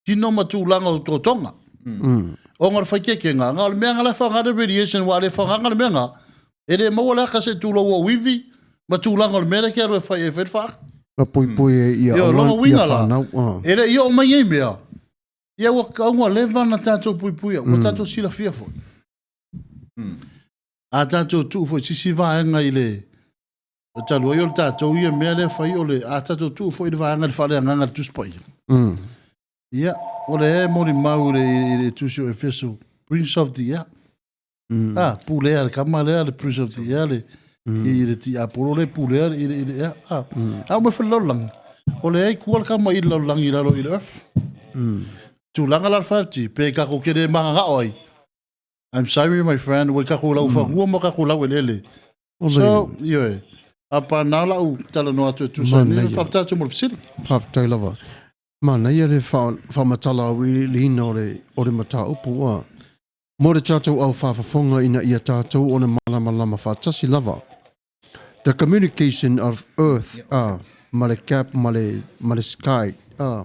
tino ma tulaga o totoga. Ona o le faikeikega, na o le mea na la e faaaoga le radiation, aua a le faaaogaina le mea lena, e le maua le ata se i tulou ou ivi ma tulaga o le mea lea e te alu e fai e fai le faata. Ma poipoi e ia Ia, o lona uiga la, fanau. E le i oo mai nei mea, ia ua tatau ua leva ona tatou puipuia, ua tatou silafia foi. A tatou tuu foi i se isi vaega i le, talu ai o le tatou ia mea lea e fai o le, a tatou tuu foi i le vaega i le faaleagaga i le Tusi Paia. Ia, o lea e molimau i le, i le Tusi o Efeso, Prince of the Air. Ah, pulea le tama lea, le Prince of the Air, le, i le tiapolo lea e pulea i le, i le air. Ah, a uma foi le lalolagi, o lea e tua le tama i le lalolagi i lalo i le earth. Tulaga la le 5G, pe tatou te le mananao ai. I'm sorry my friend, ua i tatou laufanua ma tatou laueleele. So, ioe, a pa nā lau talanoa atu e tusa ai nei, faafetai atu mo le fesili. Faafetai lava. Manaia le faamatala auiliiliina o le, o le mataupu ua mo le tatou au faafofoga ina ia tatou ona malamalama faatasi lava. The communication of earth a ma le cap ma le, ma le sky a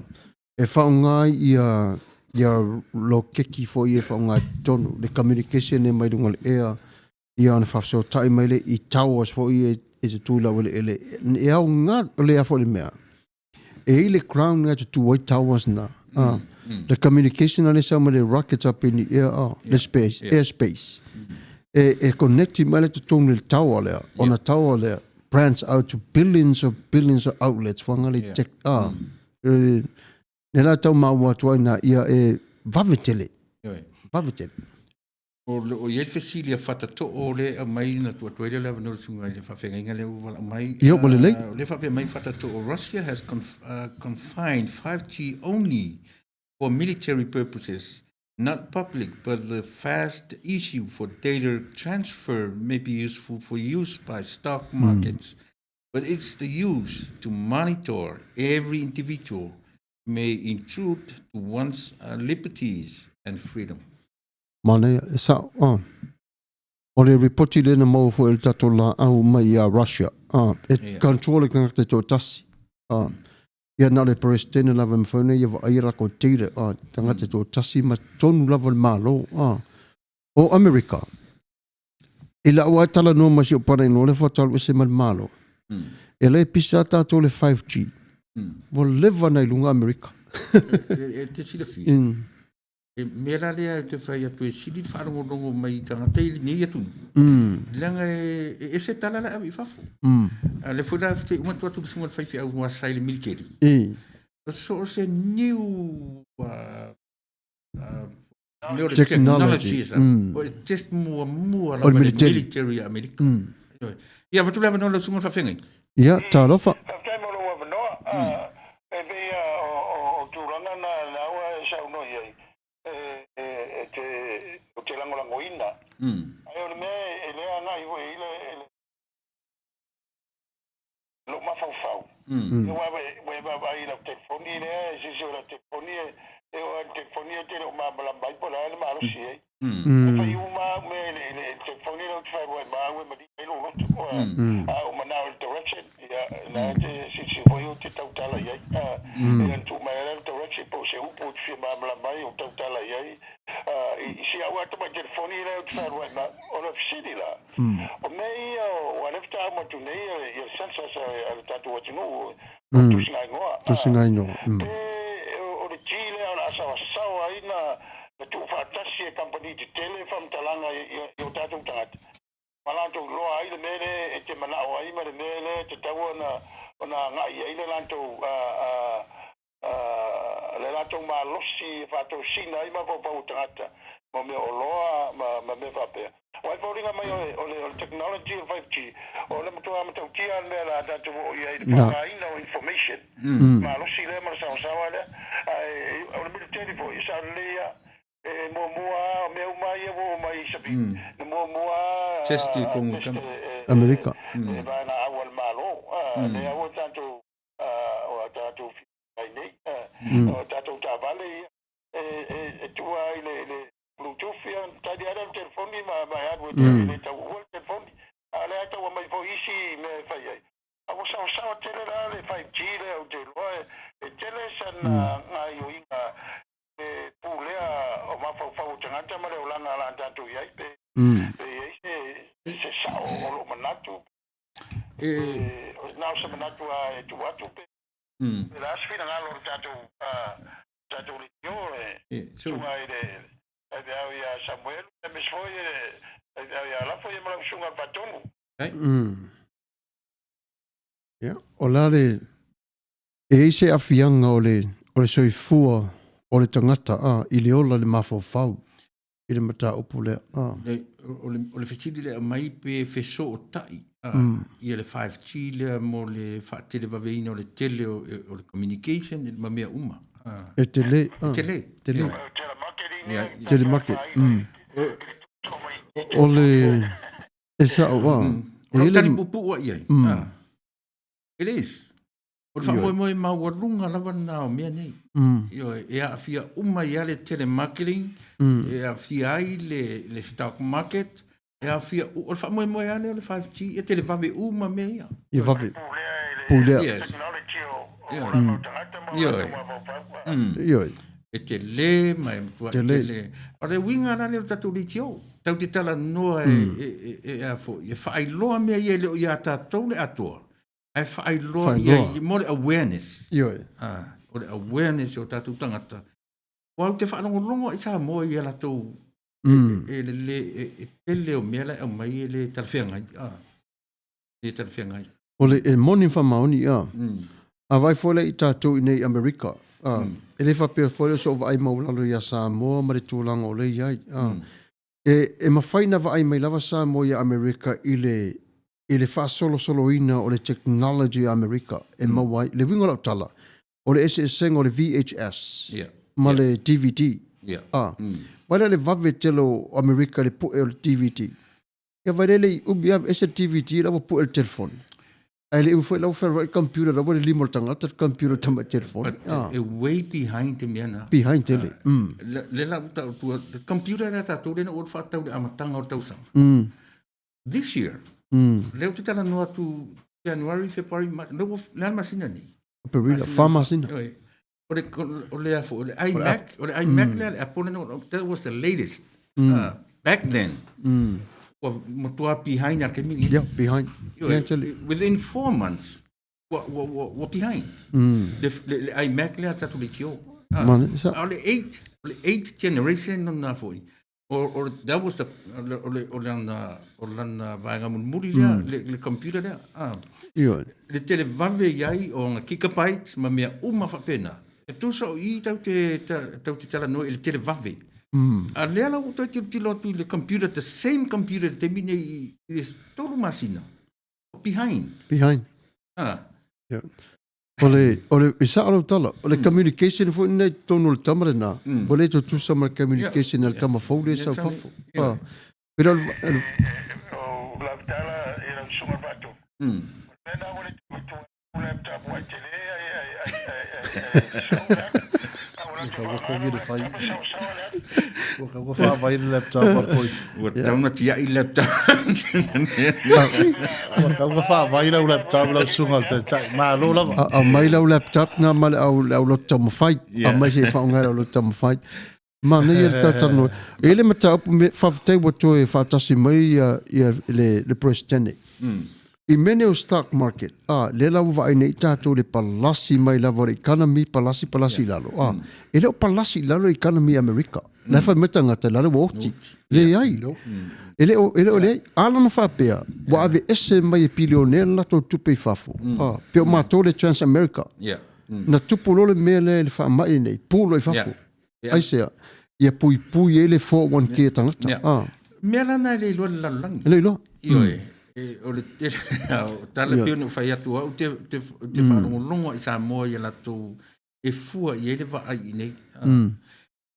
e faaaoga ai ia, ia lokeki foi e faaaoga i totonu, le communication e mai luga o le ea, ia ona faafesootai mai lea i towers foi ia e tutū i laueleele. E aoga lea foi le mea, e i ai le ground na e tutū ai towers na. The communication a lea sau mai le rockets up in the air, oh, the space, airspace. E, e connect mai le totonu i le tower lea, ona tower lea branch out to billions of billions of outlets, whanga le tech, ah, e, ne la tau maua atu ai na ia e vave tele. Vave tele. O lo o i ai le fesili a Fatatoo lea e aumai na tuu atu ai lea o le avanoa i le susuga i le faafeagaiga lea ua valaau mai. Ia, ua lelei. O lea e faapea mai Fatatoo, Russia has confined 5G only for military purposes, not public, but the fast issue for data transfer may be useful for use by stock markets, but it's the use to monitor every individual may intrude to one's liberties and freedom. Manaia, e sao, ah. O le ripoti lea na maua foi e le tatou laau mai ia Russia, ah, e yeah. control le tagata e toatasi. Ah. Ia na o le Peresetene lava e mafai ona ia vaai a latou data, ah, tagata e toatasi ma tonu lava le Malo. Ah. O Amerika, i lau lava talanoa ma si ou brother-in-law lea faatoa alu ese mai le Malo, e le pisa tatou le 5G. Ua leva na i luga Amerika. E te silafia, E mea la lea ou te fai atu e sili le faalogologo mai i tagata i lenei atunuu. Leaga e e ese tala la e ave i fafo. A lea foi la te uma atu atu le susuga i le faifeau ua sa i le militeli. So o se new mea o le Technology. technology o e test muamua O le lava i le military. military a Amerika. Ia, avatu le avanoa i lau susuga i le faafeagaiga. Ia, talofa. Faafetai mo lou avanoa. E pei o tulaga na, na ua Ae o le mea e le agai foi i le lou mafaufau, aua ua e vaavaai i lau telefoni lea, e silasila i lau telefoni, e oo lava i le telefoni e te le o malamalama ai po o le a le malosi i ai. E fai uma lava au mea i le telefoni lea ou te fealuai ma au e malie ai lou loto. A ou manao i le direction, ia, la e te silasila foi ou te tautala i ai. Ia ona tuu mai lava lea o le direction po o se upu ou te fia malamalama ai ou tautala i ai. I si au lava tamai telefoni lea ou te fealuai ma au. O le fesili la, o mea ia aua o lea faatoa uma atu nei le census a le tatou atunuu, o le tusigaigoa. Tusigaigoa. Pe o le G lea o le a saoasaoa ai na tuufaatasi e kamupani tetele faamatalaga i o tatou tagata ma latou iloa ai le mea lea e te manao ai ma le mea lea e tatau ona agai i ai le latou le latou malosi e faatosina ai mafaufau o tagata ma mea oloa ma mea faapea. Aua e foliga mai o le technology o le 5G, o le matua matautia lava le mea o le a tatou oo i ai i le faaaogaina o information malosi lea ma le saoasaoa lea. Ae o le militeli foi, e sao lelei lava, e muamua lava, o mea uma lava ia ua oo mai i Sapi, na muamua lava test i test Amerika. E vaenaau a le Malo, lea ua tatou o a tatou ai nei, o tatou taavale ia, e tua ai le Bluetooth ia, tali lava lea o le telefoni ma e alu e le tau uua le telefoni. A o lea e tau aumai foi isi mea e fai ai. A ua saosaoa tele la le 5G lea ou te iloa e tele sana gaoioiga e pulea o mafaufau o tagata ma le olaga o le a tatou i ai, pe i ai se sao o lou manatu. Na o se manatu lava e tuu atu pe o le a se finagalo o le tatou leitio e susuga i le faifeau ia Samuelu aemaise foi le faifeau ia Lafo ia ma lau susuga i le Faatonu. Ia, o le a le e i ai se aafiaga o le soifua o le tagata i le ola i le mafaufau i le mataupu lea. O le fesili lea aumai pe fesootai ia le 5G lea mo le faatelevaveina o le tele o le communication ma mea uma. E tele. E tele. Tele. Telemarket. O le e sao a. O le tali puupuu i ai. It is. O le faamoemoe maualuga lava lena o mea nei. Ioe, e aafia uma ai lava le telemarketing, e aafia ai le stock market, e aafia, o le faamoemoe lava lea o le 5G, e televave uma mea ia. Ia vave. Pulea. Yes. Ioe. Ioe. E tele ma e matua tele. O le uiga la lea o le tatou leitio, tatou te talanoa e a foi, e faailoa mea ia e le o ia tatou le atoa, ae faailoa ia mo le awareness. Ioe. Ah, o le awareness o tatou tagata. Aua ou te faalogologo i Samoa i a latou e le e tele o mea la e aumai e le talafeagai. Ah, le talafeagai. O le e moni ma faamaoni, a. A vaai foi la i tatou i nei i Amerika, a, e le faapea foi lea o se o vaai maualalo ia Samoa ma le tulaga o lea e i ai, a. E mafai ona vaai mai lava Samoa ia Amerika i le i le faasolosoloina o le technology a Amerika e maua ai. Le uiga o lau tala, o le eseesega o le VHS ma le DVD. A, vaai la i le vave tele o Amerika i le pue o le DVD. Ia vaai la e le i umi lava ese le DVD la ua pue le telefoni. Ae le i umi foi la ua fealuai le computer la ua i le lima o le tagata le computer tamai telefoni. But e way behind te mea na. Behind tele. Le la ua tau atu, le computer lea tatou lea na ou alu faatau i le amataga o le tausaga. This year, lea ou te talanoa atu January, February, March, lea ua, le a le masina nei? Aperila, fa masina. Oi. O le, o le, a foi, o le iMac, o le iMac lea, le Apple lea, that was the latest. Back then. Ua matua behind a le taimi lenei. Yeah, behind. Behind tele. Within 4 months, ua, ua, ua, ua behind. Le, le, le iMac lea tatou leitio. Mane, sa. A o le 8, o le 8 generation lona foi. O, that was the, o le, o lana, o lana vaega mulimuli lea, le computer lea. Ah. Ioe. Le televave i ai o ona gigabytes ma mea uma faapena. E tusa o i tau te, tau te talanoa i le televave. A lea la ua toe tilotilo atu i le computer, the same computer i le taimi nei i le 3 masina. Behind. Behind. Ah. Yeah. O le, o le, e sao lau tala, o le communication foi lenei i totonu o le tama lena, ua le tutusa ma le communication a le tama fou lea e sau fafo. Pero Ua whaawai le laptop a koi. Ua tau na tiai laptop. Ua tau na whaawai lau laptop lau sunga le taitai. Malo lava. A mai lau laptop na ma le au le au loto taumafai. A mai se i whaonga le au loto taumafai. Manaia le talatalanoa. E i ai le mataupu me faafetai ua toe faatasi mai ia, ia le, le Presidente. I mea nei o stock market, a, lea la ua vaai nei tatou i le palasi mai lava o le economy, palasi, palasi i lalo. A, e le o palasi i lalo le economy i Amerika. La e fai mai tagata, la le ua oti. Leai. E le o, e le o leai. A lana faapea, ua aveese mai e pilionea le latou tupe i fafo. A, pe o matou le Transamerica. Na tupu loa le mea lea i le faamai lenei, pu loa i fafo. Yeah. Aisea? Ia puipui ai le 401k a tagata. Yeah. Ah. Mea la na e le iloa le lalolagi. E le iloa. Ioe. Mm. E, o le tele, o tala yeah. pei ona fai atu au te, te, te mm. faalogologo i Samoa ia latou e fua i ai le vaai i nei. Ah. Mm.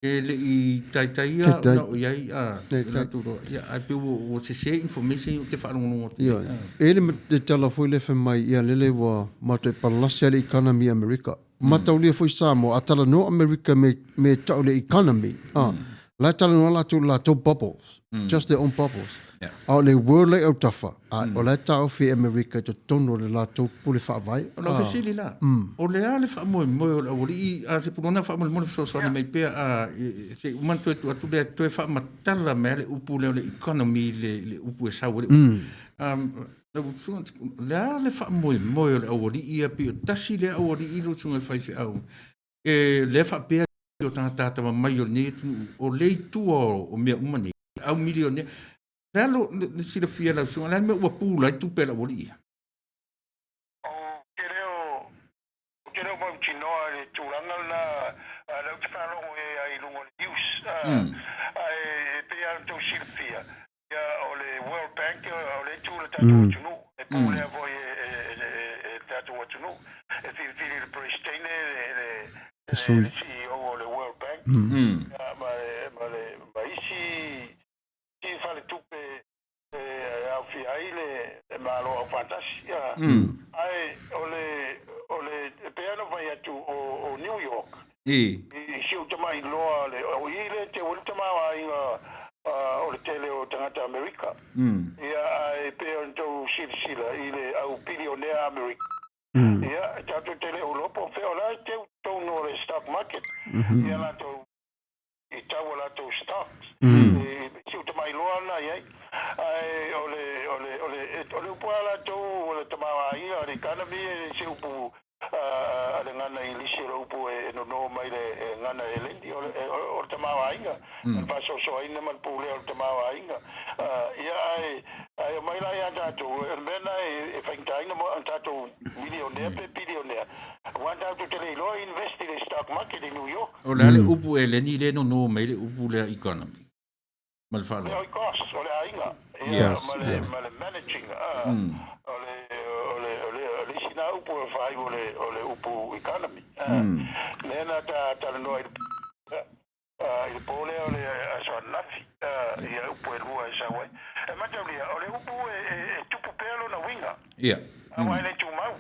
E le i taitaia na o iai a latou loa. Ia, ai pe ua, ua sese information o te faalogologo atu. Ioe. Ah. E le, le tala foi le fai mai, ia lele ua matou e palasi le economy Amerika. Mataulia foi Samoa, a talanoa Amerika me, me tau le economy, ah, la e talanoa latou i latou bubbles, just their own bubbles. Yeah. A o le world la i autafa, a, o la e taofi e Amerika i totonu o le latou pule faavae. O lau fesili la, o le a le faamoemoe o le aualii, a se pulona faamolemole fesoasoani mai pea, a, se i uma ona toe tuu atu lea, toe faamatala mai lava le upu lea o le economy, le, le upu e sau ai le upu. O le a le faamoemoe o le aualii ia pei o tasi lea aualii lau susuga i le faifeau e lea faapea o tagata atamamai o lenei atunuu o lea i tua o mea uma nei au milionea. O le a le silafia e lau susuga, o le a le mea ua pula ai tupe a le aualii ia? Ou te le o Ou te le o mautinoa i le tulaga lena, a o lea ou te faalogo i ai i luga o le news, ae e pei lava ona outou silafia, ia, o le World Bank o lea e tu i le tatou atunuu, e pulea foi e le tatou atunuu, e filifili e le Peresetene le CEO o le World Bank, ia, ma isi faletupe e aofia ai le Malo Aufaatasi. Ae o le, o le, e pei lava ona fai atu, o New York, i si ou tamailoa, o i lea e teu ai le tamaoaiga o le tele o tagata Amerika. Ia, ae pei ona outou silasila i le au pilionea Amerika, ia, tatou te le o iloa po o fea, o la e teu i totonu o le stock market ia latou i tau o latou stocks, i si ou tamailoa lena i ai. Ae o le, o le, o le, o le upu a latou, o le tamaoaiga, o le economy, e le se upu a le gana Igilisi, o le upu e nono mai le gana Heleni, o le, o le tamaoaiga, o le faasoasoaina ma le pulea o le tamaoaiga. Ia, ae, ae omai la ia tatou, o le mea lena e faigataina mo tatou milionea pe bilionea, Aua tatou te le iloa invest i le stock market i New York. O le a le upu eleni lea e nono mai le upu lea economy? Ma le faaaloalo. O le cost, o le aiga, ia, ma le, ma le managing, o le, o le, o le, o le isi na upu e faaiu o le, o le upu economy. Lea na ta talanoa i le, i le po lea o le aso ananafi, ia upu e lua e sau ai. E mataulia, o le upu e tupu pea lona uiga. Ia. Aua e le tumau.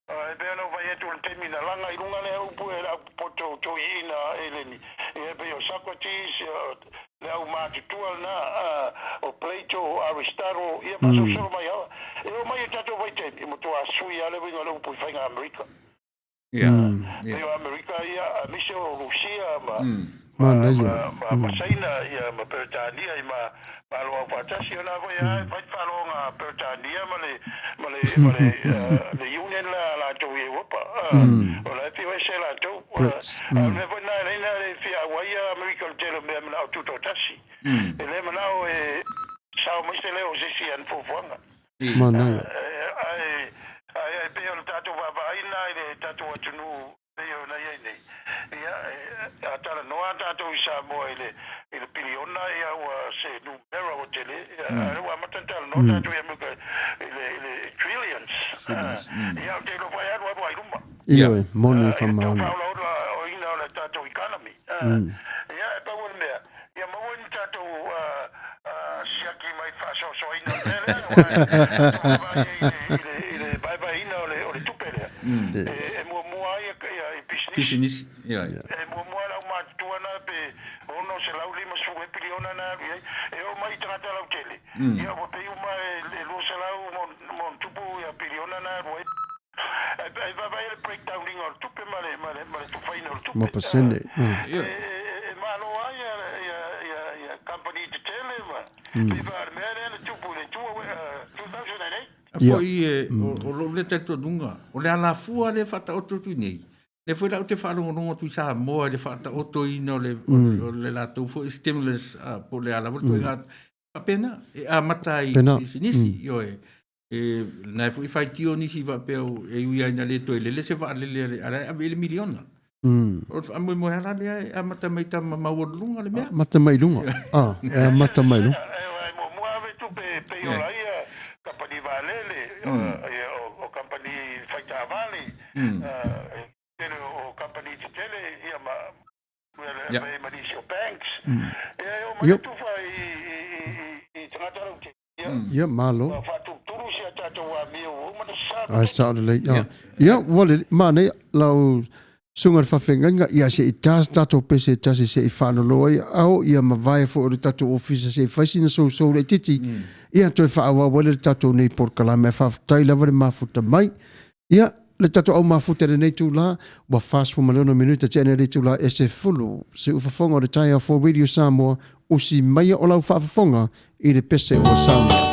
E pei ona ou fai atu o le taimi na laga i luga lea upu e le au poto toeaiina Eleni, ia e pei o Socrates, le au matutua lena, o Plato, o Aristotle, ia faasolosolo mai lava. E oo mai i o tatou vaitaimi, e matua sui lava le uiga o le upu i faiga Amerika. Ia. Pei o Amerika ia, aemaise o Rusia ma, ma, ma, ma Saina ia, ma Peretania i ma Malo Aufaatasi. O la foi lava e fai le faaloga a Peretania ma le, ma le, ma le, le Union la a latou i Europa. O la e fiu ese latou. A o le mea foi lena e ala ai ona le fia auai ia Amerika i le tele o mea e manao tutoatasi. E le manao e sao mai se leo o se isi i ana fuafuaga. Manaia. Ae, ae pei o le tatou vaavaai lena i le tatou atunuu pei ona i ai nei, ia, a talanoa tatou i Samoa i le, i le piliona, ia ua se numera ua tele, ia, ae ua amata ona talanoa tatou i Amerika i le, i le trillions. Ia, ou te iloa foi e alualu lava i luma. Ioe, moni I le tau faamaoni. faaolaolaina o le tatou economy. Ia, e pau o le mea, ia maua ni tatou mea lea, aua e vaavaai i le, i le vaevaeina o le, o le tupe lea, e, e muamua ai ia, i pisinisi. Pisinisi, ioe. E muamua le aumatutua na pe 650 ea piliona na alu i ai, e oo mai i tagata lautele, ia ua pei uma e, e 200 ma ma ona tupu ia piliona na alu ai. Ai, ai vaavaai le breakdown ina o le tupe ma le, ma le, ma le tufaina o le tupe. Ma pasene. E, e, e malo ai ia, ia, ia, ia kamupani tetele ma, pei fa le mea lea na tupu i le 2008. A foi e, o, o lou lea talitonuga, o le alafua lea e faataoto atu i nei, lea foi la ou te faalogologo atu i Samoa i le faataotoina o le, o le latou foi stimulus, po o le a lava le ituaiga, faapena, e amata ai i pisinisi, ioe. E, na e foi faitio nisi faapea e ui ai na le toe lele se vaalele a le, a la e ave i le miliona. O le faamoemoe lava lea e amata mai tama maualuluga le mea. Amata mai i luga. Ah, e amata mai i luga. E muamua ave tupe e pei ola ai ia kamupani vaalele, o kamupani fai taavale, tele o kamupani tetele, ia ma ma nisi o banks. Ia e oo mai le tufa i tagata lautele. Ia, malo. Ua faatulutulu si a tatou amio ua uma ona sasa. Ai, sao lelei. Ia, ia ua lelei. Manaia lau susuga i le faafeagaiga, ia se i ta se tatou pese e tasi se i faalolo ai ao ia mavae foi o le tatou ofisa se i fai sina sousou laitiiti, ia toe faaauau ai le tatou nei polokalame. Ae faafetai lava le mafuta mai. Ia, le tatou au mafuta i lenei itula, ua 46 minute tea nei le itula e 10, siufofoga o le taeao for Radio Samoa, usi maia o lau faafofoga i le pese ua saunia.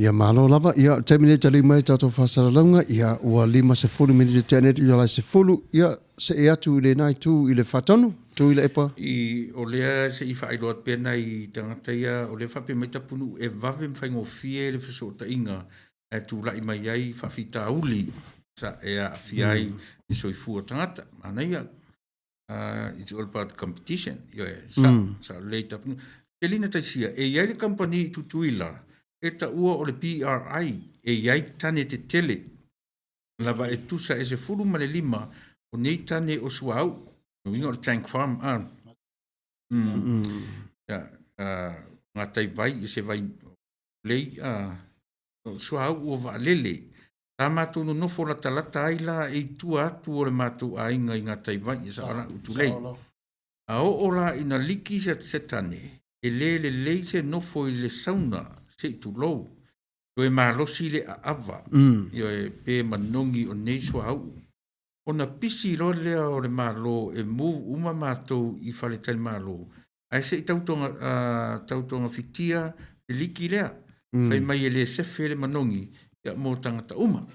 Ia malo lava, ia o le taimi lenei e taliu mai tatou faasalalauga, ia ua 50 minute tea nei i le 10, ia see atu i lena itu i le faatonu, Tuilaepa. I, o lea se i faailoa atu pea nai tagata ia, o lea e faapea mai Tapunuu e vave ma faigofie le fesootaiga ae tulai mai ai faafitauli sa e aafia ai le soifua o tagata. Manaia. It's all about competition. Ioe, sa, sa lelei Tapunuu. Selina Taisia, e i ai le kamupani i Tutuila e taua o le BRI e i ai tane tetele lava e tusa e 15 o nei tane o suauu. Lona uiga o le tank farm a. Ia, gatai vai i se vai lei a suauu o vaalele. Sa matou nonofo latalata ai la e i tua atu o le matou aiga i gatai vai e sao la Utulei. A oo la ina liki se tane, e le lelei se nofo i le sauna se i tulou. Toe malosi le aava, ioe, pe manogi o nei suauu. Ona pisi loa lea o le Malo e move uma matou i faletalimalo, ae se i tautogafitia le liki lea, fai mai e le sefe le manogi ia mo tagata uma.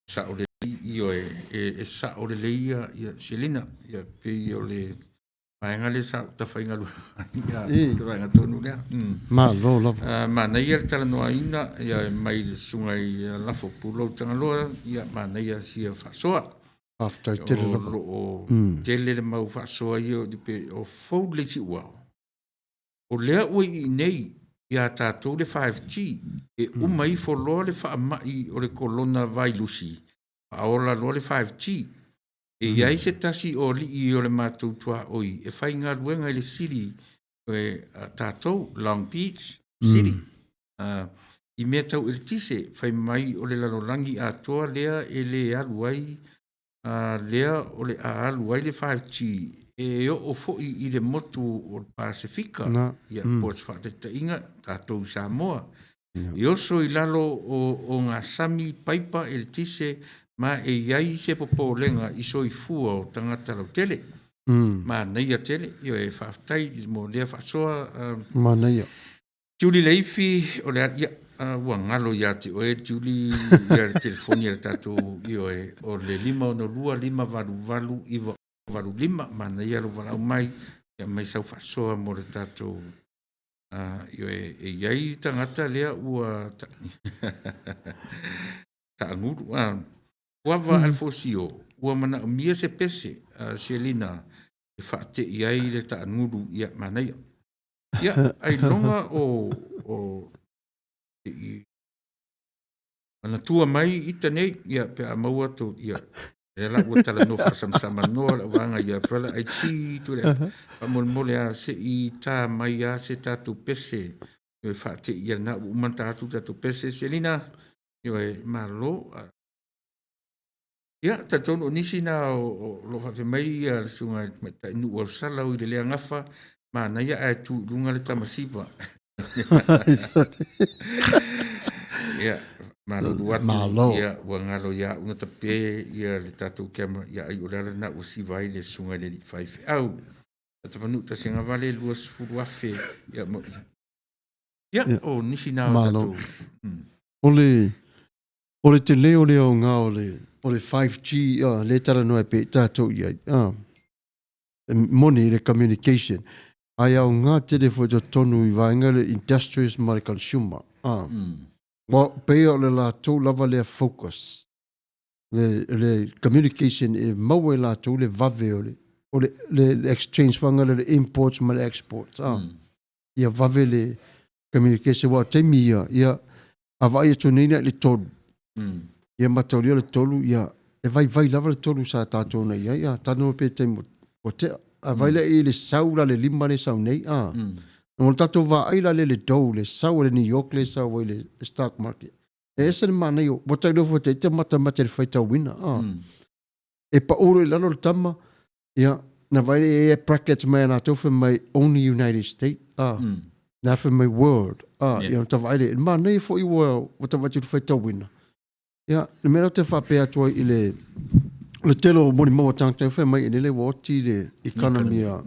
Sao lelei, ioe, e sao lelei ia Selina, ia pei o le vaega lea sa ou tafaigaluega ai, le vaega tonu lea. Malo lava. Manaia le talanoaina ia mai le susuga i Lafo Pulou Tagaloa, ia manaia sia faasoa. Faafetai tele lava. O lo o tele le mau faasoa ia o fou le isi uao. O lea ua i inei ia tatou le 5G, e uma ifo loa le faamai o le kolona vailusi, faaola loa le 5G. E i ai se tasi o alii o le matou tuaoi e faigaluega i le sili a tatou, Long Beach City, i mea tau eletise, fai mai o le lalolagi atoa lea e le alu ai, lea o le a alu ai le 5G e oo foi i le motu o le Pasefika, ia, po o se faataitaiga, tatou i Samoa. E oso i lalo o ngā sami paipa eletise ma e i ai se popolega i soifua o tagata lautele. Manaia tele, ioe, faafetai mo lea faasoa. Manaia. Tiuli Leifi, o le ia, ua galo ia te oe Tiuli ia le telefoni a le tatou, ioe, o le 562 588 985. Manaia lou valaau mai, ia mai sau faasoa mo le tatou ioe, e i ai tagata lea ua taagulu. Puava Alfosio, ua manaomia se pese a Selina e faatei ai le taagulu, ia manaia. Ia, ailoga o i manatua mai ita nei, ia, pe a maua tou, ia, lea la ua talanoa faasamasama noa lau vaega ia brother IT, tu lea, faamolemole a se i tā mai a se tatou pese, e faatei ia lena ua uma ona ta atu tatou pese, Selina, ioe, malo. Ia, talitonu o nisi na o lo o faapea mai ia le susuga i le tamaitai Nu'u Ausala ui le Leagafa, manaia ae tu i luga le tamasiva. Ia, malulu atu, Malo. Ia, ua galo ia au na tape ia le tatou camera, ia ai o le ala lena ua siva ai le susuga i le alii faifeau. Tapanuu tasi agavale 20,000, ia, mo, ia, o nisi na o Malo. tatou. O le tele o le aoga o le 5G, lea e talanoa e pei tatou i ai. E moni i le communication, ae aoga tele foi i totonu i vaega le industries ma le consumer. Ua pei o le latou lava lea focus. Le communication e maua e latou le vave o le o le, le, le exchange fanga le, le imports ma le exports. Ah. Ia vave le communication wa taimi ia, ia a vaai atu nei le tolu. Ia mataulia le tolu, ia e vaivai lava le tolu sa tatou na iai, a tano pe taimi ua tea. A vai le i le sau la le lima le sau nei, a. O le tatou vaai la le le dough, le sau a le New York le sau ai le stock market. E ese le manaia, ua tau foi te te matamata i le faitauina, a. E pau loa i lalo le tama, ia, na vaai lea e brackets mai a latou fai mai only United States, a. Na fai mai world, a, ia, ta vaai lea, manaia foi ua tau vaai atu i le faitauina. Ia, le mea lea ou te faapea atu ai i le le tele o molimau a tagata fai mai lele ua oti le economy a.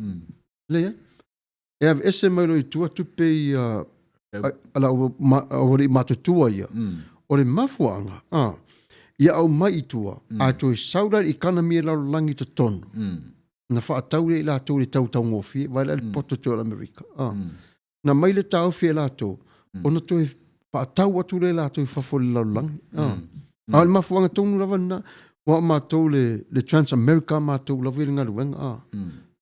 Leai. E aveese mai loa i tua tupe ia a lau aualii matutua ia. O le mafuaaga, a, ia aumai i tua, a toe sau la le economy e lalolagi i totonu, na faatau lea i latou i le tau taugofie, vaai la i le poto toe o le Amerika. A. Na mai le taofi e latou, ona toe faatau atu lea e latou i fafo i le lalolagi. A. A o le mafuaaga tonu lava lena, aua o matou le, le Transamerica matou lava i le galuega. A.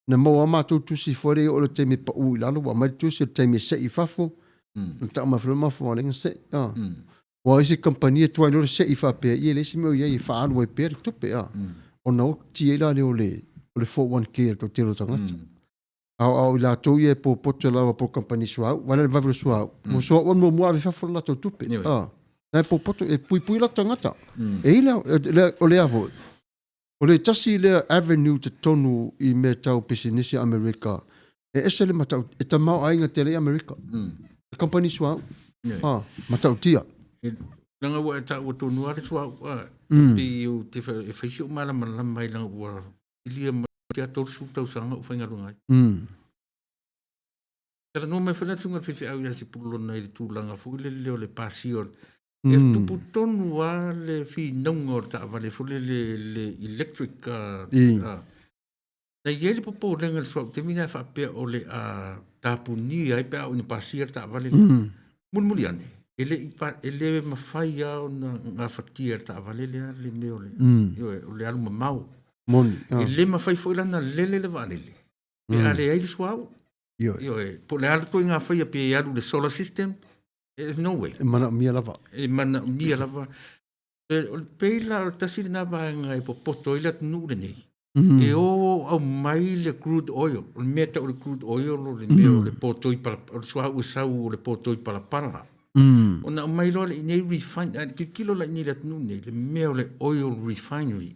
Na maua lava matou tusi foi lea oo i le taimi e pau i lalo, ua aumai le tusi o le taimi e sei i fafo, na tau mai foi le mafuaaga lea na sei. A. Aua o isi kamupani e tuai loa le sei faapea, ia e leai se mea o i ai e faaalu ai pea le tupe. A. Ona oti ai la lea o le, o le 401k a le toatele o tagata. A o i latou ia e popoto lava po o kamupani suauu, vaai la i le vave o le suauu. Mo suauu lava muamua ave i fafo le latou tupe. A. Na e popoto, e puipui latou tagata. E i ai le, o le a foi, o le tasi lea avenue totonu i mea tau pisinisi a Amerika, e ese le matau, e tamaoaiga tele ai Amerika. Le kamupani suauu. A, matautia. Leaga ua e taua tonu lava le suauu, a, pei ou te e fai si ou malamalama ai leaga ua filia mai te 30 tausaga ou faigaluega ai. Talanoa mai foi le susuga i le faifeau ia Sepulona i le tulaga foi lele o le pasia o le E tupu tonu lava le finauga o le taavale foi lele le electric na i ai le popolega i le suauu taimi lena e faapea o le a tapunia ai pe a oo ina pasia le taavale lea. Mulimuli ane, e le i e le mafai lava ona gafatia e le taavale lea le mea o le, ioe, o le alu mamao. Moni. E le mafai foi la ona lele le vaalele pe a leai le suauu. Ioe. Ioe, po o le a le ituaiga faia pe alu i le solar system, there's no way. E manaomia lava. E manaomia lava. O le pei la o le tasi lena vaega e popoto ai le atunuu lenei. E o aumai le crude oil, o le mea e tau o le crude oil o le mea o le potoi palapala, o le suauu e sau o le potoi palapala. Ona aumai loa lea i inei refine, a tilotilo la i inei i le atunuu lenei, le mea o le oil refinery,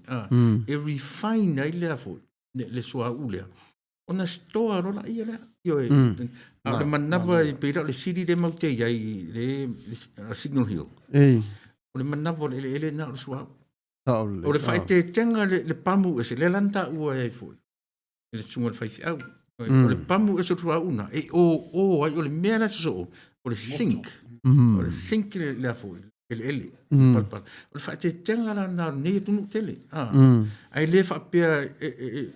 e refine ai le a foi, le suauu lea, ona store loa laia lea. Ioe, a o le manava e pei la o le sili lea matou te i ai i le Signal Hill. O le manava o le eleele lena o le suauu. O le faaeteetega le pamu ese, lea la na taua ai foi e le susuga i le faifeau. O le pamu ese o le suauu lena, e o ai, o le mea la e sosoo, o le sink. O le sink le a foi, eleele, palapala. O le faaeteetega la lena o lenei atunuu tele. Ae le faapea e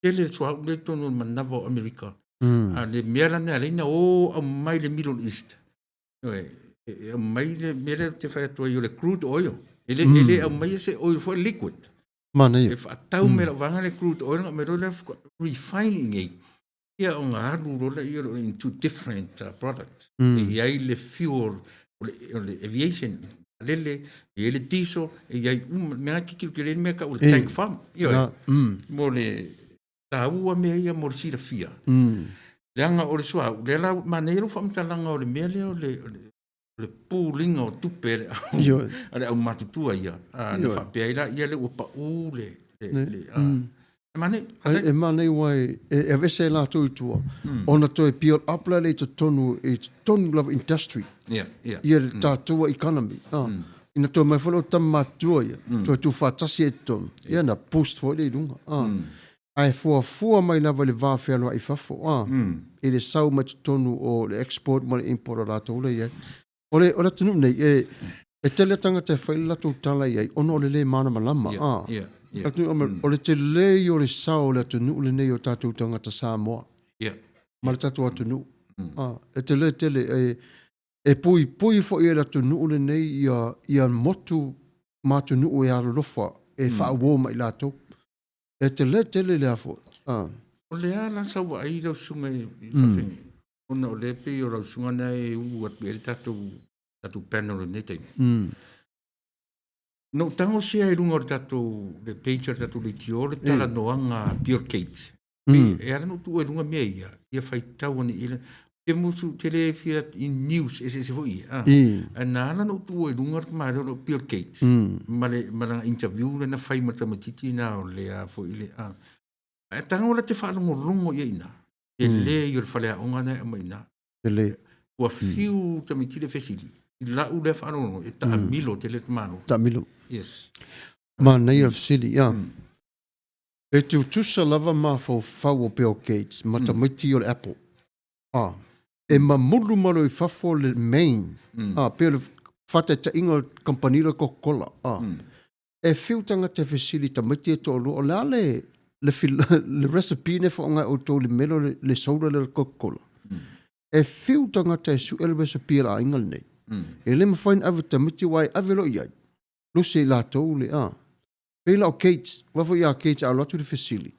tele le suauu lea i totonu o le manava o Amerika. A o le mea la lena e ala ai ona o aumai le Middle East. Ioe, e aumai le mea lea ou te fai atu ai o le crude oil. E le, e le aumaia se oil foi liquid. Manaia. E faatau mai lau vaega le crude oil, ona aumai loa lea refine i inei. Ia ona alu loa lea into different products. E i ai le fuel o le aviation, lele, e i ai le diesel, e i ai uma, mea na tilotilo i ai le mea e tau o le tank farm. Ioe, mo le taua mea ia mo le silafia. Leaga o le suauu, lea la manaia lou faamatalaga o le mea lea o le puliga o tupe a le aumatutua ia, na faapea ai la ia lea ua pau le, e manaia. E manaia aua e aveese e latou i tua, ona toe build up la lea i totonu, i totonu lava industry. Ia le tatou economy. Ina toe mai foi lea o tama matutua ia, toe tuufaatasi ai i totonu, ia na boost foi lea i luga. Ae fuafua mai lava i le va fealoai i fafo, i le sau mai totonu o le export ma le import o latou lea i ai. O le atunuu nei, e tele tagata e fai le latou tala i ai, ona o le le malamalama. O le tele o le sao o le atunuu lenei o tatou tagata Samoa ma le tatou atunuu. E tele tele, e puipui foi e le atunuu lenei ia motu ma atunuu e alolofa e faauo mai latou. E tele tele le a foi. Ah. O le a la sau vaai lau susuga i le faafeagaiga, ona o lea e pei o lau susuga lena e uu atu i ai le tatou tatou panel i lenei taimi. Na ou tago sea i luga o le tatou le page a le tatou leitio le talanoaga a Bill Gates. Pei e ala ona ou tuua i luga mea ia, ia faitau ane i ai. Te musu, te le fia i news eseese foi ia. Ah. Ae na ala ona ou tuua i luga le tamaloa o Bill Gates ma le ma lana interview lea na fai ma le tamaitiiti lena o le a foi le a. Ae tago la te faalogologo i ai i ina, tele ia o le faleaoga lena e aumai i ina. Tele. Ua fiu tamaiti le fesili, i lau lea faalogologo, e taamilo tele le tamaloa. Taamilo. Yes. Manaia le fesili, ia. E tutusa lava mafaufau o Bill Gates ma tamaiti o le Apple. Ah, e mamulu malo i fafo le main, ah, pei o le faataitaiga o le kamupani lea o le Coca-Cola. Ah. E fiu tagata e fesili i tamaiti ia e toalua, o le a le, le, le recipe lea e faaaoga e outou i le mea lea o le, le soda lea o le Coca-Cola. E fiu tagata e sue le recipe a le aiga lenei. E le mafai ona ave tamaiti aua e ave loa i ai, lusi e i latou le, ah. Pei la o Gates, aua foi ia Gates a alu atu le fesili,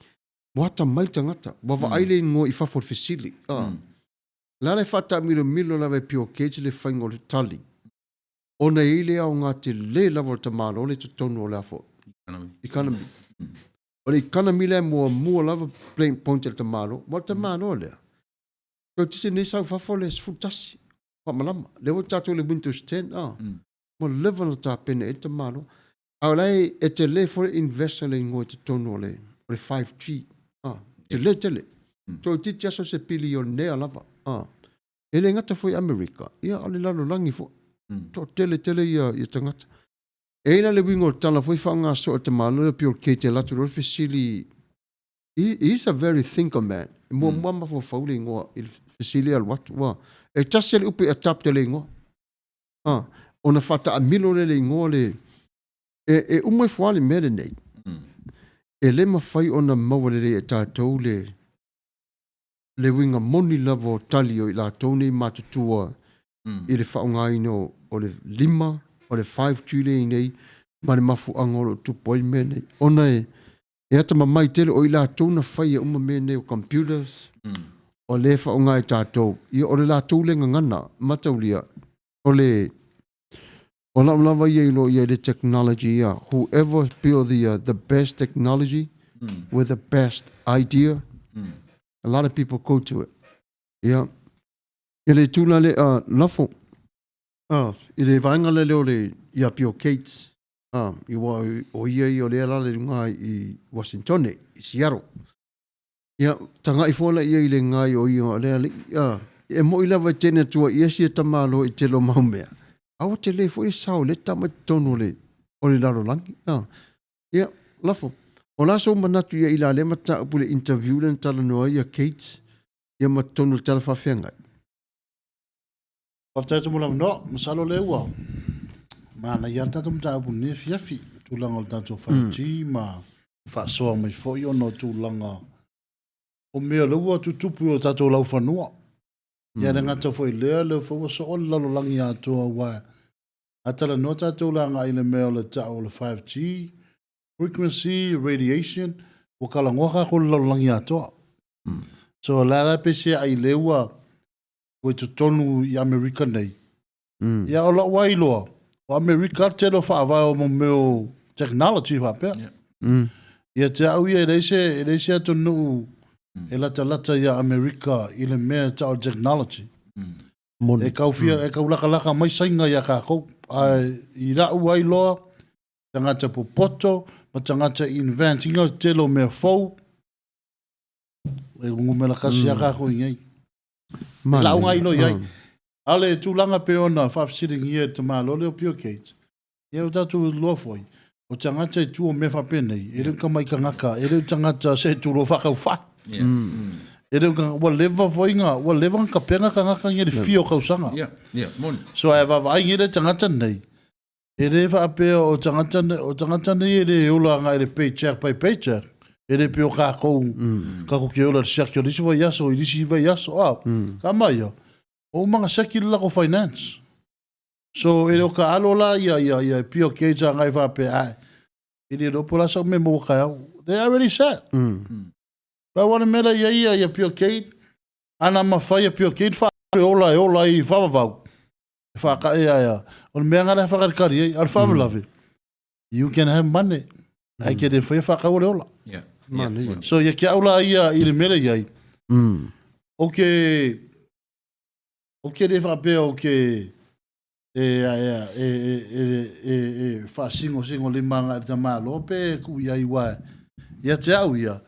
ua atamai le tagata, ua vaai le igoa i fafo o le fesili. Ah. O le a la e faataamilomilo lava e Bill Gates le faiga o le tali, ona e i ai le aoga tele lava o le tamaloa lea i totonu o le a foi, economy. O le economy lea e muamua lava blame point e le tamaloa, aua o le tamaloa lea, toeitiiti nei sau i fafo le 11 faamalama, lea ua tatou i le Windows 10, ah. Ua leva ona tapena i ai le tamaloa. A o la e, e tele foi le invest a le igoa i totonu o le, o le 5G. Ah, tele tele. Toeitiiti aso se pilionea lava. Ah. E le gata foi i Amerika, ia o le lalolagi foi. Toatele tele ia, ia tagata. E i ai la le uiga o le tala foi faaaoga soo e le tamaloa lea Bill Gates e alu atu loa le fesili, he, he is a very thinker man. E muamua mafaufau le igoa i le fesili e alu atu. Ua, e tasi lava le upu e adapt e le igoa. A, ona faataamilo lea i le igoa le, e, e uma ifo lava le mea lenei. E le mafai ona maua lelei e tatou le, le uiga moni lava o tali o i latou nei matutua i le faaaogaina o, o le 5, o le 5G lea e i ai nei, ma le mafuaaga o lo o tupu ai le mea nei. Ona e, e atamamai tele o i latou na faia uma mea nei o computers, o lea e faaaoga e tatou, ia o le latou lea gagana, mataulia, o le, o lau lava ia iloa i ai le technology ia, whoever build the, the best technology with the best idea, a lot of people go to it. Ia, i le tulaga lea, lafo, i le vaega lea o le, ia Bill Gates, aua o ia ia o lea e alaala i luga i Uasinitone, i Seattle. Ia, tagai foi la ia i le gaoioiga o lea alii. A, e moni lava e tene atu ai ia sia tamaloa i tele o mau mea, a ua tele foi le sao o lea tama i totonu o le, o le lalolagi. A, ia, lafo. O le a sou manatu ia i la lea mataupu i le interview lea na talanoa ai ia Gates, ia ma totonu o le Tala Faafeagai? Faafetai atu mo le avanoa. Masalo o lea ua manaia lava le tatou mataupu i lenei afiafi, i tulaga o le tatou 5G ma faasoa mai foi ona o tulaga o mea o lea ua tutupu i o tatou laufanua. Ia le gata foi i lea, o lea foi ua soo le lalolagi atoa aua a talanoa tatou i le agai i le mea o le tau o le 5G, frequency, radiation, ua talanoa tatou i le lalolagi atoa. So o le a la pe seai lea ua ua i totonu i Amerika nei. Ia o lou lava iloa, o Amerika le tele o faavae o mea o technology faapea. Ia te au ia e leai se, e leai se atunuu e latalata ia Amerika i le mea e tau o le technology. Moni. E kau fia, e kau lakalaka mai Saina ia kākou. Ae i la'u lava iloa, tagata popoto ma tagata invent ina le tele o mea fou, e numera kasi a kākou i nei. Manaia. Lau ngai ilo iai. A o le tulaga pei ona faafesiligia e le tamaloa lea o Bill Gates, ia o tatou iloa foi, o tagata i tua o mea faapenei, e le o tamai tagata, e le o tagata se tulou faataufai. E le o tagata, ua leva foi na, ua leva na tapena tagata nei i le fia o tausaga. Ia, ia, moni. So a vaavaai nei le tagata nei, E le faapea o tagata o tagata nei e le ola agai i le paycheck by paycheck. E le pei o kākou, kākou ke ola i le siaki o le isi vaiaso i le isi vaiaso, a, ka mai ia, o uma na siaki le lako finance. So, e le o ka alo la ia, ia, ia Bill Gates agai faapea, ae, e le iloa po o le a sau mea e maua taeao. They already set. Pau lava le mea la e i ai ia, ia Bill Gates, ana mafai e Bill Gates faaalu e ola e ola ai i faavavau, e faakaea ai a. O le mea lena lea e faakalikali ai, a o le faalavelave, you can have money, ae te le mafai ona faataua le ola. Yeah. Manaia. So ia te au la ia i le mea lea e i ai, ou te, ou te le faapea ou te e, e, e, e, e, e faasingosingolima agai i le tamaloa pe tuu i ai aua ia te au ia,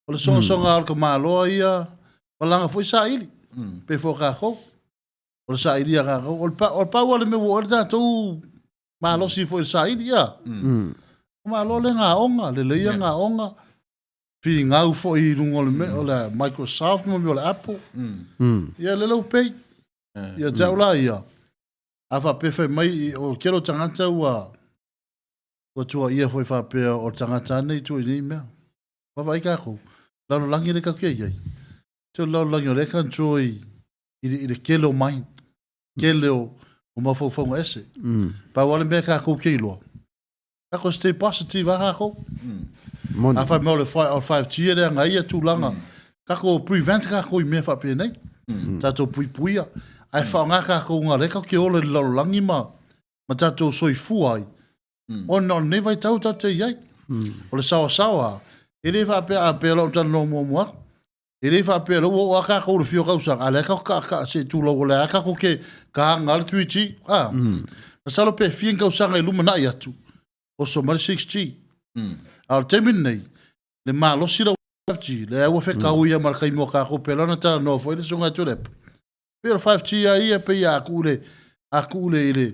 o le sogasoga o le tamaloa ia, ma lana foi saili, pei foi o tatou. O le saili a tatou, o le pa, o le pau lava o le mea ua oo i ai le tatou malosi foi i le saili, ia. O malo le gaoga, lelei ia gaoga, finau foi i luga o le mea, o le Microsoft ma mea o le Apple. Ia lele ua pay. Ia te au la ia, a faapea fai mai, o le tele o tagata ua ua tuuaia foi faapea o le tagata lava lenei e tuu i nei mea. Vaavaai tatou, lalolagi lea tatou te i ai, se o le lalolagi o lea e control i, i, le, i le tele o mind, tele o, o mafaufauga ese. Pau lava le mea tatou te iloa, tatou stay positive lava tatou. Moni. A fai mai o le 5G e leaga ai ia tulaga, tatou prevent tatou i mea faapenei. Tatou puipuia, ae faaaoga tatou ga lea tatou te ola i le lalolagi ma, ma tatou soifua ai, ona o lenei vaitau tatou te i ai. O le saoasaoa, e le faapea a pei o lau talanoa muamua atu, e le faapea o lea ua oo lava tatou i le fia o tausaga, a o lea tatou te taataa se i tulou o lea lava tatou te taga lava le 3G. A, masalo pe fia ni tausaga i lumanai atu, oso mai le 6G. A o le taimi lenei, le malosi la 5G, lea ua fetau ia ma le taimi o tatou, pei ona talanoa foi le Susuga ia Tuilaepa, pei o le 5G lava ia, pei a tuu le, a tuu le, i le,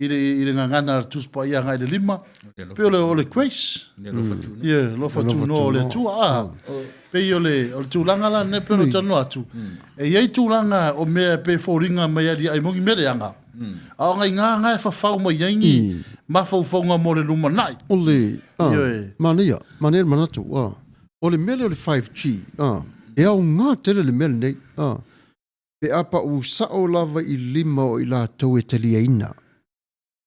i le, i le gagana a le Tusi Paia agai i le lima, pei o le, o le grace. Ia, alofa tunoa o le Atua. A, pei o le, o le tulaga la lenei pei ona talanoa atu, e i ai tulaga o mea e pei e foliga mai aliae mai ni mea leaga, a o nai ga e fafau mai ai ni mafaufauga mo le lumanai. O le, a, Ioe. manaia, manaia le manatu, a. O le mea lea o le 5G, a, e aoga tele le mea lenei, a. Pe a pau sao lava i lima o i latou e taliaina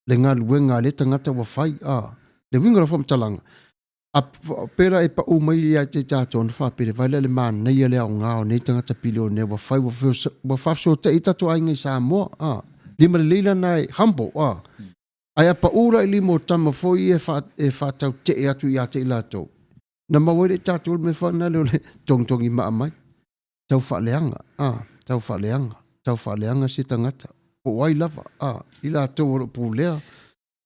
le galuega a lea tagata ua fai, a. Le uiga o lau faamatalaga, a pela e pau mai ia te tatou ona faapea, vaai la i le manaia le aoga o nei tagata pilionea ua fai, ua faafesootai ai tatou aiga i Samoa, a. Lima lelei la na e humble, a. Ae a pau la i lima o tama foi ia e faatautee atu ia te i latou, na maua ai le tatou le mea foi lea o le togitogi maa mai. Tau faaleaga, a, tau faaleaga, tau faaleaga se tagata, po o ai lava, a, i latou o lo o pulea.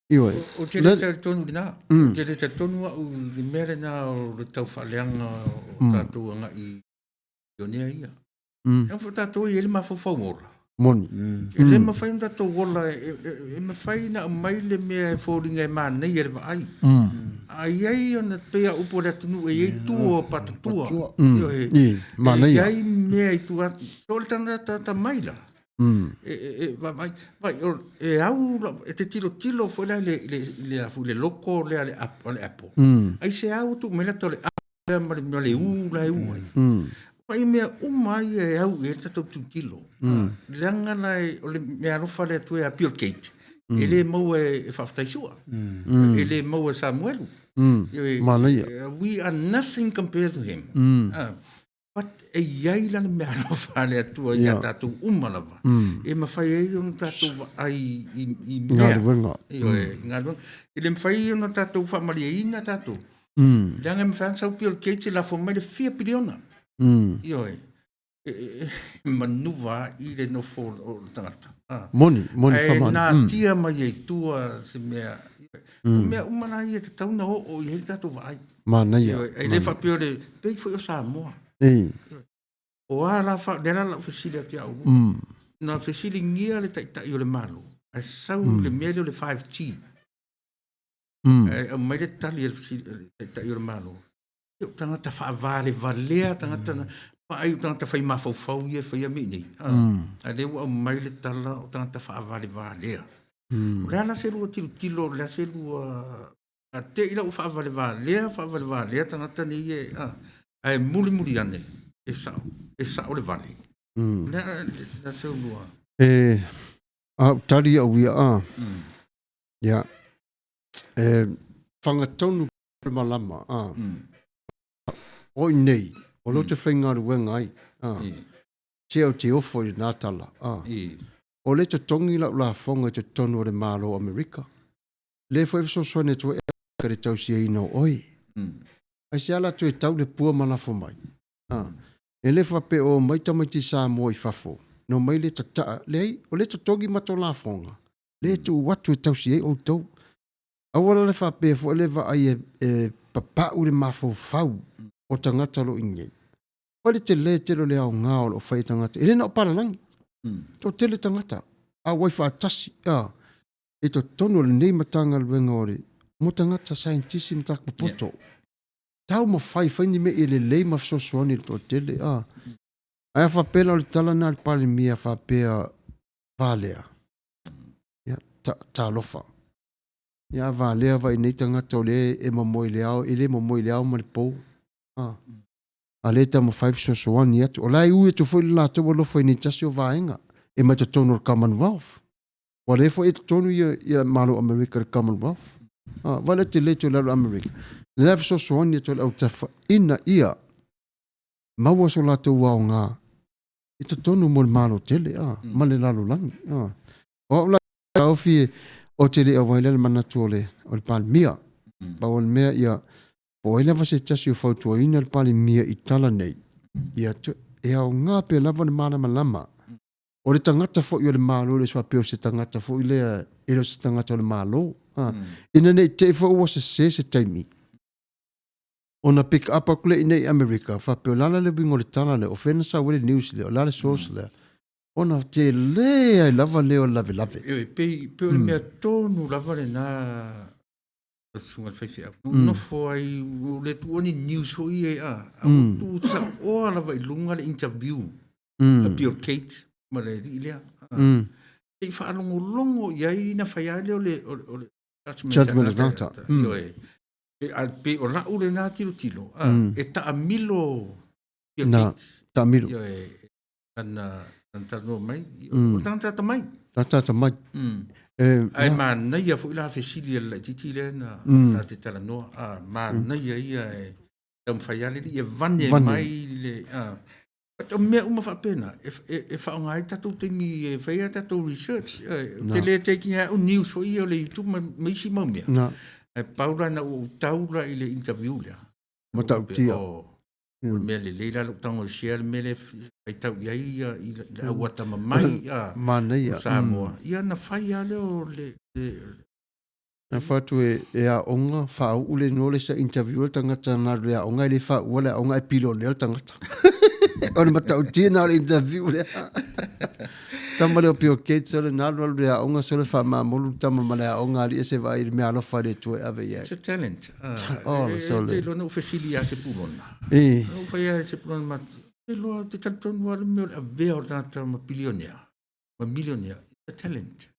Ioe. Ou te le talitonu i lena. Ou te le talitonu au i le mea lena o le tau faaleaga o tatou agai i pionea ia. E foi tatou e i ai le mafaufau ola. Moni. E le mafai ona tatou ola, e mafai ona aumai le mea e foliga e manaia i le vaai. A i ai ona, pei a upu a le atunuu, e i ai tua o patatua. Ioe. I, manaia. E i ai mea i tua atu. So o le tagata mai la, e vaavaai, vaai, e au, e te tilotilo foi la i le, i le, i le logo lea a le Apple. Aisea ua tuu mai lata o le A lea ma le, ma le U la e U ai. Vaai mea uma lava ia e au i ai le tatou tilotilo. Leaga la o le mea alofa le Atua ia Bill Gates, e le maua e Faafetai Sua, e le maua e Samuelu. Manaia. We are nothing compared to him. But e i ai la le mea alofa a le Atua ia tatou uma lava, e mafai ai ona tatou vaai i mea. Galuega. Ioe, galuega. E le mafai ona tatou faamalieina tatou. Leaga e mafai ona sau Bill Gates e lafo mai le fia piliona. Ioe. E manuva i le nofo o le tagata. Moni, moni Ae whamani. natia mai ai tua se mea. O mea uma la ia e tatau ona oo i ai le tatou vaai. Manaia. Ioe, e le faapea o le, pei foi o Samoa. O a la fa, lea la lau fesili atu ia au. Na fesiligia le taitai o le Malo, ae sau le mea lea o le 5G. Ae aumai le tali a le taitai o le Malo, o tagata faavalevalea, tagata na, vaai o tagata fai mafaufau ia e faia mea i nei. A lea ua aumai le tala o tagata faavalevalea. O le a la se lua tilotilo, o le a se lua... A te i la ua faavalevalea, faavalevalea tagata nei e... ae mulimuli ane, e sao, e sao le vale. O le a la se lua... E, a tali au ia a. Ia. E, whangatonu le malama a. O i nei. O lea ou te faigaluega ai, a. Se ou te ofo i lena tala, a. O lea e totogi lau lafoga i totonu o le Malo o Amerika. Lea foi e fesoasoani atu ai Amerika i le tausiaina o oe. Aisea la toe tau le pua ma lafo mai? A. E le faapea o omai tamaiti Samoa i fafo, na omai le tataa. Leai, o lea e totogi matou lafoga, lea e tuu atu e tausi ai outou. Aua la le faapea foi le vaai e papau le mafaufau o tagata o lo o i inei. Vaai le tele tele o le aoga o lo o fai e tagata. E le na o palalagi. Toatele tagata auai faatasi a i totonu o lenei Matagaluega o le mo tagata saienitisi ma tagata popoto. Taumafai fai ni mea ia lelei ma fesoasoani i le toatele a. Ae a faapea la o le tala lena a le Palemia faapea valea, ia ta, talofa. Ia a valea vaai nei tagata o lea e momoe i le ao, e le momoe i le ao ma le po. A. A lea e taumafai e fesoasoani atu. O la e ui atu foi le latou alofa i nei tasi o vaega e mai totonu o le Commonwealth. Ua lea foi e totonu ia, ia Malo o Amerika i le Commonwealth. A, vaai la tele atu i lalo Amerika. Le la fesoasoani atu i le autafa ina ia maua so latou aoga i totonu mo le Malo tele a, ma le lalolagi. A. O au la taofi ou te le auai lea le manatu o le, o le Palemia. Pau o le mea ia, po o ai lava se tasi o fautuaina le Palemia i tala nei, ia e aoga pea lava le malamalama. O le tagata foi o le Malo, e le faapea o se tagata foi lea, e le o se tagata o le Malo. A, ina ne i te i foi ua sese se taimi, ona pick up atu lea i inei i Amerika, faapea o le a la le uiga o le tala lea, o fea na sau ai le news lea, o le a le source lea, ona tele ai lava lea o le lavelave. Ioe, pei, pei o le mea tonu lava lena o le susuga i le faifeau. Nonofo ai, ua le tuua ni news foi ia, a, a ua tuusaoa lava i luga le interview a Bill Gates ma le alii lea. Se i faalogologo i ai na fai lava lea o le, o le, o le judgment of data. Ioe. Pei o lau lena tilotilo, a, e taamilo Bill Gates. Taamilo. Ioe, lana, lana talanoa mai, o le tagata atamai. Tagata atamai. Ae manaia foi la fesili a le laitiiti lea na na te talanoa, a, manaia ia e taumafai lava le alii e vane mai le, a, o mea uma faapena e faaaoga ai tatou taimi e fai ai tatou research. Ou te le take ina au news foi ia o le YouTube ma isi mau mea. Ae pau la na ua ou tau la i le interview lea. Matautia. O le mea lelei la lou tago e share le mea lea e faitau i ai ia i le au atamamai Manaia. o Samoa. Ia na fai lava lea o le Na fai atu e aoga, faauu le igoa o le isi a interview le tagata na alu i le aoga e le faaua le aoga ae pilonea le tagata. O le matautia lena o le interview lea. Tama lea o Bill Gates sole na alu alu i le aoga sole faamamulu le tama ma le aoga alii se vaai i le meaalofa a le Atua e ave i ai. It's a talent. Oh, le sole. Ou te iloa na ou fesili ia Sepulona. Na ou fai ia Sepulona ma, te iloa, te talitonu lava le mea o le avea o le tagata ma pilionea, ma milionea. It's a talent.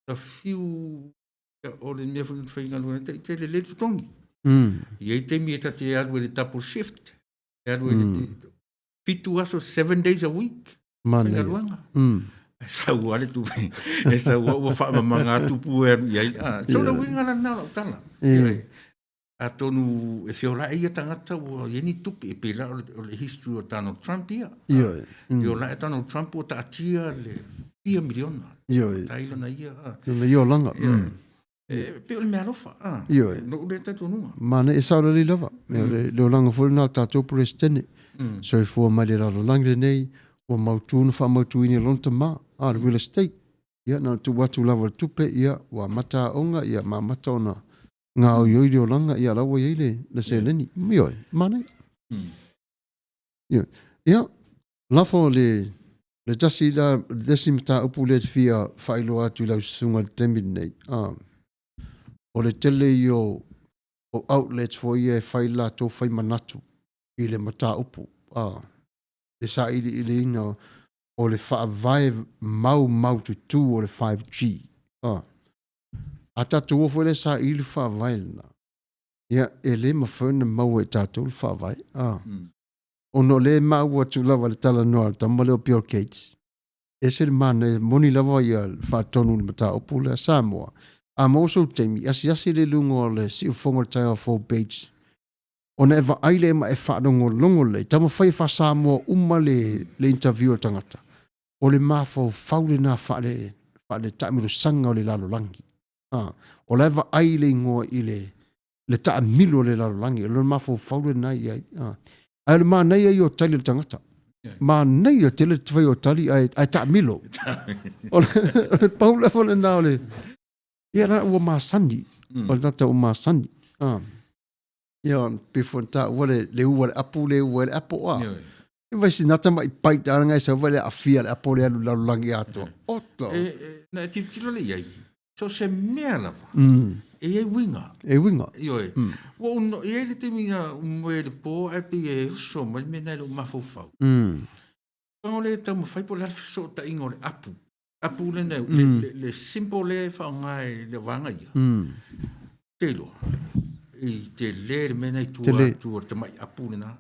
Ta fiu o le mea foi na faigaluega ai, tai lelei le totogi. E i ai taimi e ta te alu ai i le double shift, e alu ai i le 7 aso, 7 days a week, faigaluega. E sau lava le tupe, e sau lava ua faamamaga atu pua e alu i ai. So le uiga la lena o lau tala. Atonu e feolae ia tagata ua i ai ni tupe, e pei la o le history o Donald Trump ia. Ioe. Feolae Donald Trump ua taatia le fia miliona. Ioe. Tai lona ia. Lona ia olaga. E pei o le meaalofa. Ioe. Lou lea talitonuga. Manaia, e sao lelei lava. Le olaga foi lena o le tatou Peresetene. Soifua mai le lalolagi lenei, ua mautu na faamautuina e lona tama, a le real estate. Ia, na ona tuu atu lava o le tupe, ia, ua amata aoga, ia, ma amata ona gaoioi le olaga, ia, la ua i ai le, le seleni. Ioe, manaia. Ioe. Ia, lafo le, le tasi la, le isi mataupu lea e fia faailoa atu i lau susuga i le taimi lenei, a, o le tele ia o, o outlets foi ia e fai latou fai manatu i le mataupu, a, le sailiiliina o le faavae maumaututu o le 5G. A, a tatou o foi la e saili le faavae lena, ia, e le mafai ona maua e tatou le faavae. A, ona o lea e maua atu lava i le talanoa a le tama lea o Bill Gates, ese le manaia, moni lava ia le faatonu i le mataupu lea, Samoa, a maua sou taimi, asiasi le luga o le siufofoga o le taeao full page. Ona e vaai lea ma e faalogologo lelei, taumafai e faa-Samoa uma le, le interview a le tagata. O le mafaufau lena faale, faale taamilosaga o le lalolagi. A, o la e vaai le igoa i le, le taamilo o le lalolagi, o le mafaufau lena i ai. A, ae o le manaia ia o tali a le tagata. Manaia tele le fai o tali ae, ae taamilo. O le, o le pau lava lena o le, ia la ua masani, o le tagata ua masani. A. Ia, pei foi ona taua le, le ua le apu, le ua le apo a. E vai sinata mai pai ta ngai sa vai le afia le apo le alu lalolagi atoa. Oto. E, e, na e tilotilo le iai, so se mea lava, e iai uiga. E uiga. Ioe. Ua ou no, e iai le taimi na ou moe ai i le po ae pei e oso mai le mea lena i lou mafaufau. Leaga o lea e taumafai po o le a le fesootaiga o le apu. Apu lena, le, le simple lea e faaaoga e le vaega ia. Te iloa, i tele le mea lena i tua atu o le tamai apu lena.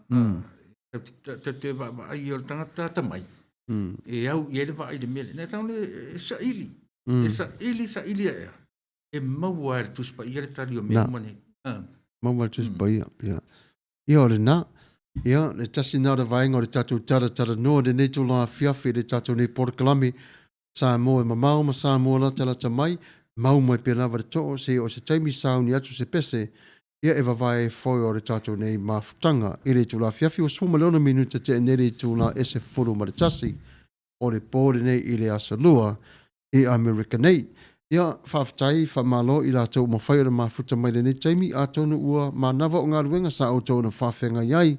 Ta te vaavaai o le tagata atamai, e au i ai le vaai i le mea lea. Na tago le e saili, e saili, saili ae a, e maua e le Tusi Paia le tali o mea uma nei. Maua e le Tusi Paia, ia. Ia, o lena. Ia, le tasi lena o le vaega o le tatou talatalanoa i lenei itula afiafi i le tatou nei polokalame, Samoa e mamao ma Samoa latalata mai, mau mai pea lava le too seia o se taimi sauni atu se pese, ia e vavae ai foi o le tatou nei mafutaga. I le itula afiafi ua 16 minute tea nei le itula e 11 o le po lenei i le Aso Lua i Amerika nei. Ia, faafetai, faamalo i latou ua mafai ona mafuta mai lenei taimi, atonu ua manava o galuega sa outou ona faafeagai ai,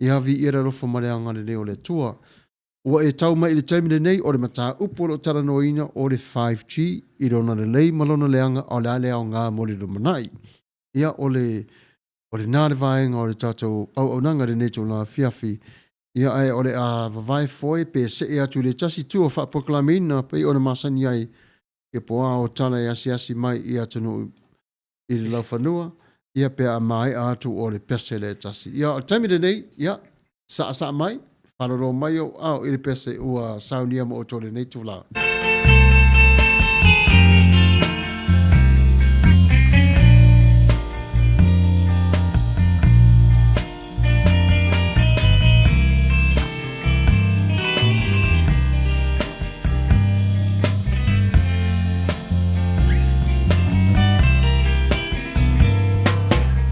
ia viia le alofa ma le agalelei o le Atua. Ua e tau mai i le taimi lenei, o le mataupu o lo o talanoaina o le 5G i lona lelei ma lona leaga, a o le a le aoga mo le lumanai. Ia, o le O lena le vaega o le tatou auaunaga i lenei itula afiafi. Ia, ae o le a vavae foe pe see atu i le tasi itu o faaprokalameina pei ona masani ai ia po a o tala e asiasi mai i atunuu i le laufanua, ia pe a maea atu o le pese le tasi. Ia, o le taimi lenei, ia, saasaa mai, Faalolo mai ou ao i le pese ua saunia mo outou lenei itula.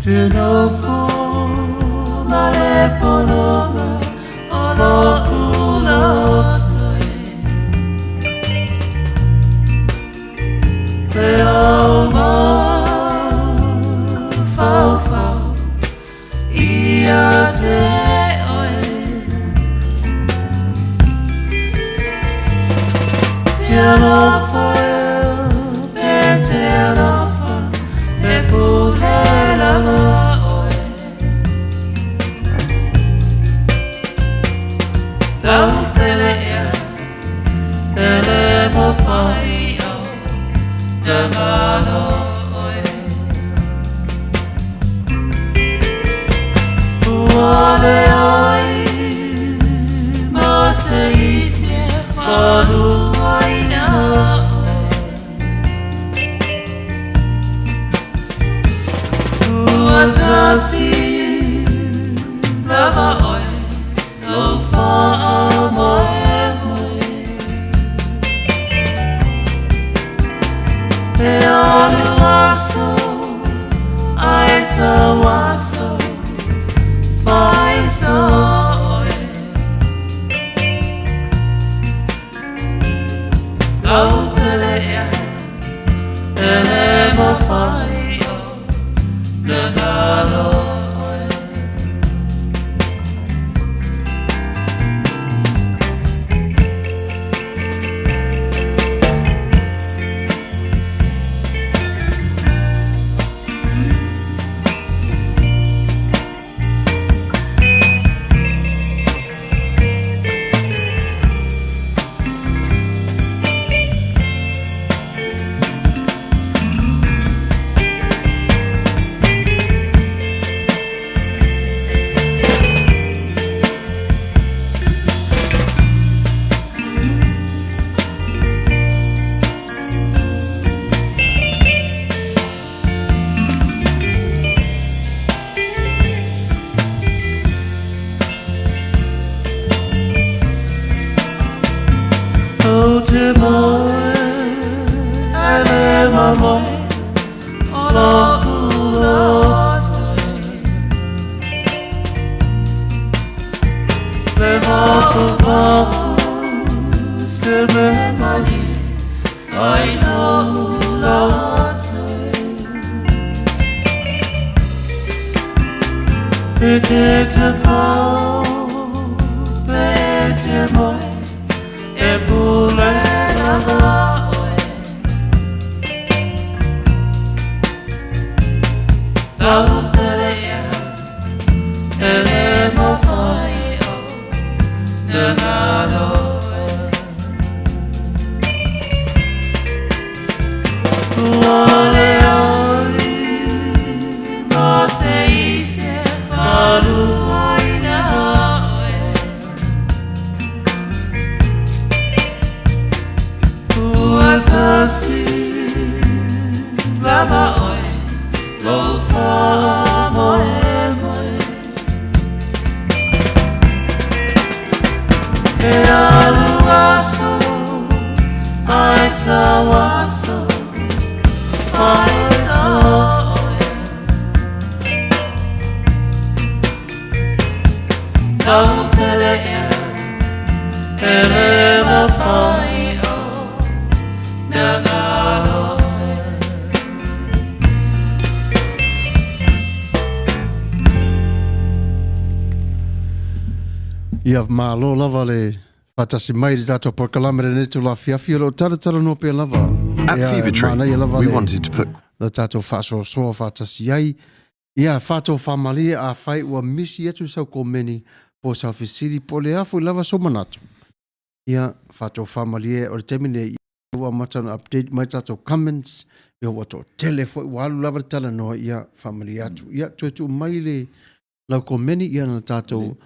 Te nofo ma le pologa o lo'u loto e Te au mafaufau ia te oe Te alofa e te alofa e pule lava oe Lau pele ea pele mo whai au Tangalo oe Ua le ai ma se isi e whaluaina oe Ua tasi lava oe Lau faamoemoe E alu aso ae sau aso Fai so oe. te moe ae le mamoe o loku loto Le mafafafu se me mani ai lo'u loto E te te fau pe te moe e pule lava oe Lau pele ia e le mawhai o na ngalo e Ua le ai ma se isi e whaluaina oe Ua tasi lava oe lou faamoemoe E alu aso ae sau aso ae sao oe Lau pele ea e le mawhai o na ngalo oe. Ia, malo lava le faatasi mai i le tatou polokalame lenei itula afiafi, o lo o talatalanoa pea lava. At Ia, e Fever Tree, manaia lava we le, wanted to put le tatou faasoasoa faatasi ai. Ia, faatofamalie afai ua misi atu sau komeni po o sau fesili po o le a foi lava sou manatu. Ia, faatofamalie o le taimi lenei ua amata ona update mai tatou comments, ia ua toatele foi ua alu lava le talanoa, ia faamalie atu. Ia, toe tuu mai le lau komeni, ia na tatou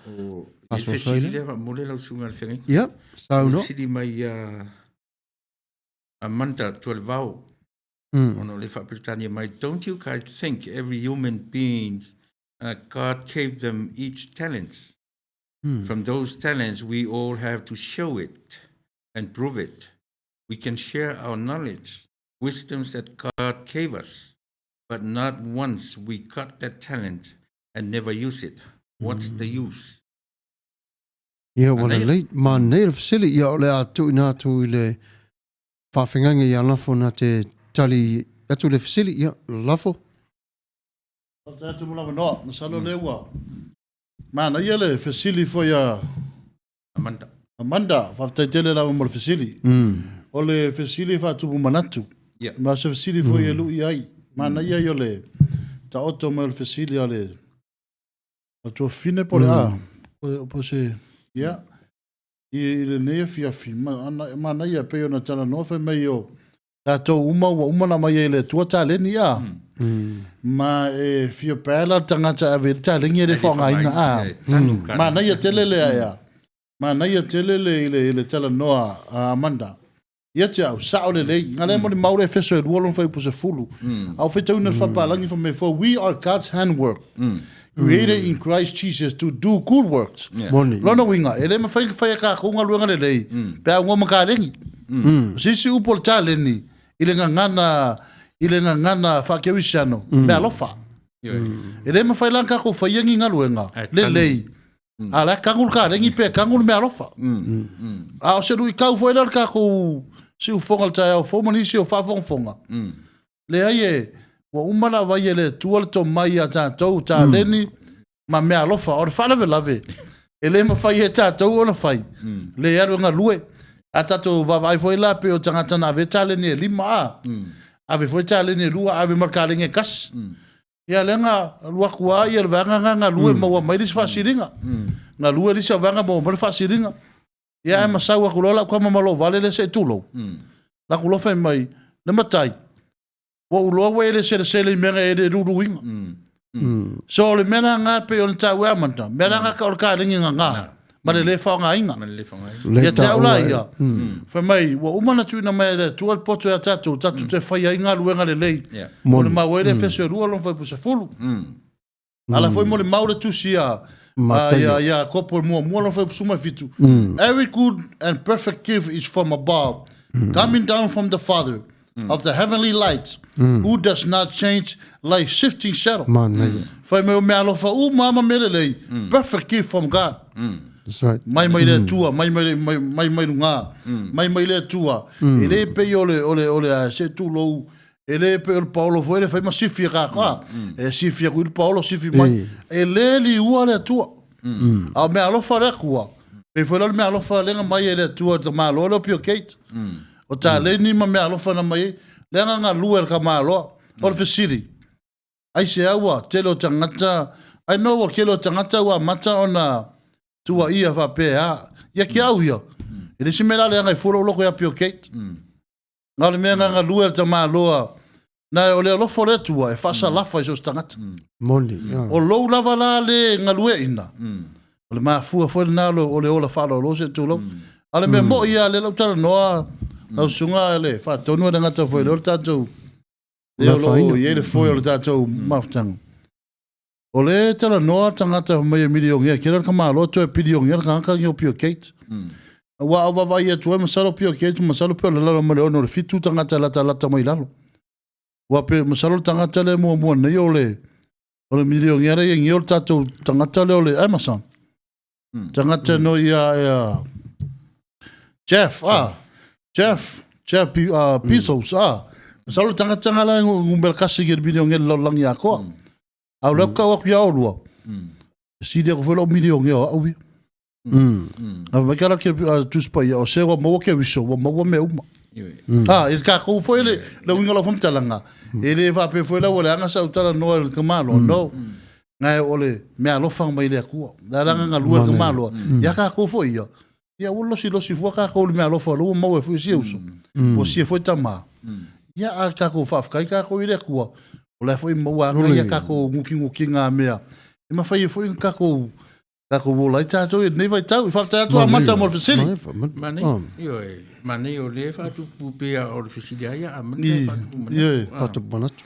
O le faasoasoa fesili lea. lea faamole lau susuga i le feagaiga. Ia, saunoa. Fesili mai ia Amanda Tualevao, ona o le faa-Peretania mai, Don't you guys think every human being, God gave them each talents? From those talents we all have to show it and prove it. We can share our knowledge, wisdoms that God gave us, but not once we got that talent and never use it. What's the use? Ia, ua Manaia. lelei, manaia le fesili, ia o le a tuuina atu i le faafeagaiga ia Lafo na te tali atu le fesili, ia, Lafo. Faafetai atu mo le avanoa. Masalo lea ua manaia le fesili foi a Amanda. Amanda. Faafetai tele lava mo le fesili. O le fesili e faatupu manatu. Yeah. Ma o se fesili foi e lui ai. Manaia ia o le taoto mai o le fesili a le tuafine po o le a. Po o se, ia. I lenei afiafi, manaia pei ona talanoa fai mai o tatou uma ua uma ona aumai ai e le Atua taleni a. Ma e fia pae la le tagata e ave i le taleni e le faaaogaina a. Manaia tele lea ea. Manaia tele le i le talanoa a Amanda. Ia te au, sao lelei. Nga lea molimau le Efeso e lua lona fuaiupu sefulu. A o faitauina le faapalagi fai mai, For we are God's handwork, created in Christ Jesus to do good works. Moni. Lona uiga, e le mafai ona fai e kākou galuega lelei pe a uga ma kaleni. O se isi upu o le taleni i le gagana i le gagana faakerisiano, meaalofa. E le mafai la ona kākou faia ni galuega lelei, a o la e kagu le kaleni pe kagu le meaalofa. A o se luitau foi lea o le kākou siufoga o le taeao fou ma nisi o faafogafoga, leai e, ua uma ona aumai e le Atua le tomai ia tatou, taleni ma meaalofa. O le faalavelave, e le mafai e tatou ona fai, le alu e galue. A tatou vaavaai foi la pei o tagata na ave taleni e lima a, ave foi taleni e lua, ave ma le kaleni e tasi. Ia lea na alu atu lava le vaega lena galue maua mai le isi faasiliga. Galue le isi vaega maua mai le faasiliga. Ia ae masau atu loa lau tama ma lou vale lea se i tulou. Laku loa fai mai, le matai, ua ou iloa ua e le selesele i mea na e le luluina. So o le mea la lena pei ona taua e Amanda, mea la lena o le kalegi gagā ma le le faaaogaina. Ma le le faaaogaina. Ia te au la ia, fai mai, ua uma ona tuuina mai e le Atua le poto ia tatou, tatou te faia ai galuega lelei. Mo le mau ai le Efeso e lua lona fuaiupu sefulu. Ala foi mo le mau le tusi a ia Iakopo muamua lona fuaiupu 17. Every good and perfect gift is from above. Coming down from the Father of the heavenly lights, who does not change like shifting shadow. Manaia. Fai mai o mea alofa uma ma mea lelei, perfect gift from God. That's right. Mai mai le Atua, mai mai mai mai mai luga, mai mai le Atua. E le pei o le o le o le a se tulou, e le pei o le paolo foi le fai ma sifi e kākā. E sifi aku i le paolo, sifi mai. E le liua le Atua. A o mea alofa le Atua. Pei foi la o le mea alofa lea na mai e le Atua i le tamaloa lea o Bill Gates. O taleni ma mea alofa na mai ai, lea na galue e le tamaloa. O le fesili, aisea ua tele o tagata, I know ua tele o tagata ua amata ona tuuaia faapea, ia ke au ia, e le isi mea la leaga e fua lou loko ia Bill Gates. Na o le mea na galue e le tamaloa, na o le alofa o le Atua e faasalafa i so o se tagata. Moni, ia. O lou lava la le galueaiina, o le mafua foi lena o le ola faaaloalo se tulou. A o le mea moi lava lea o le a ou talanoa, lau susuga le faatonu e le gata foi lea o le tatou, lea o lo o i ai le foe o le tatou mafutaga. O lea e talanoa tagata fai mai e milionea tele le tamaloa toe pilionea le tagata lenei o Bill Gates. Aua a ou vaavaai atu ai masalo Bill Gates masalo pe o le lalo mai le 6 o le 7 tagata e latalata mai lalo. Aua pe masalo le tagata lea e muamua nei o le o le milionea lea e i ai nei o le tatou tagata lea o le Amazon. Tagata no ia ia Jeff, ah, Jeff, Jeff Bezos, ah. Masalo le tagata nga la e numera kasi i le milionea i le lalolagi atoa. A o lea ou tau atu ia oulua, e sili atu foi lou milionea o au ia. A fai mai ke ala ke Tusi Paia, o se ua maua Keriso, ua maua mea uma. Ah, i le tatou foi le, le uiga o lau faamatalaga, e le faapea foi la ua leaga sau talanoa i le tamaloa, no. Ngai o le mea alofa mai le Atua. Le ala nga galue le tamaloa, ia tatou foi ia, ia ua losilosi fua tatou i le mea alofa o lea ua maua e foi si uso, ua sia foi tama. Ia a tatou faafetai tatou i le Atua, o la foi maua anga ia tatou ngukingukiga mea, e mafai ai foi ona tatou tatou ola ai tatou i lenei vaitau. I faafetai atu Amata mo le fesili. Manaia, ioe, manaia o lea e faatupu pea o le fesili a ia Amata e faatupu manatu. Faatupu manatu.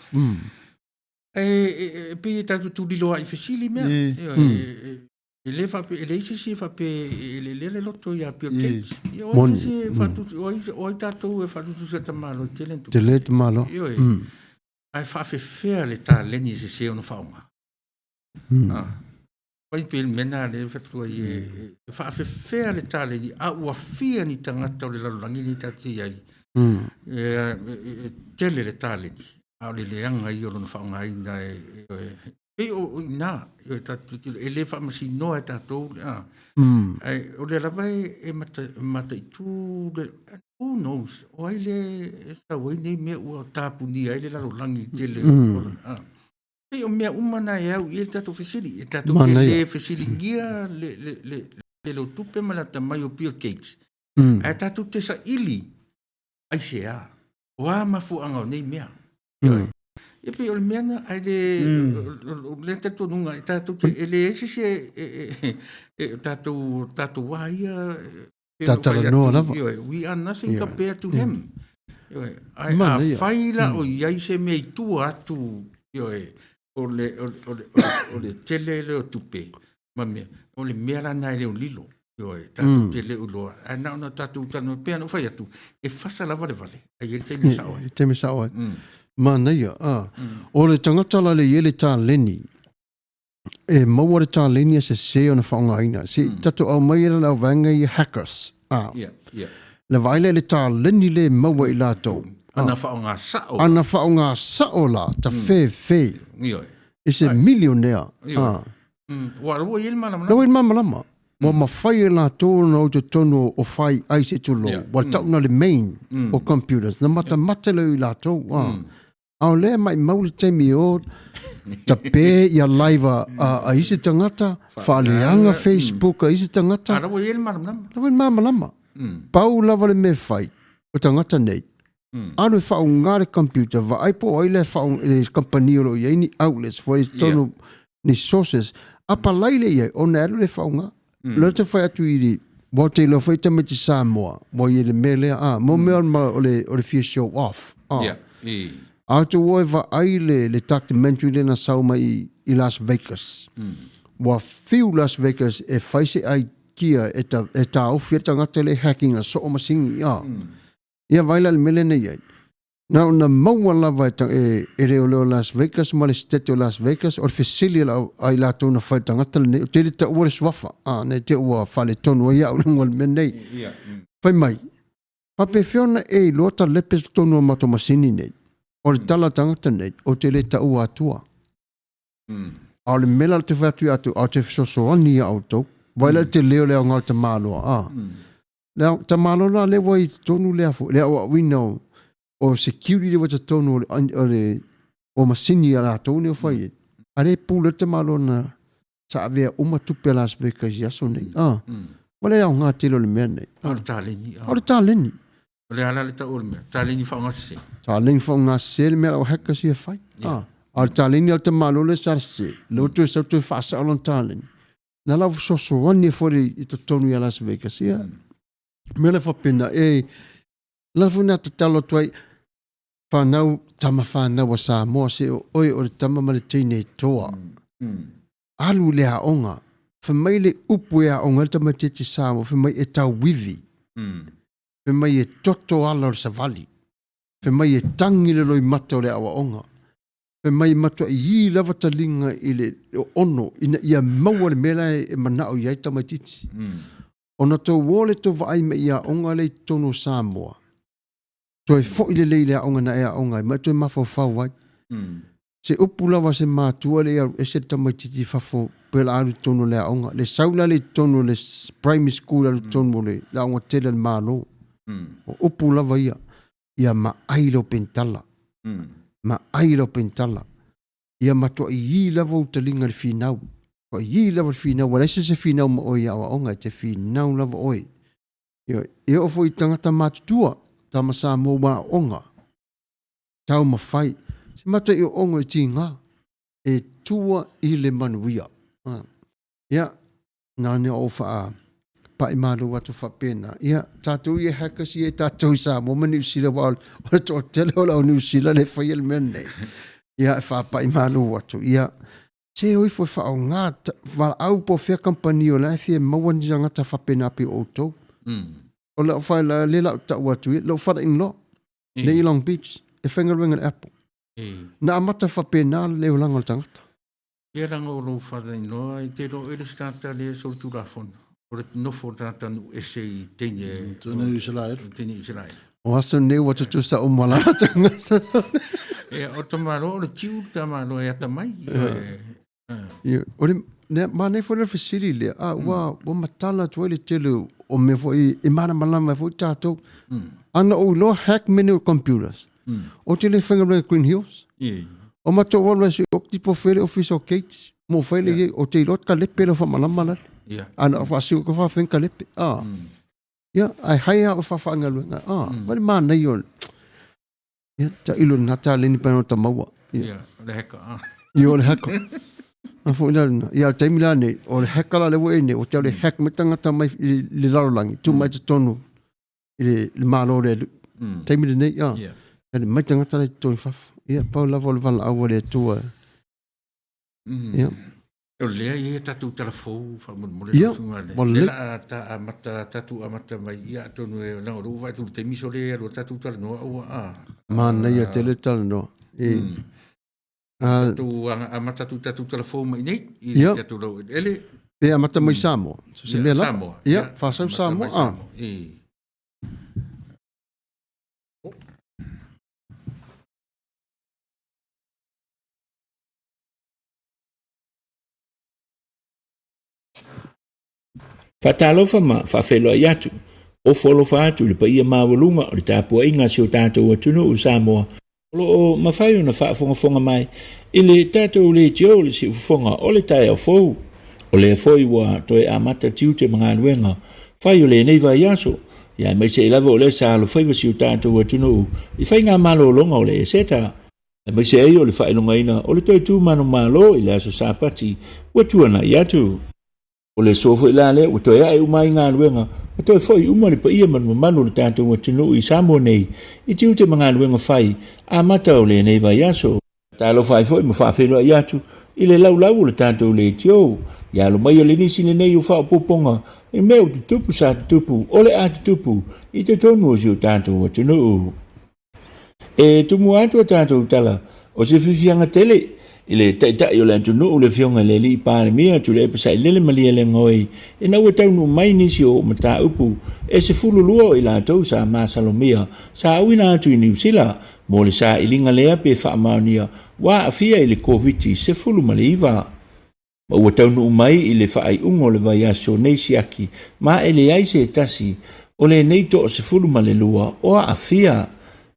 E pei e tatou tulilo ai i fesili mea. Ioe, e le faapea, e leai se isi e faapea e lelea le loto ia Bill Gates. Ia, o ai se isi e faatutu, o ai tatou e faatutusa tamaloa tele ni tupe. Tele tamaloa. Ioe. Ae faafefea le taleni e sese ona faaaoga. Fai pei le mea lena lea e fai atu ai e faafefea le taleni a ua fia ni tagata o le lalolagi lenei tatou te i ai. E tele le taleni, a o le leaga ia o lona faaaogaina e pei o i ina e tatou te e le faamasinoa e tatou ae o lea lava e mataitu le who knows o ai le e sau ai nei mea ua tapunia ai le lalolagi i le tele o Pei o mea uma na e au i ai le tatou fesili. E tatou te le fesiligia le, le, le, le o tupe ma le atamai o Bill Gates. Ae tatou te saili aisea, o a mafuaaga o nei mea. E pei o le mea na, ae le, o le talitonuga, e tatou te, e leai se isi e, e, e, o tatou, tatou a ia, Tatalanoa lava. We are nothing compared to him. Ioe. Ae afai la o i ai se mea i tua atu, ioe, o le, o le, o le, o le tele lea o tupe, ma mea, o le mea la lena e le o lilo. Ioe, tatou te le o iloa. Ae na ona tatou talanoa, pei ona ou fai atu, e fasa lava le vale, ae i ai le taimi e sao ai. Taimi e sao ai. Manaia, a. O le tagata la lea e i ai le taleni, e maua le taleni a sese ona faaaogaina. Se i tatou aumai ai le auvaega ia hackers. A. Yeah, yeah. Le vaai lea i le taleni lea e maua i latou. Ana faaaoga sao. Ana faaaoga sao la, ta fefe. Ioe. I se millionaire. Ioe. A. Ua ua i ai le malamalama. Ua i ai le malamalama. Ua mafai e latou ona o i totonu o fai ai se tulou. Ua tau na le main o computers. Na matamata lea i latou. A. A o lea maimau le taimi o tape ia live a isi tagata, faaleaga Facebook a isi tagata. A la ua i ai le malamalama. La ua i le malamalama. Pau lava le mea e fai o tagata nei, alu e faaaoga le computer, vaai po o ai le kamupani o lo o i ai ni outlets foi i totonu, ni sources, apalai lea i ai ona e alu lea e faaaoga. Lea ou te fai atu i le, aua ou te iloa foi tamaiti Samoa, ua i ai le mea lea, a, mo mea o le, o le fia show off. A, Yeah. I. a ou te o e vaai le, le documentary lea na sau mai i, i Las Vegas. Ua fiu Las Vegas e fai se idea e, ta, e taofi ai le tagata lea e hacking a soo masini, a. Ia vaai la i le mea lea na i ai. Na ona maua lava e, e, e leoleo o Las Vegas ma le sitete o Las Vegas, o le fesili a, a i latou na fai tagata lenei, ou te le taua le suafa, a, ne te ua faaletonu ai au i luga o le mea nei. Fai mai, faapefea ona e iloa ta lepe totonu o matou masini nei? O le tala a tagata nei, ou te le taua atua. A o le mea la ou te fai atu ia outou, a ou te fesoasoani ia outou, vai la i le tele o le aoga o le tamaloa, a. Le tamaloa la lea ua i totonu le afo, le aoaoina o, o security lea ua i totonu o le, o le o masini a latou nei o fai ai. A le pule le tamaloa na sa avea uma tupe a Las Vegas i aso nei. A. Ua le aoga tele o le mea nei. O le taleni. O le taleni. O le a la le tau o le mea? Taleni faaaogasese. Taleni faaaogasese le mea la o hackers ia fai. Yeah. A o le taleni a le tamaloa lea sa sese, lea ua toe sau toe faasao lona taleni. Na la ua fesoasoani ai foi i totonu ia Las Vegas. Ia, mea la faapena, e, la foi na tatalo atu ai, whanau, tama whanau a Samoa, se o oe o le tama ma le teine e toa. Alu i le aoga, fai mai le upu e aoga ai le tamaitiiti Samoa, fai mai e tauivi. Fai mai e toto ala o le savali. Fai mai e tangi le loimata o le aoaoga. Fai mai e matuai ī lava taliga i le ono ina ia maua le mea la e manao i ai tamaitiiti. Ona tou o lea tou vaai mai i aoga lea i totonu o Samoa, toe foi lelei i le aoga na e aoga ai ma e toe mafaufau ai. Se upu lava a se matua le i alu ese le tamaitiiti i fafo pe o le a alu i totonu o le aoga. Le sau la lea i totonu o le primary school alu i totonu o le aoga tele a le Malo. O upu lava ia, ia maai lau penitala. Maai lau penitala. Ia matuai ī lava ou taliga i le finau. Matuai ī lava le finau, ua leai se isi e finau ma oe i aoaoga, e te finau lava oe. Ioe, e oo foi i tagata matutua, tama Samoa ua aooga, taumafai, se matuai oogo e tiga, e tua i le manuia. Ia, na ona ou faapai malu atu faapena, ia, tatou ia hackers ia tatou i Samoa ma Niu Sila, aua o le toatele o le au Niu Sila lea e faia le mea lenei. Ia, e faapai malu atu, ia, se o ifo e faaaoga, valaau po o fea kamupani o la e fia maua ni tagata faapena pei o outou. O lau faila, lea la ou tau atu ia, lou father-in-law, nei i Long Beach, e faigaluega i le Apple. Na amata faapena le olaga o le tagata. Ia leaga o lou father-in-law e te iloa oe le isi tagata lea e solitulafono. O le nofo o le tagata nuu ese i teine Teine i Isaraelu. Teine i Isaraelu. O aso nei ua tutusa uma lava tagata. Ia, o tamaloa o le tiu le tamaloa e atamai. Ia, o le, nea, manaia foi le fesili lea, a, ua, ua matala atu ai le tele o mea foi e malamalama ai foi tatou. Ana ou iloa hack mea nei o computers, ou te le faigaluega i Green Hills. O matou alu ai se okti po fele ofisa o Gates, mo fai le iai, ou te iloa ka lepe lau faamalama lale. Ana o faasiu ka faafenga ka lepe. Ah. Ia, ai hai a o faafaigaluega. Ah, vai le manaia o le Ia, tailo lena taleni pe no ta maua. Ia, yeah, o le heka. Ah. Ia, o le heka. A foi la lena. Ia, o le taimi la nei, o le heka la le ua e nei, o te au le hack mai tagata mai i le lalolagi, tu mai totonu i le, le malo le alu. Taimi lenei, ia. Yeah. Le mai tagata la i totonu i fafo. Ia, pau lava o le valaau a le Atua. Ia. O lea e i ai a tatou tala fou faamolemole Ia, lau susuga le. ua Lea lelei. la a ta amata tatou amata mai ia atonu e leaga o lea ua vaai atu i le taimi sole e alu a tatou talanoa ua a. Manaia tele le talanoa. E, a, Tatou aga amata atu i tatou tala fou mai nei i le Ia. tatou laueleele. pe amata mai Samoa. So se Ia, mea lava. Samoa. Ia, faasau amata Samoa. mai Ah. Samoa. E. Faatalofa ma faafeiloai atu. Ofo alofa atu i le paia maualuga o le tapuaiga a si o tatou atunuu o Samoa, o lo o mafai ona faafogafoga mai i le tatou leitio o le siufofoga o le taeao fou. O lea foi ua toe amata tiute ma galuega fai o lenei vaiaso, ia aemaise ai lava o lea sa alofaiva si o tatou atunuu i faigamalologa o le Eseta. aemaise ai o le faailogaina o le toe tu manumalo i le aso Sapati ua tuanai atu. O le aso foi la lea ua toe ae uma ai galuega ma toe foi uma le paia ma le mamalu o le tatou atunuu i Samoa nei i tiute ma galuega fai amata o lenei vaiaso. Talofa ai foi ma faafeiloai atu i le laulau o le tatou leitio. Ia alo mai o le nisi lenei o faaopoopoga i mea o tutupu sa tutupu o le a tutupu i totonu o si o tatou atunuu. E tumu atu a tatou tala o se fiafiaga tele i le Taitai o le atunuu le Afioga i le Alii Palemia Tuilaepa Sailele Malielegaoi ina ua taunuu mai nisi o mataupu e 12 o i latou sa masalomia sa auina atu i Niu Sila mo le sailiga lea pe faamaonia ua aafia i le Koviti-19. Ma ua taunuu mai i le faaiuga o le vaiaso nei siaki ma e leai se tasi o lenei toa 12 o aafia.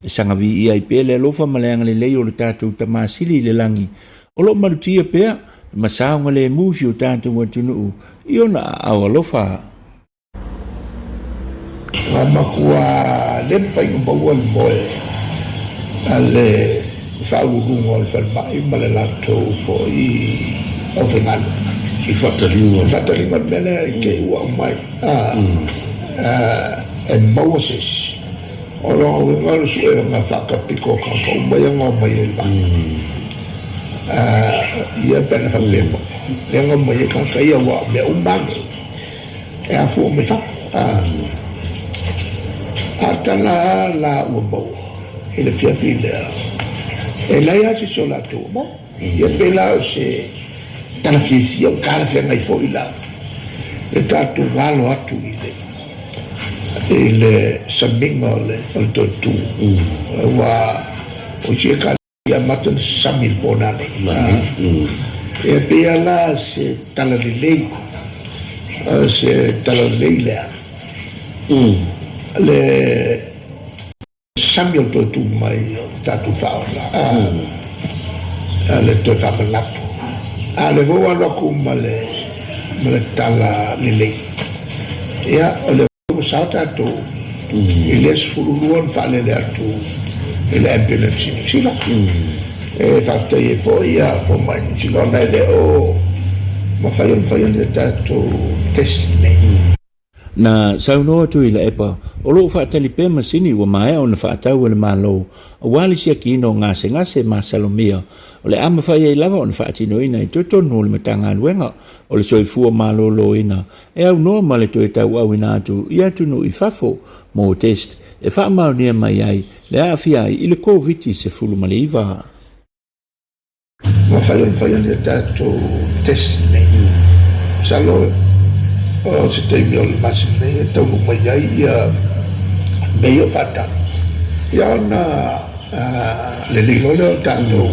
E saga viia ai pea le alofa ma le agalelei o le tatou Tama Sili i le lagi, o lo o malutia pea ma saogalemu si o tatou atunuu i ona aao alofa. Ua matua le mafai ona maua le moe a le Faauluuluga o le Falemai ma le latou foi aufaigaluega. I faataliga. I faataliga o le mea lea i te i ua aumai e maua se isi. O lona uiga o le suega faatapito o tagata uma ia na omai ai i le vaa. Ia pe ana faapea mai, lea na omai ai tagata ia aua o mea uma lava nei e afua mai fafo. A tala lava la ua maua i le afiafi lea, e leai lava se isi o latou ua maua. Ia pei la o se tala fiafia ua talafeagai foi la le tatou alo atu i le i le samiga o le o le toe tu aua o isi ekalesia amata ona sami i le po nanei. Ia pei lava la se tala lelei se tala lelei lea le Sami o le toe tu mai o le tatou faaola a le toe faamanatu. A o lea foi ua alu atu ma le ma le tala lelei. Ia, o lea ua sao tatou i le 12 na faalele atu i le ambulance i Niu Sila. E faafetai ai foi ia fomai Niu Sila ona e le o mafai ona faia ni a tatou test nei. Na saunoa Tuilaepa, o lo o faatali pea masini ua maea ona faatau e le Malo aua le siakiina o gasegase masalomia o le a mafai ai lava ona faatinoina i totonu o le Matagaluega o le Soifua Maloloina e aunoa ma le toe tauauina atu i atunuu i fafo mo test e faamaonia mai ai le aafia ai i le Koviti-19. Mafai ona fai ni a tatou test nei. Masalo o se taimi o le masina nei e taunuu mai ai ia mea ia o faatau ia ona lelei loa lea o tatou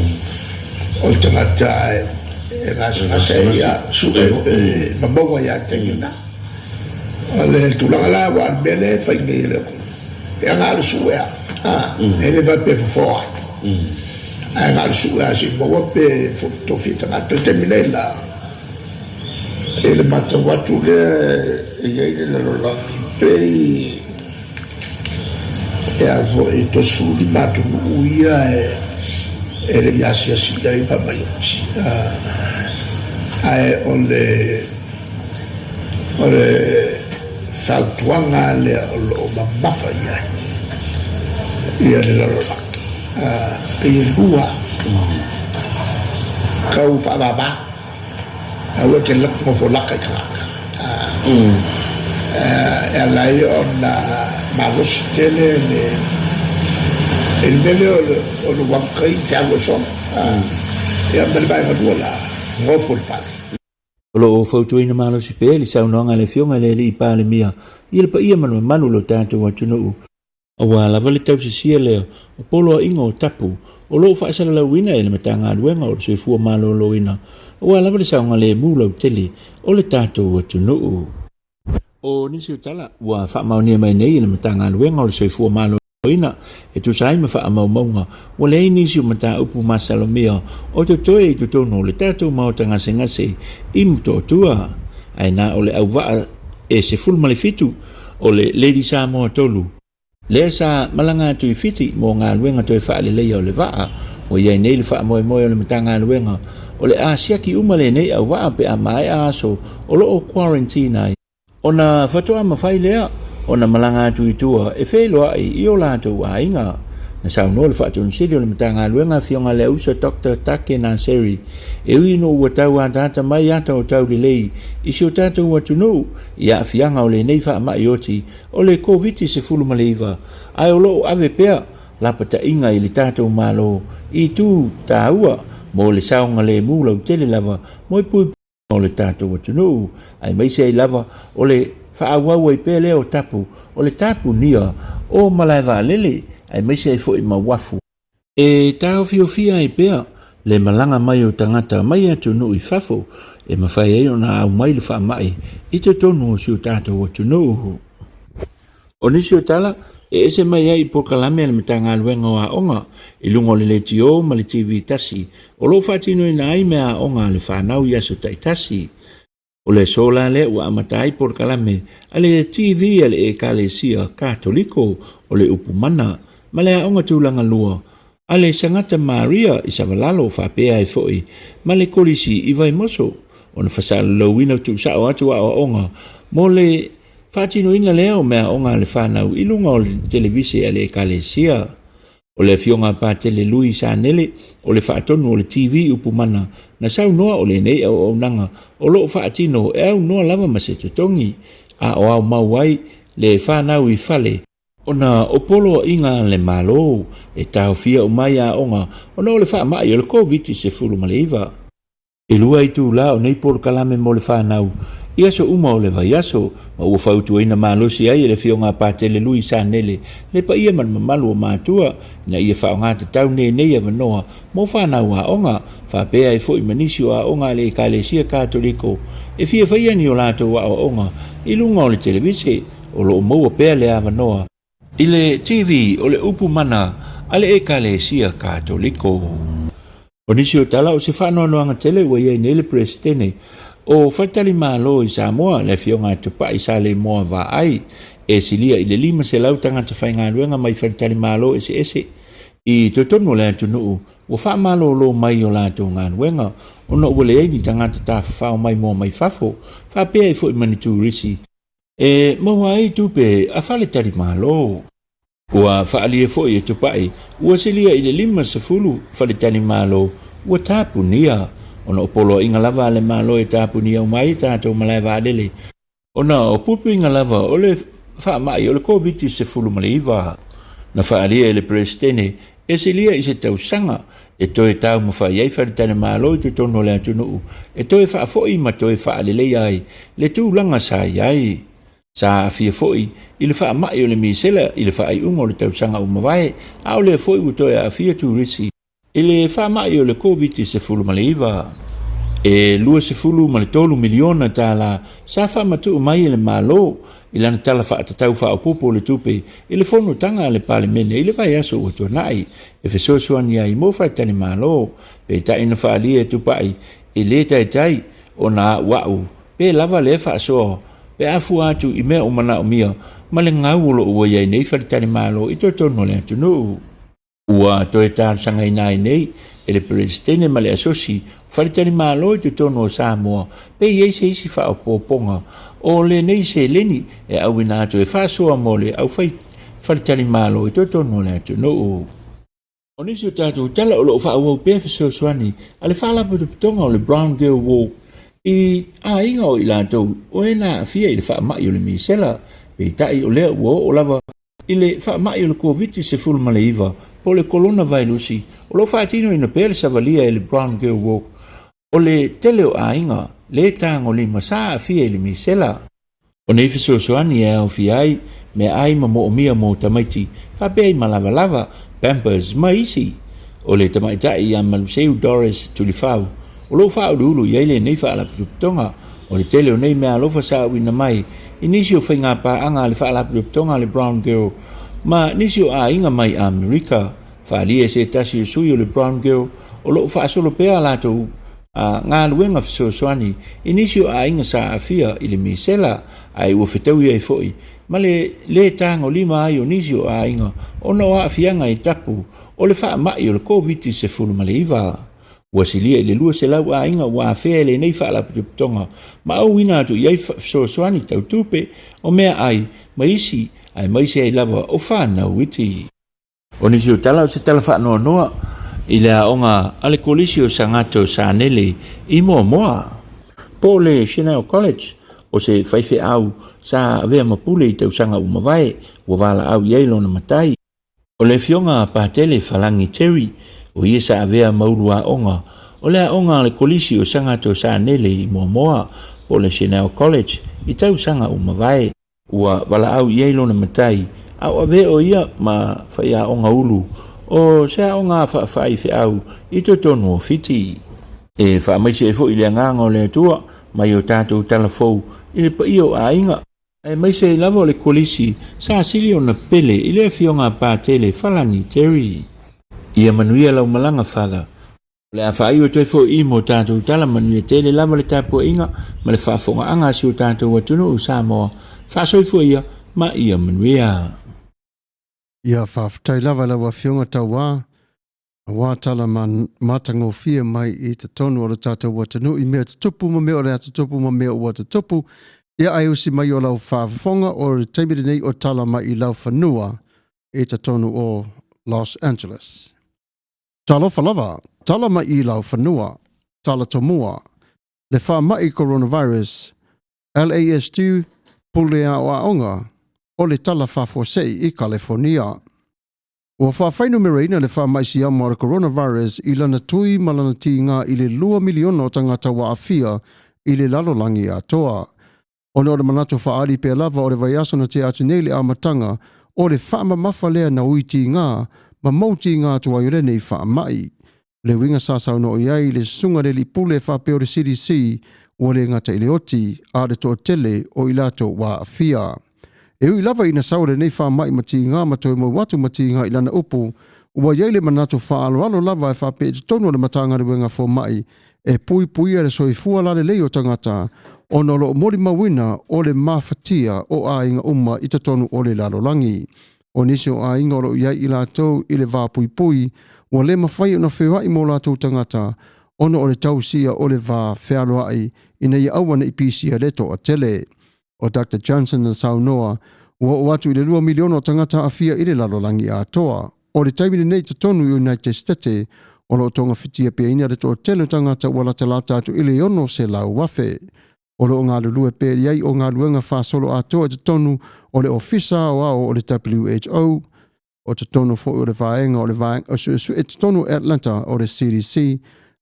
o le tagata e gasegase ia sue ma maua ai lava i le taimi lena. O le tulaga la aua o le mea lea e fai nei e le atunuu e na o le sue lava, e le faapea e fofoa ai. Ae na o le sue lava se i maua pe tofia tagata. I le taimi nei la, i le matau atu lea e i ai le lalolagi, pei e a foi, 35 atunuu ia e le i asiasi i ai faamai oti. Ae o le o le fautuaga lea o lo o mamafa i ai ia le lalolagi, pei e lua tau faavava, aua e te nofo laka i tagata, e ala ai ona malosi tele le i le mea lea o le uamukai fealuai solo, ia ma le vaega lua la, nofo i le fale. O lo o fautuaina malosi pea le saunoaga a le Afioga i le Alii Palemia i le paia ma le mamalu o lo tatou atunuu, aua lava le tausisia lea o poloaiga o tapu o lo o faasalalauina e le Matagaluega o le Soifua Maloloina, aua lava le saogalemu lautele o le tatou atunuu. O nisi o tala ua faamaonia mai nei e le Matagaluega o le Soifua Maloloina e tusa ai ma faamaumauga, ua leai nisi o mataupu masalomia o totoe i totonu o le tatou maota gasegase i Motootua, ae na o le auvaa e 17 o le Lady Samoa 3, lea sa malaga atu i Fiti mo galuega toe faaleleia o le vaa. Ua i ai nei le faamoemoe o le Matagaluega o le a siaki uma lenei auvaa pe a maea aso o lo o quarantine ai, ona faatoa mafai lea ona malaga atu i tua e feiloai i o latou aiga. Na saunoa le Faatonusili o le Matagaluega Afioga Leausa Doctor Take Naseri, e ui ina ua tau ataata mai ata o taulelei i si o tatou atunuu i aafiaga o lenei faamai oti o le Koviti-19, ae o lo o ave pea lapataiga i le tatou Malo i itu taua mo le saogalemu lautele lava mo le o le tatou atunuu, aemaise ai lava o le faaauau ai pea lea o tapu o le tapunia o malaevaalele aemaise ai foi ma uafu. E taofiofia ai pea le malaga mai o tagata mai atunuu i fafo e mafai ai ona aumai le faamai i totonu o si o tatou atunuu. O nisi o tala e ese mai ai i polokalame a le Matagaluega o Aoga i luga o le leitio ma le TV tasi o lo o faatinoina ai meaaoga a le fanau i aso taitasi. O le aso la lea ua amata ai polokalame a le TV a le Ekalesia Katoliko o le Upu Mana ma le Aoga Tulaga Lua a le Sagata Maria i Savalalo faapea ai foi ma le Kolisi i Vaimoso ona faasalalouina tuusao atu aoaoga mo le faatinoina lea o meaaoga a le fanau i luga o le televise a le Ekalesia. O le Afioga a Patele Lui Sanele o le faatonu o le TV Upu Mana na saunoa o lenei auaunaga o lo o faatino e aunoa lava ma se totogi a o ao mau ai le fanau i fale ona o poloaiga a le Malo e taofia uma ai aoga ona o le faamai o le Koviti-19. E lua itula o nei polokalame mo le fanau i aso uma o le vaiaso, ma ua fautuaina malosi ai e le Afioga a Patele Lui Sanele le paia ma le mamalu o matua ina ia faaaoga tatau nenei avanoa mo fanau aoga, faapea ai foi ma nisi o aoga a le Ekalesia Katoliko e fia faia ni o latou aoaoga i luga o le televise. O lo o maua pea le avanoa i le TV o le upu mana a le Ekalesia Katoliko. O nisi o tala o se faanoanoaga tele ua i ai nei le Peresetene o Faletalimalo i Samoa, le Afioga a Tupai Saleimoa Vaai, e silia i le 500 tagata faigaluega mai faletalimalo eseese i totonu o le atunuu ua faamalolo mai i o latou galuega ona ua leai ni tagata tafafao maimoa mai fafo faapea ai foi ma ni turisi e maua ai tupe a faletalimalo. Ua faaalia foi e Tupai ua silia i le 50 faletalimalo ua tapunia ona o poloaiga lava a le Malo e tapunia uma ai tatou malae vaalele ona o puipuiga lava o le faamai o le Koviti-19. Na faaalia e le Peresetene e silia i se tausaga e toe taumafai ai faletalimalo i totonu o le atunuu e toe faafoi ma toe faaleleia ai le tulaga sa i ai. Sa aafia foi i le faamai o le misela i le faaiuga o le tausaga ua mavae, a o lea foi ua toe aafia turisi i le faamai o le Koviti-19. E $23 miliona tala sa faamatuu mai e le Malo i lana Tala Faatatau Faaopoopo o le Tupe i le fonotaga a le Palemene i le vaiaso ua tuanai e fesoasoani ai mo faletalimalo, peitai na faaalia e Tupai e le taitai ona auau pe lava lea faasoa pe a fua atu i mea o manaomia ma le gau o lo o ua i ai nei faletalimalo i totonu o le atunuu. Ua toe talosagaina ai nei e le Peresetene ma le Asosi o Faletalimalo i totonu o Samoa pe i ai se isi faaopoopoga o lenei seleni e auina atu e faasoa mo le aufai faletalimalo i totonu o le atunuu. O nisi o tatou tala o lo o faaauau pea fesoasoani a le Faalapotopotoga o le Brown Girl Walk i aiga o i latou o e na aafia i le faamai o le misela, peitai o lea ua oo lava I le faamai o le Koviti-19 po o le Kolonavailusi, o lo o faatinoina pea le savalia e le Brown Girl Walk o le tele o aiga lē tagolima sa aafia i le misela. O nei fesoasoani e aofia ai meaai ma moomia mo tamaiti faapea i malavalava, pampers ma isi. O le tamaitai ia Maluseu Doris Tulifau O lo o faauluulu i ai lenei Faalapotopotoga. O le tele o nei meaalofa sa auina mai i nisi o faigapaaga a le Faalapotopotoga a le Brown Girl ma nisi o aiga mai Amerika. Faaalia e se tasi o sui o le Brown Girl o lo o faasolo pea a latou galuega fesoasoani i nisi o aiga sa aafia i le misela, ae ua fetaui ai foi ma le lē tagolima ai o nisi o aiga ona o aafiaga i tapu o le faamai o le Koviti-19. Ua silia i le 200 aiga ua afea e lenei faalapotopotoga ma auina atu i ai fesoasoani tau tupe, o meaai ma isi, aemaise ai lava o fanau iti. O nisi o tala o se tala faanoanoa i le aoga a le Kolisi o Sagato Sanele i Moamoa, po o le Chanel College, o se faifeau sa avea ma pule i tausaga ua mavae, ua valaau i ai lona matai. O le afioga a Patele Falagi Terry, o ia sa avea ma ulu aoga o le aoga a le Kolisi o Sagato Sanele i Moamoa, po o le Chanel College, i tausaga ua mavae. Ua valaau i ai lona matai, a o avea o ia ma faiaoga ulu o se aoga faafaifeau i totonu o Fiti. E faamaise ai foi le agaga o le Atua mai o tatou tala fou i le paia o aiga, aemaise ai lava o le kolisi sa sili ona pele i le afioga a Patele Falani Terry. Ia manuia lau malaga, Father. O le a faaiu atu ai foi i mo tatou tala manuia tele lava le tapuaiga ma le faafogaaga a si o tatou atunuu Samoa. Faasoifua ia ma ia manuia. Ia faafetai lava i lau Afioga Tauā, aua tala matagofie mai i totonu o le tatou atunuu i mea tutupu ma mea o le a tutupu ma mea ua tutupu. Ia ae usi mai o lau faafofoga o le taimi lenei o tala mai i laufanua i totonu o Los Angeles. Talofa lava, tala mai i laufanua, tala tomua, le faamai coronavirus, LAST, pule aoaoga, o le tala faafuasei i Kalefonia. Ua faafainumeraina le faamai siama o le coronavirus i lana tui ma lana tiga i le 2 miliona o tagata ua aafia i le lalolagi atoa. Ona o le manatu faaali pea lava o le vaiaso na tea atu nei le amataga o le faamamafa lea na ui tiga ma mou tiga atu ai o lenei faamai. Le uiga sa saunoa i ai le susuga le alii pule faapea o le CDC ua le gata i le oti a o le toatele o i latou ua aafia. E ui lava ina sau lenei faamai ma tiga ma toe mou atu ma tiga i lana upu, ua i ai le manatu faaaloalo lava e faapea i totonu o le Matagaluega Fomai e puipuia le soifua lalelei o tagata ona o lo o molimauina o le mafatia o aiga uma i totonu o le lalolagi. O nisi o aiga o lo o i ai i latou i le va puipui ua le mafai ona feoai mo latou tagata ona o le tausia o le va fealoai ina ia aua ne i pisia le toatele. O Doctor Johnson na saunoa, ua oo atu i le 2 miliona o tagata aafia i le lalolagi atoa. O le taimi lenei i totonu i United State, o lo o togafitia peaina le toatele o tagata ua latalata atu i le 600,000. O lo o galulue pea i ai o galuega faasoloatoa i totonu o le Ofisa Aoao o le WHO, o totonu foi o le vaega o le vaega o suesue i totonu o Atlanta o le CDC,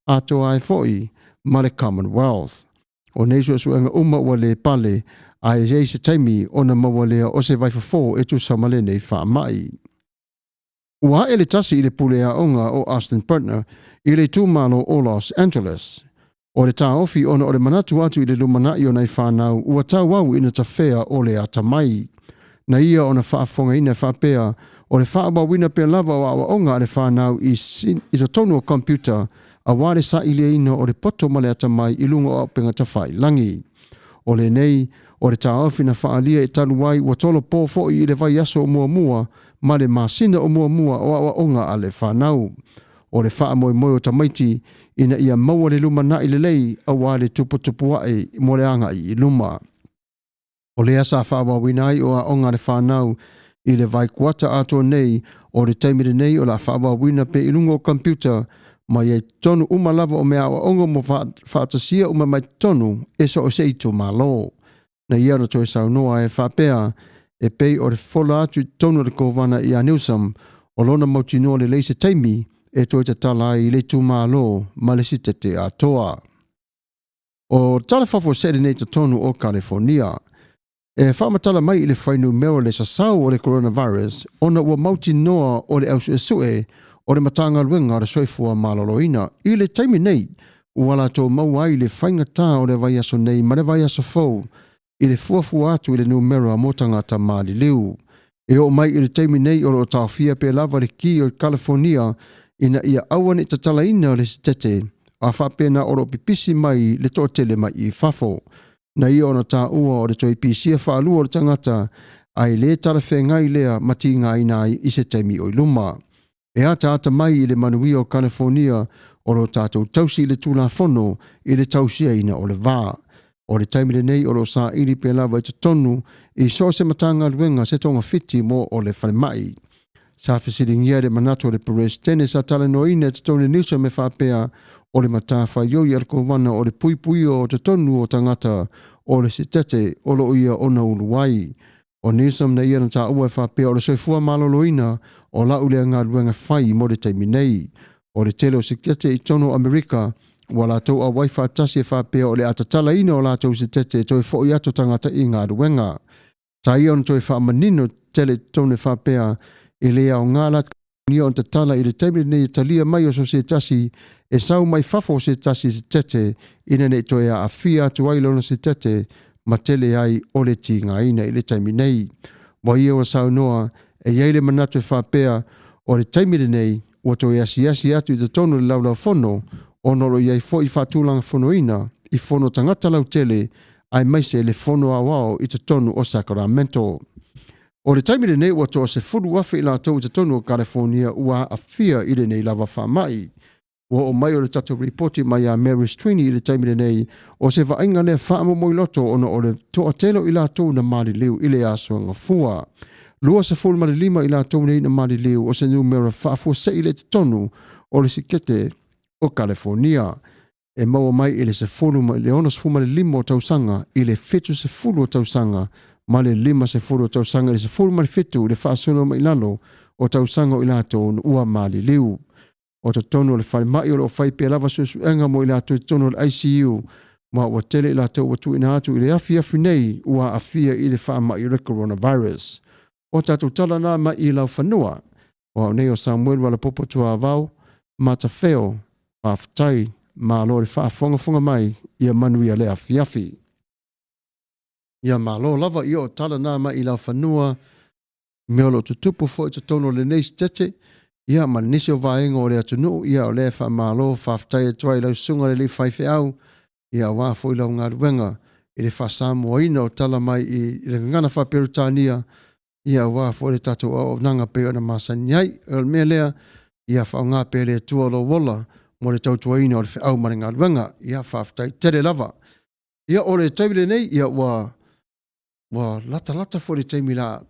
atoa ai foi ma le Commonwealth. O nei suesuega uma ua le pale, ae i ai se taimi ona maua lea o se vaifofo e tusa ma lenei faamai. Ua ae le tasi i le pule aoga o Austin Butner i le itumalo o Los Angeles. O le taofi ona o le manatu atu i le lumanai o nai fanau ua tauau ina tafea o le atamai. Na ia ona faafofogaina faapea o le faaauauina pea lava o aoaoga a le fanau i, i totonu o computer aua le sailiaina o le poto ma le atamai i luga o auupega tafailagi. O lenei, o le taofi na faaalia e talu ai ua tolopo foi i le vaiaso o muamua ma le masina o muamua o aoaoga a le fanau. O le faamoemoe o tamaiti ina ia maua le lumanai lelei aua le tuputupuae mo le agai i luma. O lea sa faaauauina ai o aoga a le fanau i le vaikuata atoa nei o le taimi lenei o le a faaauauina pea i luga o computer ma i ai totonu uma lava o mea aoaoga mo faatasia uma mai totonu e so o se itumalo. Na ia ona toe saunoa e faapea e pei o le fola atu i totonu o le kovana ia Newsom o lona mautinoa lelei se taimi e toe tatala ai i le itumalo ma le sitete atoa. O tala faafuasei lenei totonu o Kalifornia. E faamatala mai i le fuainumera le sasao o le coronavirus ona ua mautinoa o le ausuesue o le Matagaluega o le Soifua Maloloina. I le taimi nei, ua latou maua ai le faigata o le vaiaso nei ma le vaiaso fou i le fuafua atu i le numera mo tagata maliliu. E oo mai i le taimi nei o lo o taofia pea lava le ki o California ina ia aua ne i tatalaina le sitete a faapena o lo o pipisi mai le toatele mai i fafo. Na ia ona taua o le toe pisia faalua o le tagata ae le talafeagai lea ma tigaina ai i se taimi o i luma. E ataata mai i le manuia o Kalifornia o lo o tatou tausi i le Tulafono i le tausiaina o le va. O le taimi lenei o lo o saili pea lava i totonu i so o se Matagaluega se togafiti mo o le falemai. Sa fesiligia le manatu o le Peresetene sa talanoaina i totonu o Newsom e faapea, o le matafaioi a le Kovana o le puipuia o totonu o tagata o le Setete o lo o ia ona ulu ai. O Newsom na ia na taua e faapea o le soifua maloloina o lau lea galuega fai mo le taimi nei. O le tele o Sekete i totonu o Amerika ua latou auai faatasi e faapea o le a tatalaina o latou Setete e toe foi atu tagata i galuega. Sa ia ona toe faamanino tele i totonu e faapea e le aoga la ia ona tatala i le taimi lenei e talia mai o so se tasi e sau mai fafo o se tasi Setete ina nei toe aafia atu ai lona Setete ma tele ai o le tigaina i le taimi nei. Ua ia ua saunoa e i ai le manatu e faapea o le taimi lenei ua toe asiasi atu i totonu o le Laulau-Fono ona o lo o i ai foi faatulagafonoina i fono tagata lautele aemaise le fono aoao i totonu o Sacramento. O le taimi lenei ua toa 10,000 i latou i totonu o Kalifonia ua aafia i lenei lava faamai. Ua oo mai o le tatou ripoti mai ia Mary Strini i le taimi lenei, o se vaaiga lea faamomoiloto ona o le toatele o i latou na maliliu i le aso Gafua. 25 i latou nei na maliliu o se numera faafuasei le totonu o le Sikete o Kalifonia. E maua mai i le 10 mai le 65 o tausaga i le 70 o tausaga ma le 50 o tausaga i le 17 i le faasolo mai lalo o tausaga o i latou ua maliliu. O totonu o le falemai o lo o fai pea lava suesuega mo i latou i totonu o le ICU, ma ua tele i latou ua tuuina atu i le afiafi nei ua aafia i le faamai o le coronavirus. O tatou tala na mai i laufanua. O au nei o Samuel Walapopo Tuavao, Matafeo, faafetai, malo le faafogafoga mai, ia manuia le afiafi. Ia malo lava i o tala na mai i laufanua, mea o lo o tutupu foi i totonu o lenei Setete, ia ma nisi o vaega o le atunuu, ia o lea e faamalo, faafetai atu ai i lau susuga le alii faifeau, ia aua foi lau galuega i le faasamoaina o tala mai i le gagana faa-Peretania, ia aua foi le tatou auaunaga pei ona masani ai. O le mea lea, ia faaaoga pea le Atua lou ola mo le tautuaina o le feau ma le galuega. Ia faafetai tele lava. Ia o le taimi lenei, ia ua latalata foi le taimi la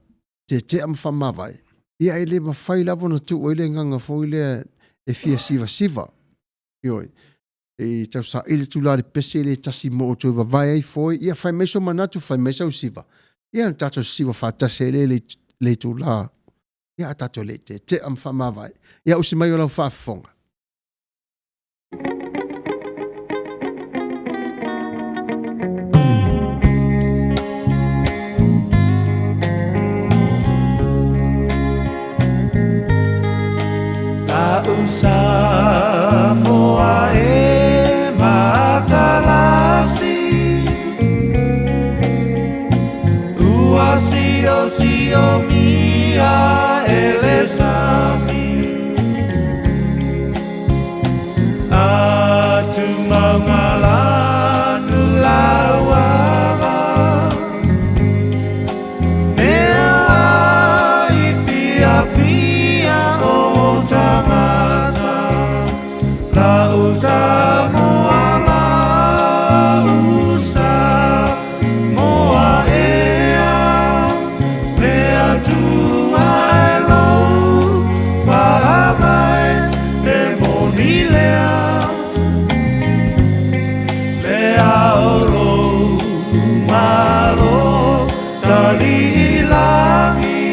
tetea ma faamavae. Ia e le mafai lava ona tuu ai le agaga foi lea e fia sivasiva. Ioe. E tau saili atu la le pese le tasi mo outou e vavae ai foi. Ia fai mai so manatu, fai mai sau siva. Ia na tatou siva faatasi ai le le itula. Ia a tatou le tetea ma faamavae. Ia usi mai o lau faafofoga. Samoa e matalasi Ua siosiomia e le sami Atu maugalanu lauala Mea ai fiafia o tagata Lau Samoa lau Samoa ea Le Atua e lou faavae e moni lea Le ao lou malo tali i lagi.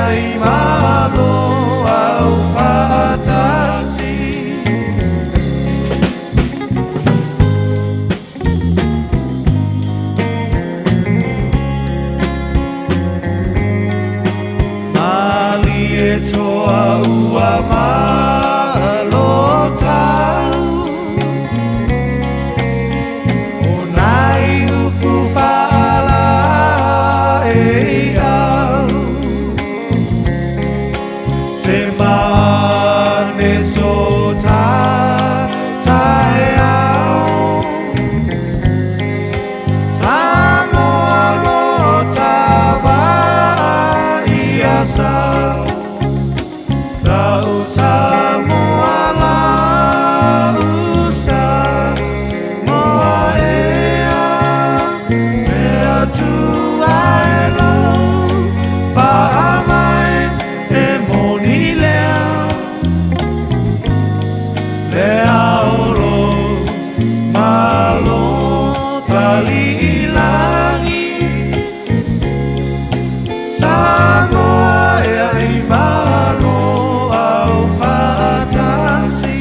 ai malo au faatasi. Malie toa ua malo tau O nai upu whaala e au Se mane so ta tae au Samoa lo tava ia sau Lau Samoa la usa moa ea Te atua e lo paa mai e moni lea Le aolo malo tali ilangi Samoa ea i malo au faatasi.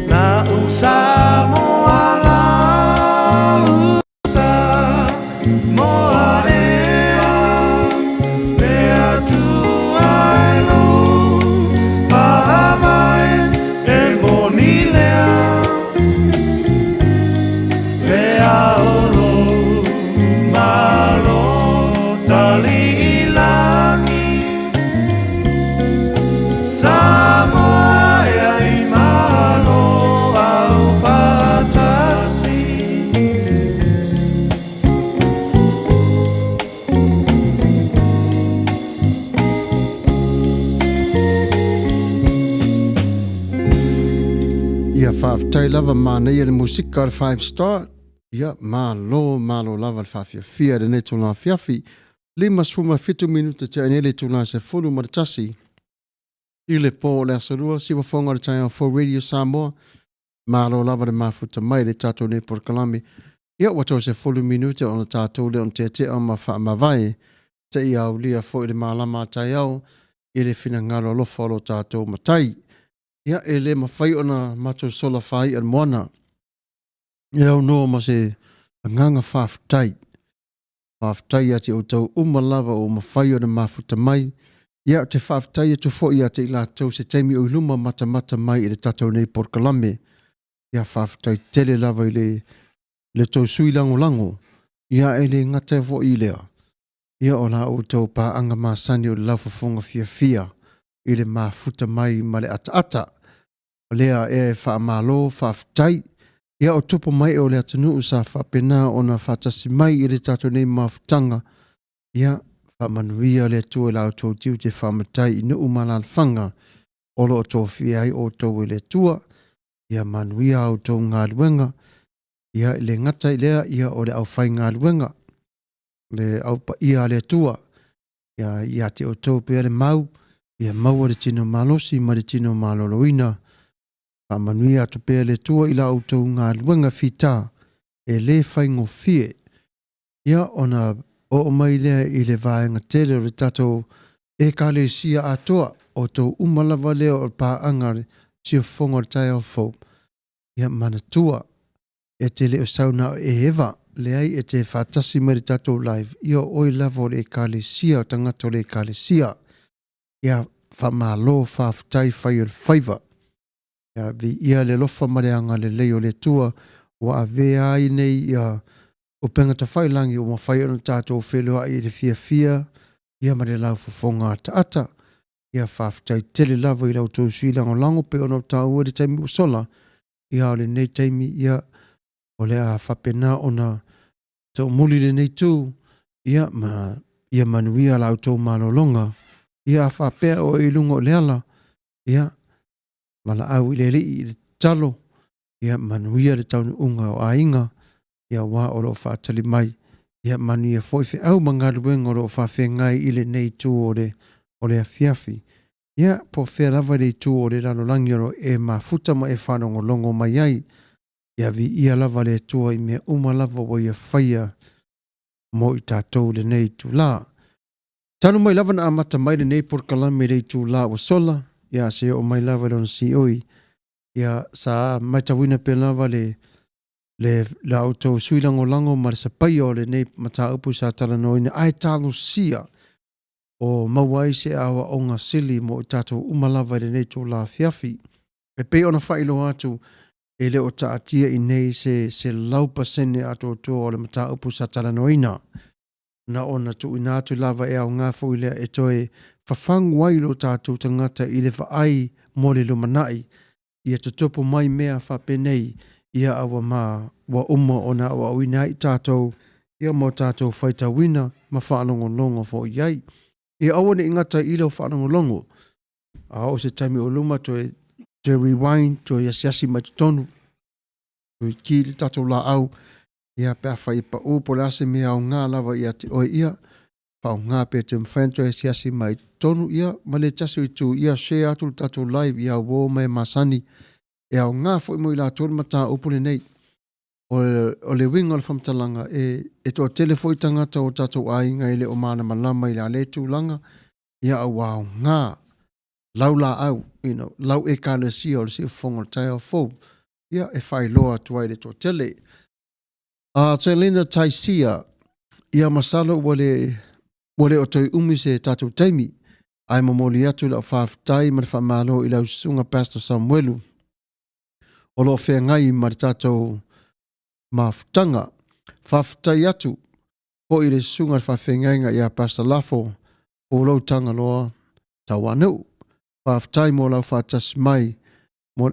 La Samoa la usa moa ea le Atua e lo paa mai e moni lea Le aolo malo tali i lagi Samoa ea i malo au faatasi. Ia faafetai lava manaia le musika o le Five Star. Ia malo malo lava le faafiafia i lenei tulaga afiafi. 57 minute tea nei le itula 11 i le po o le aso lua, siuafoga o le taeao fou Radio Samoa. Malo lava le mafuta mai le tatou nei polokalame. Ia ua toe 10 minute ona tatou lea ona teatea ma faamavae seia aulia foi le malama a taeao i le finagalo alofa o lo tatou Matai. Ia e le mafai ona matou sola fāi'a le moana e aunoa ma se agaga faafetai. Faafetai ia te outou uma lava ua mafai ona mafuta mai. Ia, ou te faafetai atu foi ia te i latou se taimi o i luma matamata mai i le tatou nei polokalame. Ia, faafetai tele lava i le, le tou sui lagolago. Ia, e le gata foi i lea, ia o la outou paaga masani o le laufofoga fiafia i le mafuta mai ma le ataata. O lea ea e faamalo, faafetai. Ia o tupu mai o le atunuu sa faapena ona faatasi mai i le tatou nei mafutaga. Ia, faamanuia le Atua i la outou tiute faamatai i nuu ma alaalafaga o lo o tofia ai outou e le Atua. Ia manuia a outou galuega. Ia, e le gata i lea, ia o le aufaigaluega, le au paia a le Atua. Ia, ia te outou pea le mau, ia maua le tino malosi ma le tino maloloina. Faamanuia atu pea le Atua i la outou galuega fita e le faigofie. Ia, ona oo mai lea i le vaega tele o le tatou Ekalesia atoa, outou uma lava lea o le paaga o le Siufofoga o le Taeao Fou. Ia, manatua, e te le o sau na o Eva, leai e te faatasi mai le tatou live, ia o oe lava o le Ekalesia, o tagata o le Ekalesia. Ia, faamalo, faafetai, fai o le faiva. Ia, viia le alofa ma le agalelei o le Atua ua avea ai nei ia upega tafailangi ua mafai ona tatou feiloai i le fiafia ia ma le laufofoga ataata. Ia faafetai tele lava i la outou sui lagolago pei ona ou taua i le taimi ua sola, ia o lenei taimi ia o le a faapena ona toomuli lenei itu, ia ma ia manuia la outou malologa. Ia a faapea o i luga o le ala, ia valaau i le Alii i le tatalo, ia manuia le taunuuga o aiga, ia aua o lo o faatali mai, ia manuia foi feau ma galuega o lo o faafeagai i lenei itu o le, o le afiafi. Ia, po o fea lava le itu o le lalolagi o lo o e mafuta ma e faalogologo mai ai, ia viia lava le Atua i mea uma lava ua Ia faia mo i tatou i lenei itula. Talu mai lava na amata mai lenei polokalame i le itula ua sola, ia seia oo mai lava i lona siui, ia sa matauina pea lava le le la outou sui lagolago ma le sapaia o lenei mataupu sa talanoaina, ae talosia o maua ai se aoaoga sili mo i tatou uma lava i lenei itula afiafi. E pei ona faailoa atu, e le o taatia i inei se 100% atoatoa o le mataupu sa talanoaina. Na ona tuuina atu lava e aoga foi lea e toe fafagu ai lo tatou tagata i le vaai mo le lumanai, ia totopo mai mea faapenei, ia a ua ma ua uma ona aoaoina ai i tatou, ia ma o tatou faitauina ma faalogologo foi i ai. Ia aua ne i gata i lau faalogologo, a oo se taimi o luma toe, toe rewind, toe asiasi mai totonu, toe ki le tatou laau, ia pe afai e pau po o le a se mea aoga lava ia te oe, ia faaaoga pe toe mafai ona toe asiasi mai totonu, ia ma le tasi o itu, ia share atu le tatou live ia uo ma e masani, e aoga foi mo i latou le mataupu lenei. O, o le uiga o le faamatalaga, e, e toatele foi tagata o tatou aiga e le o malamalama i la lea tulaga, ia a ua aoga lau laau, you know, lau ekalesia o le siufofoga o le taeao fou, ia e faailoa atu ai i le toatele. Selina Taisia, ia masalo ua le, ua le o toe umi se tatou taimi, ae momoli atu lau faafetai ma le faamalo i lau susuga Pastor Samuelu, o lo o feagai ma le tatou mafutaga. Faafetai atu foi i le susuga i le faafeagaiga ia Pastor Lafo Pulou Tagaloa Tauanuu. Faafetai mo lau faatasi mai mo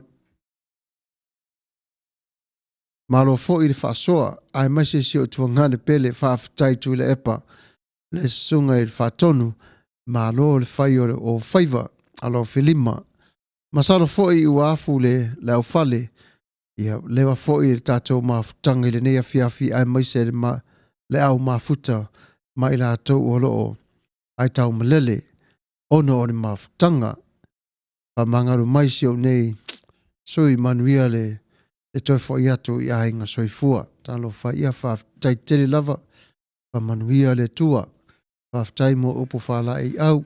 Malo foi le faasoa, aemaise si ou tuagane pele, faafetai Tuilaepa, le susuga i le Faatonu, malo le fai o, o faiva, alofi lima. Masalo foi ua afu le, le aufale, ia leva foi le tatou mafutaga i lenei afiafi, aemaise le, ma, le au mafuta ma i latou o lo o aitaumalele ona o le mafutaga. Faamagalo mai si ou nei sui manuia le, le toe foi atu i aiga soifua. Talofa ia faafetai tele lava, faamanuia le Atua. Faafetai mo upu faalaeiau.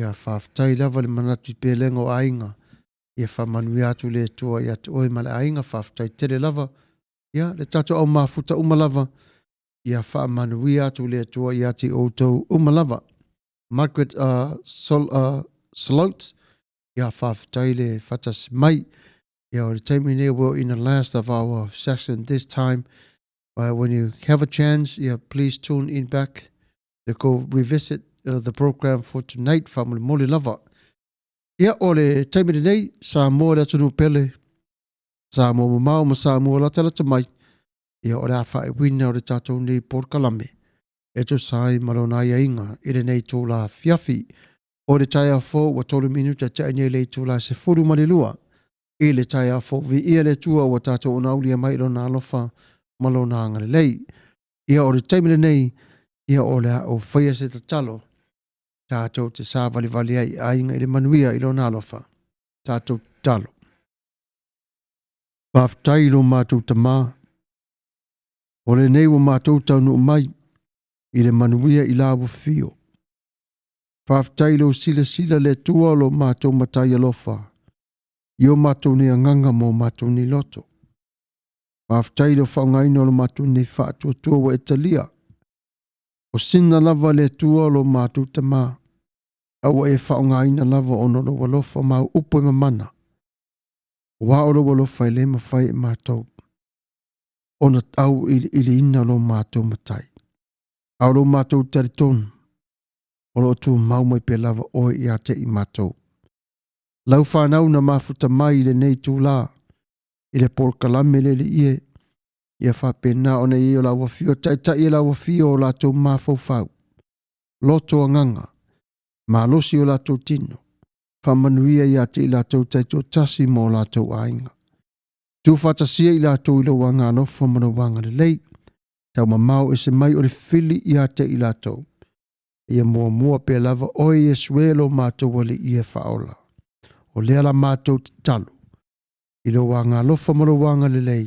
Ia faafetai lava le manatu i pelega o aiga. Ia faamanuia atu le Atua ia te oe ma le aiga. Faafetai tele lava. Ia le tatou au mafuta uma lava. Ia faamanuia atu le Atua ia te outou uma lava. Margaret Sol, Sloat, ia faafetai le faatasi mai. Ia o le taimi nei, we're in the last of our session this time. When you have a chance, yeah, please tune in back to go revisit the program for tonight. Faamolemole lava. Ia, o le taimi lenei, Samoa le atunuu pele, Samoa mamao ma Samoa latalata mai, ia o le a faaiuina o le tatou nei polokalame e tusa ai ma lona aiaiga i lenei itula afiafi. O le taeao fou ua 3 minute tea nei le itula 12 i le taeao fou. Viia le Atua ua tatou aulia mai i lona alofa ma lona agalelei. Ia o le taimi lenei, ia o le a ou faia se tatalo tatou te savalivali ai i aiga i le manuia i lona alofa. Tatou tatalo. Faafetai i lo matou Tama, o lenei ua matou taunuu mai i le manuia i la ua fio. Faafetai i lou silasila le Atua o lo matou matai alofa, i o matou nei agaga ma o matou nei loto. Faafetai i le faaaogaina o lo matou nei faatuatua ua e talia. O sina lava le Atua o lo matou Tama, a ua e faaaogaina lava ona o lou alofa ma au upu e mamana. Aua o lou alofa e le mafai e matou ona auiliiliina lo matou matai. A o lo matou talitonu, O lo o tumau mai pea lava oe ia te i matou. Lau fanau na mafuta mai i lenei itulā, i le polokalame le Alii e, ia faapena ona i ai o lau afio, taitai e lau afio o latou mafaufau, loto agaga, malosi o latou tino, faamanuia ia te i latou taitoatasi ma o latou aiga. Tuufaatasia i latou i lou agaalofa ma lou agalelei, taumamao ese mai o le fili ia te i latou. Ia muamua pea lava oe Iesu e lo matou Alii e faaola. O lea la matou tatalo i lou agaalofa ma lou agalelei,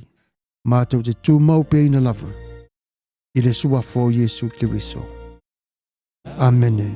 matou te tumau peaina lava i le suafa o Iesu Keriso. Amene.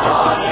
O le.